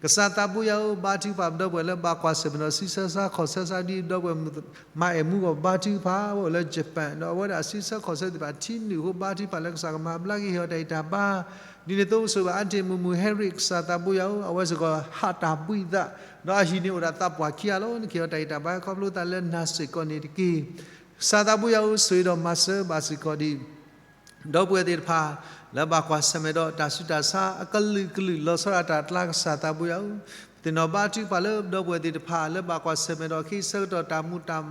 ကစၢ်သးပူၤယၤဧၢ, ဘါထုကဖၣ်ပဒီပုၢ်ဝဲၢ်လၢဘၣ်ကွၢ်ဆၢၣ်မဲာ်ဒီး စံးဆၢဆါခီၣ်ဆၢဆါဒ်ပဒီပုၢ်ဝဲၢ်မုၣ် မၤအဲၣ်မူဂီၢ် ဘါထုကဖၣ်ဝဲအိၣ်လၢ Japan ဒီးအဝဲဒၣ်စံးဆၢခီၣ်ဆၢသ့ၣ်တဖၣ်ထံနုာ်အဃိ ဘါထုကဖၣ်လၢကစၢ်ကမၤဘျါက့ၤ ဟ့ၣ်အီၤတၢ်ဂံၢ်တၢ်ဘါ, ဒ်န့ၣ်အသိးဆိၣ်ဂ့ၤဘၣ်အါတ့ၢ်မုၢ်မုၢ်ဟဲရံၣ် ကစၢ်သးပူၤယၤဧၢ, အဝဲစ့ၢ်ကီးဟးတၢ်ဘှံးသး ဒီးအဟံၣ်န့ၣ်အိၣ်ဒၣ်သးပှၢ်ခံဂၤလီၤ. နကဟ့ၣ်အီၤတၢ်ဂံၢ်တၢ်ဘါခီဖျိသးလၢနၤစ့ၢ်ကီးန့ၣ်တက့ၢ်. ကစၢ်သးပူၤယၤဧၢ, ဆိၣ်ဂ့ၤဒီးမၤစၢၤဘၣ်စ့ၢ်ကီးဒံး ဒီပုၢ်ဝဲၢ်သ့ၣ်တဖၣ် လၢဘၣ်ကွၢ်ဆၢၣ်မဲာ်ဒီးတၢ်ဆူးတၢ်ဆါအကလုာ်ကလုာ် လီၤဆီဒၣ်တၢ်အကျါ ကစၢ်သးပူၤယၤဧၢ, သ့ၣ်နီၣ်ဘါထုကဖၣ်လၢပဒီပုၢ်ဝဲၢ်သ့ၣ်တဖၣ် လၢဘၣ်ကွၢ်ဆၢၣ်မဲာ်ဒီး ခ့ဆၢကတီၢ်တၢ်မူတၢ်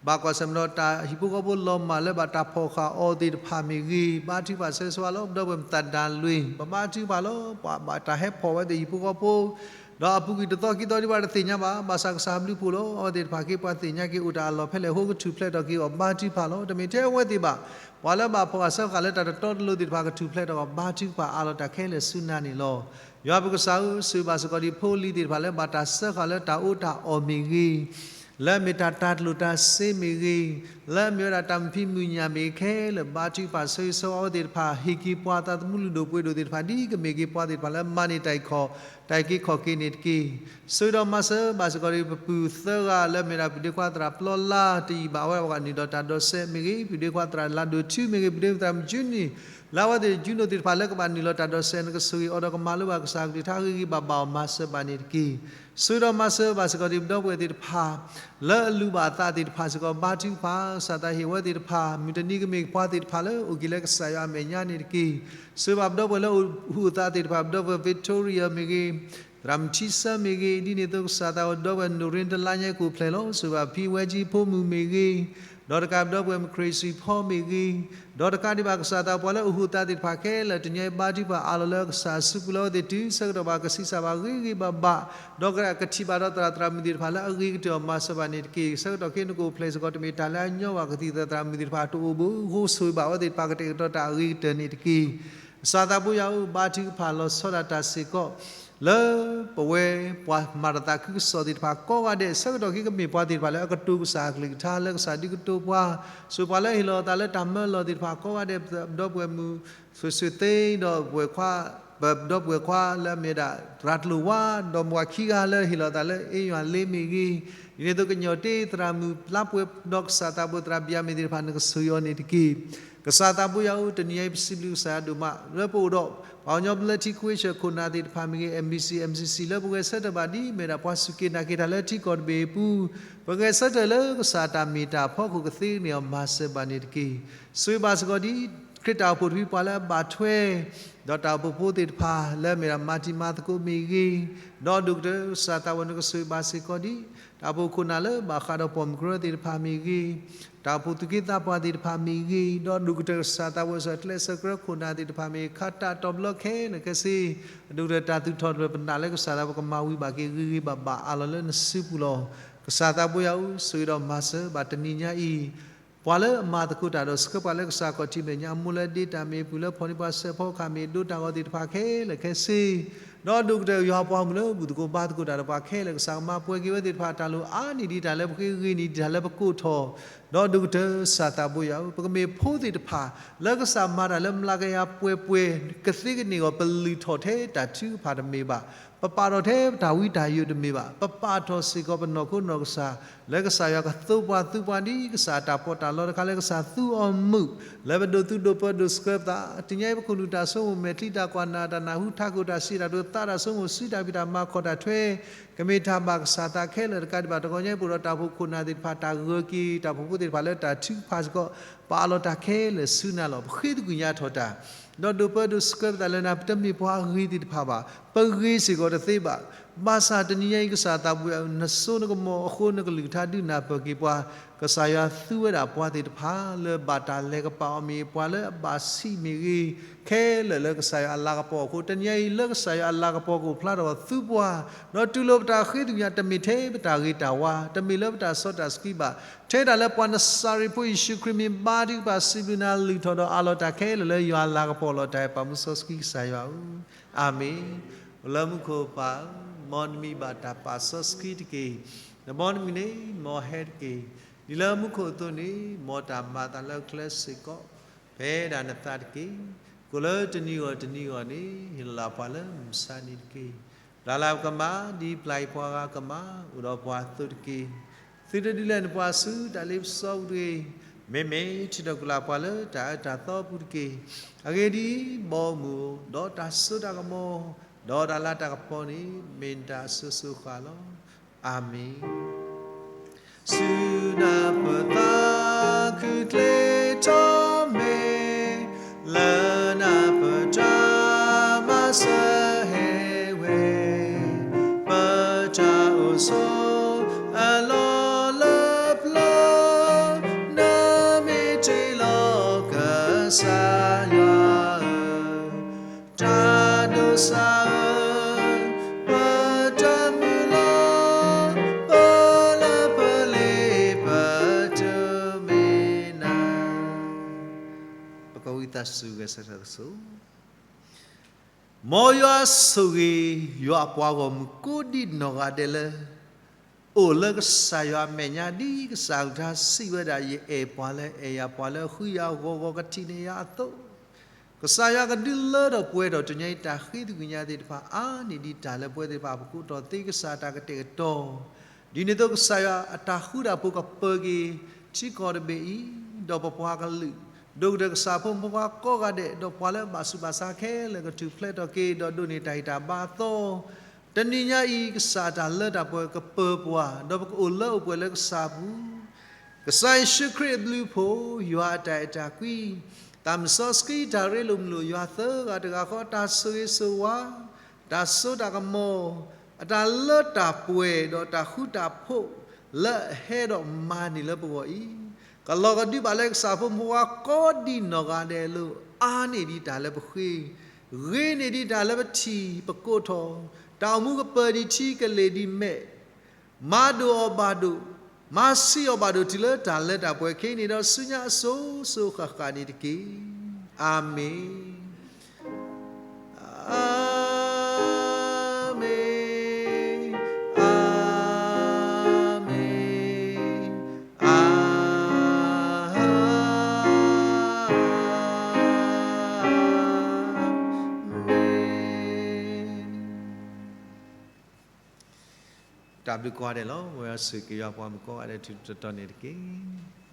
ဘၣ်ကွၢ်ဆၢၣ်မဲာ်ဒီးတၢ်ဟံၣ်ဖိဃီဖိလီၤမၢ်လၢဘၣ်တၢ်ဖီၣ်ဃာ်အီၤသ့ၣ်တဖၣ်မ့ၢ်ဂ့ၤ, ဘါထုကဖၣ်ဆၢဂ့ၤဆၢဝါလီၤ. ပဒီပုၢ်ဝဲၢ်မုၢ်သၣ်ဒၣ်လွံၢ် ပဘါထုကဖၣ်လီၤ. ပှၤဘၣ်တၢ်ဟဲဖီၣ်ဝဲသ့ၣ်ဟံၣ်ဖိဃီဖိ ဒီးအပူၤကွံာ်တသီခံသီဒံးဘၣ်တသ့ၣ်ညါဘၣ်, ဘၣ်ဆၣ်ကစၢ်ဘျုးဖှိၣ်လီၤ. အဝဲသ့ၣ်တဖၣ်က့ၤ ပှၤသ့ၣ်ညါက့ၤအိၣ်တၢ်အလီၢ်ဖဲလဲၣ်အဃိ ကထူၣ်ဖျဲးထီၣ်က့ၤအီၤ ဘါထုကဖၣ်လီၤ. တမ့ၢ်ထဲအဝဲသ့ၣ်ဘၣ်, ပှၤလၢဘၣ်ဖီၣ်ဃာ်ဆၢဃာ်လၢတၢ်တတီတလိၤသ့ၣ်တဖၣ် ကထူၣ်ဖျဲးထီၣ်က့ၤအီၤ ဘါထုကဖၣ်အါလီၤတၢ်ခဲလၢာ်ဆူနၤန့ၣ်လီၤ. ယွၤပကစၢ်ဧၢ, ဆိၣ်ဂ့ၤဘၣ်စ့ၢ်ကီးဒံးဖိလံၤသ့ၣ်တဖၣ်လၢဘၣ်တၢ်စၢဃာ်လၢတၢ်အီၣ်တၢ်အီမ့ၢ်ဂ့ၤ လၢအမ့ၢ်တၢ်တၤကျိၣ်တၤစ့မ့ၢ်ဂ့ၤ, လၢအမ့ၢ်ဝဲဒၣ်တၢ်မုာ်ဖံးမုာ်ညၣ်မ့ၢ်ဂ့ၤခဲလၢာ် ဘါထုကဖၣ်ဆၢဂ့ၤဆၢဝါအဝဲသ့ၣ်တဖၣ် ဟ့ၣ်က့ၤပှၤသးသမူလုၢ်ဒိၣ်ပှ့ၤဒိၣ်သ့ၣ်တဖၣ် ဒ်ကမ့ၢ်က့ၤပှၤသ့ၣ်တဖၣ်လၢမၤန့ၢ်တၢ်အံၤခီၣ် တၢ်အံၤက့ၤခီၣ်က့ၤန့ၣ်တက့ၢ်. ဆိၣ်ဂ့ၤဒီးမၤစၢၤဘၣ်စ့ၢ်ကီးဒံး ပပုၢ်သၢဂၤလၢအမ့ၢ်ဒၣ် ပုၢ်ဒ့ခွါသရၣ်ပျီလါ တယံာ်ဘၣ်ဝဲ ပှၤကနုာ်လီၤတၢ်ဒိးစဲးမ့ၢ်ဂ့ၤ, ပုၢ်ဒ့ခွါသရၣ်လါဒိၣ်ထူမ့ၢ်ဂ့ၤ, ပုၢ်ဒ့ခွါသရၣ်မုၢ်ကၠူနံၣ် လၢအဝဲသ့ၣ်ကၠူနံၣ်သ့ၣ်တဖၣ်လၢကဘၣ်နုာ်လီၤတၢ်ဒိးစဲး နကဆိၣ်ဂ့ၤအီၤဒီးကမၤလိဘၣ်ကစၢ်အကလုၢ်ကထါ ဂ့ၤဂ့ၤဘၣ်ဘၣ်အီၤ မၤစၢၤဘၣ်န့ၣ်တက့ၢ်. ဆိၣ်ဂ့ၤဒီးမၤစၢၤဘၣ်စ့ၢ်ကီးဒံး ပဒီပုၢ်ဝဲၢ်သ့ၣ်တဖၣ် လၢအလူၤဘၣ်အသးသ့ၣ်တဖၣ်စ့ၢ်ကီး ဘါထုကဖၣ် ကစၢ်သးဟ့ၣ်ဝဲသ့ၣ်တဖၣ် မုၢ်တနံၤကမ့ၢ်ပှၤသ့ၣ်တဖၣ်လၢအိၣ်က့ၤလၢကစၢ်ယွၤအမဲာ်ညါန့ၣ်တက့ၢ်. ဆိၣ်ဂ့ၤဘၣ်ပဒီပုၢ်ဝဲၢ်လၢအိၣ်ဟုၣ်အသးသ့ၣ်တဖၣ် ပဒီပုၢ်ဝဲၢ် Victoria မ့ၢ်ဂ့ၤ, သရၣ်မုၢ်ထံဆၢမ့ၢ်ဂ့ၤ, ဒ်န့ၣ်အသိးကစၢ်သးဝဲ ပဒီပုၢ်ဝဲၢ် Noreen တလါညါကိၣ်ဖျဲၣ်လီၤ. ဆိၣ်ဂ့ၤဘၣ်ဖံဝဲကၠံဖိမုၣ်မ့ၢ်ဂ့ၤ, ဒီးတကးပဒီပုၢ်ဝဲၢ် မုၢ်ခရံာ်စံးဖီမ့ၢ်ဂ့ၤ, ဒီးတကးဒံးဘၣ်ကစၢ်သးပှၤလၢအိၣ်ဟုၣ်အသးသ့ၣ်တဖၣ်ခဲလၢာ် တနံၤအံၤဘါထုကဖၣ်အါလီၤလၢကစၢ်အစုပူၤလၢအဝဲသ့ၣ်တုၤဆၢကတီၢ်ဘၣ် ကဆံးစၢ်ဘၣ်ဂ့ၤဂ့ၤဘၣ်ဘၣ်, ဒီးကကထံၣ်ဘၣ်ဒီးသရၣ်သရၣ်မုၣ်သ့ၣ်တဖၣ်လၢအဂ့ၤကတၢၢ်အီၤ မၤစၢၤဘၣ်န့ၣ်တက့ၢ်. ဆၢကတီၢ်ခဲအံၤနကိၣ်ဖျဲၣ်စ့ၢ်ကီး တမ့ၢ်တၢ်လၢအညီဘၣ် ကသံၣ်သရၣ်သရၣ်မုၣ်သ့ၣ်တဖၣ်တအိၣ်ဘၣ်အဃိ ဆိၣ်ဂ့ၤဘၣ်အဝဲသ့ၣ်တဖၣ် ကတဲာ်ကတီၤတၢ်အဂ့ၤကတၢၢ်န့ၣ်တက့ၢ်. ကစၢ်သးပှၢ်ယွၤဧၢ, ဘါထုကဖၣ်လီၤဆီဒၣ်တၢ်စ့ၢ်ကီး လၢပဝဲပှၤမၤတၢ်သးခုကစီၣ်သ့ၣ်တဖၣ်ကိးဂၤဒဲး ဆၢကတီၢ်ခဲအံၤကမ့ၢ်ပှၤသ့ၣ်တဖၣ်လၢအကတိၤကစၢ်အကလုၢ်ကထါ လၢကစၢ်ဒုးကတိၤပှၤ, ဆိၣ်ပှၤလၢဟ့ၣ်လီၤအသးလၢတၢ်မၢလီၤသ့ၣ်တဖၣ်ကိးဂၤဒဲး ပဒီပုၢ်ဝဲၢ်မုၣ် ဆွေဆွေသိန်း ဒီးပဝဲၢ်ခွါ, ပဒီပုၢ်ဝဲၢ်ခွါလၢအမ့ၢ်ဒၣ် သရၣ်ကျိၤဝါ, ဒီးမုၢ်ဝၤခံဂၤလၢဟ့ၣ်လီၤအသးလၢ အ့ယွၤလ့မ့ၢ်ဂ့ၤ, ဒ်န့ၣ်အသိးကညီၤတ့သရၣ်မုၣ်လါပှဲၤ ဒီးကစၢ်သးပှၢ်သရၣ်ဘံယၤမ့ၢ်သ့ၣ်တဖၣ် နကဆိၣ်ဂ့ၤအီၤန့ၣ်တက့ၢ်. ကစၢ်သးပှၢ်ယွၤဧၢ, တနံၤအံၤပစံးဘျုးကစၢ်ယွၤဒိၣ်မး လၢပအိၣ်ဒီး ပှၤကညီဘျၢထံခဝ့ၡၢၣ်ခိၣ်နၢ်သ့ၣ်တဖၣ်မ့ၢ်ဂ့ၤ, MBC, MCC လၢပဂဲၤဆၢထၢၣ်ဘၣ်ဒ်မ့ၢ်ဒၣ်ပှၤစူၢ်က့ၤနာ်က့ၤတၢ်လၢထံကီၢ်တဘ့ၣ်အပူၤ, ပဂဲၤဆၢထၢၣ်လၢကစၢ်တၢ်မ့ၢ်တၢ်အဖီခိၣ်ကသ့န့ၢ်အီၤ မၤစၢၤဘၣ်န့ၣ်တက့ၢ်. ဆိၣ်ဂ့ၤဘၣ်စ့ၢ်ကီးဒ် ခရံာ်တၢ်အိၣ်ဖှိၣ်တဖုပှၤလၢအဘၣ်ထွဲ ဒီးတၢ်အိၣ်ဖှိၣ်ဖိသ့ၣ်တဖၣ် လၢအမ့ၢ်ဒၣ်မၤတံၤမၤသကိးမ့ၢ်ဂ့ၤ, ဒီးဒိၣ်ကတၢၢ်ကစၢ်သးပှၢ်နကဆိၣ်ဂ့ၤဘၣ်စ့ၢ်ကီးဒ် တၢ်အိၣ်ဖှိၣ်ခိၣ်နၢ်လၢဘၣ်ဃးဒီးပိာ်မုၣ်ကရၢသ့ၣ်တဖၣ်မ့ၢ်ဂ့ၤ, တၢ်အိၣ်ဖှိၣ်သူၣ်က့သးပှၢ်သ့ၣ်တဖၣ်မ့ၢ်ဂ့ၤ, ဒီးဒိၣ်ကတၢၢ်ကစၢ်သးပှၢ် ကစၢ်ကျဲးစၢးကြၢးခိၣ်နၢ်သ့ၣ်တဖၣ်မ့ၢ်ဂ့ၤ, ခါတၢ်တီၤဘျီခဲလၢာ်ခဲဆ့, ဒိၣ်ကတၢၢ်တၢ်သူၣ်ထီၣ်တဖၣ် ပနာ်လၢကစၢ်သးပှၢ်ကမၤဝံၤဘၣ်က့ၤဂ့ၤဂ့ၤဘၣ်ဘၣ်အါလီၤလၢနစုပူၤလီၤ. ကစၢ်သးပှၢ်ယွၤဧၢ, ဆိၣ်ဂ့ၤဒီးမၤစၢၤဘၣ်တနံၤညါအံၤ ပှၤလၢအမၤသကိးတၢ်ဒီးဆှၢပှၤလၢကစၢ်ခီၣ်ထံးမဲာ်ညါ အမိၢ်လၢဒ့တၢ်မ့ၢ်အပုၢ်လၢဖီၣ်န့ၢ်ပှၤစဲးဖီကဟၣ်မ့ၢ်ဒိးတၢ်ဂီၤသ့ၣ်တဖၣ်ခဲလၢာ်ခဲဆ့, ဒီးဒိၣ်ကတၢၢ်ယွၤပှၤမုၣ်လၢဘူၣ်သကိးဘါသကိးတၢ်ဒီးပှၤခဲလၢာ် ကစၢ်ကမၤပှဲၤက့ၤဝဲသ့ၣ်တဖၣ် တၢ်လိၣ်အါန့ၢ်ဒံးတၢ်လၢပဃ့ ဂ့ၤန့ၢ်ဒံးတၢ်လၢပကိးထီၣ်, ဒီးဒိၣ်ကတၢၢ်ကစၢ်သးပှၢ်ယွၤဧၢ, ပကမ့ၢ်ဖိသ့ၣ်တဖၣ် လၢကစၢ်မၤတၢ်လၢမျးကယၤပှဲၤပှဲၤ ကသ့ကန့ၢ်အဂီၢ် ပလုၢ်ထီၣ်ထဲတၢ်ထုကဖၣ်တမ့ၢ်ဘၣ်, ပပာ်ထီၣ်ထဲတၢ်ဝံတၢ်ယိးတမ့ၢ်ဘၣ်, ပပာ်ထီၣ်စ့ၢ်ကီးပနီၢ်ခိနီၢ်ကစၢ် လၢကစၢ်ယွၤကသိပှၤသူပှၤဒ်ကစၢ်တၢ်ပီးတၢ်လီတခါလၢကစၢ်သူအီၤမုာ်, လၢပဒိးသူဒိးပၢဒိးဆှၢပသး, တနံၤအံၤပခိၣ်နူာ်တၢ်ဆိကမိၣ်မဲာ်ချံတၢ်ကွၢ်နၢ်တၢ်နၢ်ဟူထးခိၣ်တၢ်စံးတၢ်ကတိၤသးတၢ်ဆိကမိၣ်စုတၢ်ဖံးတၢ်မၤ ခီၣ်တၢ်ထွဲ ကမ့ၢ်တၢ်ဘၣ်ကစၢ်သးခဲလၢာ်တကးဒံးဘၣ် တဂီၤညါအံၤပအိၣ်ဒီးတၢ်အိၣ်ဖှိၣ်ခိၣ်နၢ်သ့ၣ်တဖၣ် တၢ်ဂၢၢ်က့ၤ တၢ်အိၣ်ဖှိၣ်ဖိသ့ၣ်တဖၣ်လၢတၢ်ထုကဖၣ်စ့ၢ်ကီး ပအးလီၤတၢ်ခဲလၢာ်ဆူနၤလီၤ. ပဃ့သကွံာ်ညါထီၣ်တၢ် ဒီးဒိးပၢဒိးဆှၢပသးလၢနၤ ပတမ့ၢ်ပှၤဂ့ၤသ့ၣ်တဖၣ်ဘၣ်, ပဂ့ၤစ့ၢ်ကီးတသ့ဘၣ်. ဘၣ်ဆၣ်တနံၤညါအံၤ ကစၢ်သးပှၢ်ဧၢ, နစိနကမီၤအဃိ နကလုၢ်ကထါဒုးနၢ်ပၢၢ်က့ၤပှၤ, ကစၢ်ယွၤသူဝဲဒၣ်ပှၤသ့ၣ်တဖၣ် လၢဘၣ်တၢ်လဲၤကပာ်အီၤမ့ၢ်ဂ့ၤ, ပှၤလၢအဘၣ်ဆံးမ့ၢ်ဂ့ၤ, ခဲလၢာ်လၢကစၢ်ယွၤအလၤကပီၤအဃိ တနံၤညါအံၤ လၢကစၢ်ယွၤအလၤကပီၤကအိၣ်ဖျါထီၣ်သူပှၤ, ဒီးတူၢ်လိာ်ပတၢ်ဃ့သကွံာ်ညါ တမ့ၢ်ထဲပတၢ်ဂ့ၤတၢ်ဝါ, တမ့ၢ်လၢပတၢ်စီတၢ်ဆှံဘၣ်, ထဲဒၣ်လၢပှၤနစၤရ့းဖိယ့ၣ်ၡူးခရံာ်မ့ၢ်ဘါထုကဖၣ်စံးဘျုးနၤ လုၢ်ထီၣ်ဒီးအးလီၤတၢ်ခဲလၢာ်လၢ ယွၤအလၤကပီၤလီၤ. တၢ်အဲၣ်ပာ်မူစီဆှံကစၢ်ယွၤဧၢ, အၤမ့ၣ်. အိၣ်လၢမူခိၣ်ပၢ်ဧၢ, မ်နမံၤဘၣ်တၢ်ပာ်စီဆှံတက့ၢ်. နမ်နမံၤန့ၣ် မ်ဟဲတက့ၢ်. ဒ်လၢမူခိၣ်အသိးန့ၣ် မ်တၢ်မၤအသးလၢကျဲစ့ၢ်ကီး ဖဲဒၣ်နသးတက့ၢ်. ကိၣ်လၢတနံၤဂီၢ်တနံၤဂီၢ်န့ၣ် ဟ့ၣ်လီၤလၢပှၤလၢမုၢ်မဆါနံၤတက့ၢ်. ပျၢ်လၢပကမၤ ဒ်ပျၢ်ယပှၤဂၤကမၤ အိၣ်ဒီးပှၤအသိးတက့ၢ်. သုတဒုးလဲနပှၤဆူတၢ်လ့ပစီပူၤတဂ့ၤ. မ့မ့ၢ်ထုးထီၣ်ကွံာ်လၢပှၤလၢတၢ်အၢတၢ်သီပူၤတက့ၢ်. အဂ့ၢ်ဒ်အံၤ, ဘီမုၢ်ဧၢ, ဒီးတၢ်စိတၢ်ကမီၤ, ဒီးတၢ်လၤတၢ်ကပီၤန့ၣ် မ့ၢ်နတၢ်အစိၤစိၤဃၣ်ဃၣ်လီၤ. အၤမ့ၣ်. စူၢ်နၢ်ပၢၢ်သးခုကျ့ထီၣ်မ့ၢ်, လၢနၢ်ပၢၢ်တၢ်မၤစၢၤဟဲဝဲ, ပ ဆိၣ်အလီၢ်လၢပျၢၤ, နမ့ၢ်တ့ၢ်လီၤကစၢ်ယွၤဧၢ, တၢ်ဒိးစၢ်ဧၢ, ပတၢ်မုၢ်လၢ်, ပလၢပလ့ၤ ပတမ့ၢ်နၤ. ပကဝံသးစူၤဂဲၤဆၢထၢၣ်ကစီၣ်. မ်ယွၤဆိၣ်ဂ့ၤ ယွၤအပှၤဂီၢ်မုၢ်ကိးဒံးနီၢ်ဂၤဒဲးလၢ အိၣ်လၢကစၢ်ယွၤအမဲာ်ညါ ဒ်ကစၢ်အကလုၢ်ကထါစံးဝဲဒၣ်, ယအဲၣ်ပှၤလၢအအဲၣ်ယၤ, ပှၤလၢအဃုယၤဂီၤဂီၤကထံၣ်န့ၢ်ယၤအသိး, ကစၢ်ယွၤကဒုးလၢထီၣ်ပှဲၤထီၣ်တနံၤအံၤ တၢ်ဃ့သကွံာ်ညါသ့ၣ်တဖၣ် အါန့ၢ်ဒံးတၢ်လၢပဝဲသ့ၣ်တဖၣ် ပကအိၣ်ထီၣ်သ့ကစၢ်အတၢ်ကတဲာ်ကတီၤ, ဒ်န့ၣ်အသိး ကစၢ်ယွၤအတၢ်ဃူတၢ်ဖိးကပၢၤက့ၤ ထံကီၢ်တဘ့ၣ်အံၤ, ဒီးပပှၤကလုာ်, ဒိၣ်ကတၢၢ်ကစၢ်ဖိမုၣ်ဖိခွါကိးဂၤဒဲး, ဒီးပှၤလၢအဘၣ်ဆူးဘၣ်ဆါခဲလၢာ် ကထူၣ်ဖျဲးထီၣ်က့ၤ ဒီးဒိးန့ၢ်တၢ်ဟ့ၣ်တၢ်ဘါအသီ, တနံၤညါအံၤ ကစၢ်အတၢ်လၢတၢ်ပှဲၤကပၢၤပှၤ, ဒီးပကအိၣ်လၢအိၣ်ပှဲၤလၢကစၢ်အပူၤ, ကစၢ်ယ့ၣ်ၡူးခရံာ်အဘျုးအဖှိၣ်, ယွၤအတၢ်အဲၣ်တၢ်ကွံ, သးစီဆှံတၢ်ရ့လိာ်မုာ်လိာ် ယွၤသၢဂၤတဂၤဃီ တၢ်ဆိၣ်ဂ့ၤဆိၣ်ဝါ, တၢ်စိတၢ်ကမီၤ, အတၢ်လၢတၢ်ပှဲၤ ဒီးတၢ်ဃူတၢ်ဖိး လၢအဟဲဒီးမၤန့ၢ်လၢပဂီၢ်အံၤ, ကလီၤကဒုးဘၣ်လၢကစၢ်ဖိမုၣ်ဖိခွါကိးဒံးနီၢ်ဂၤဒဲးအလိၤ, အါန့ၢ်ဒံးတၢ်လၢပဃ့, ဂ့ၤန့ၢ်ဒံးတၢ်လၢပထံၣ်ပကိးထီၣ်, တၢ်အိၣ်မူကပၢၤဒံးထံကလ့ၢ်ဒံးမဲာ်, မၤဒိၣ်အီၤဘၣ်ဒိၣ်, မၤဆံးအီၤဘၣ်ဒိၣ်တုၤလၢတၢ်လၢတၢ်ပှဲၤခဲအံၤန့ၣ်ဒီး ဆူညါအစိၤစိၤဃၣ်ဃၣ်န့ၣ်တက့ၢ်. အၤမ့ၣ်, အၤမ့ၣ်, အၤမ့ၣ်, အၤမ့ၣ်. တၢ်ဘျုးကိးဂၤဒဲးလီၤ. မ်ယွၤဆိၣ်ဂ့ၤက့ၤယွၤပှၤမုၣ်ကိးဂၤဒဲး ထူးထူးတီၤတီၤန့ၣ်တက့ၢ်.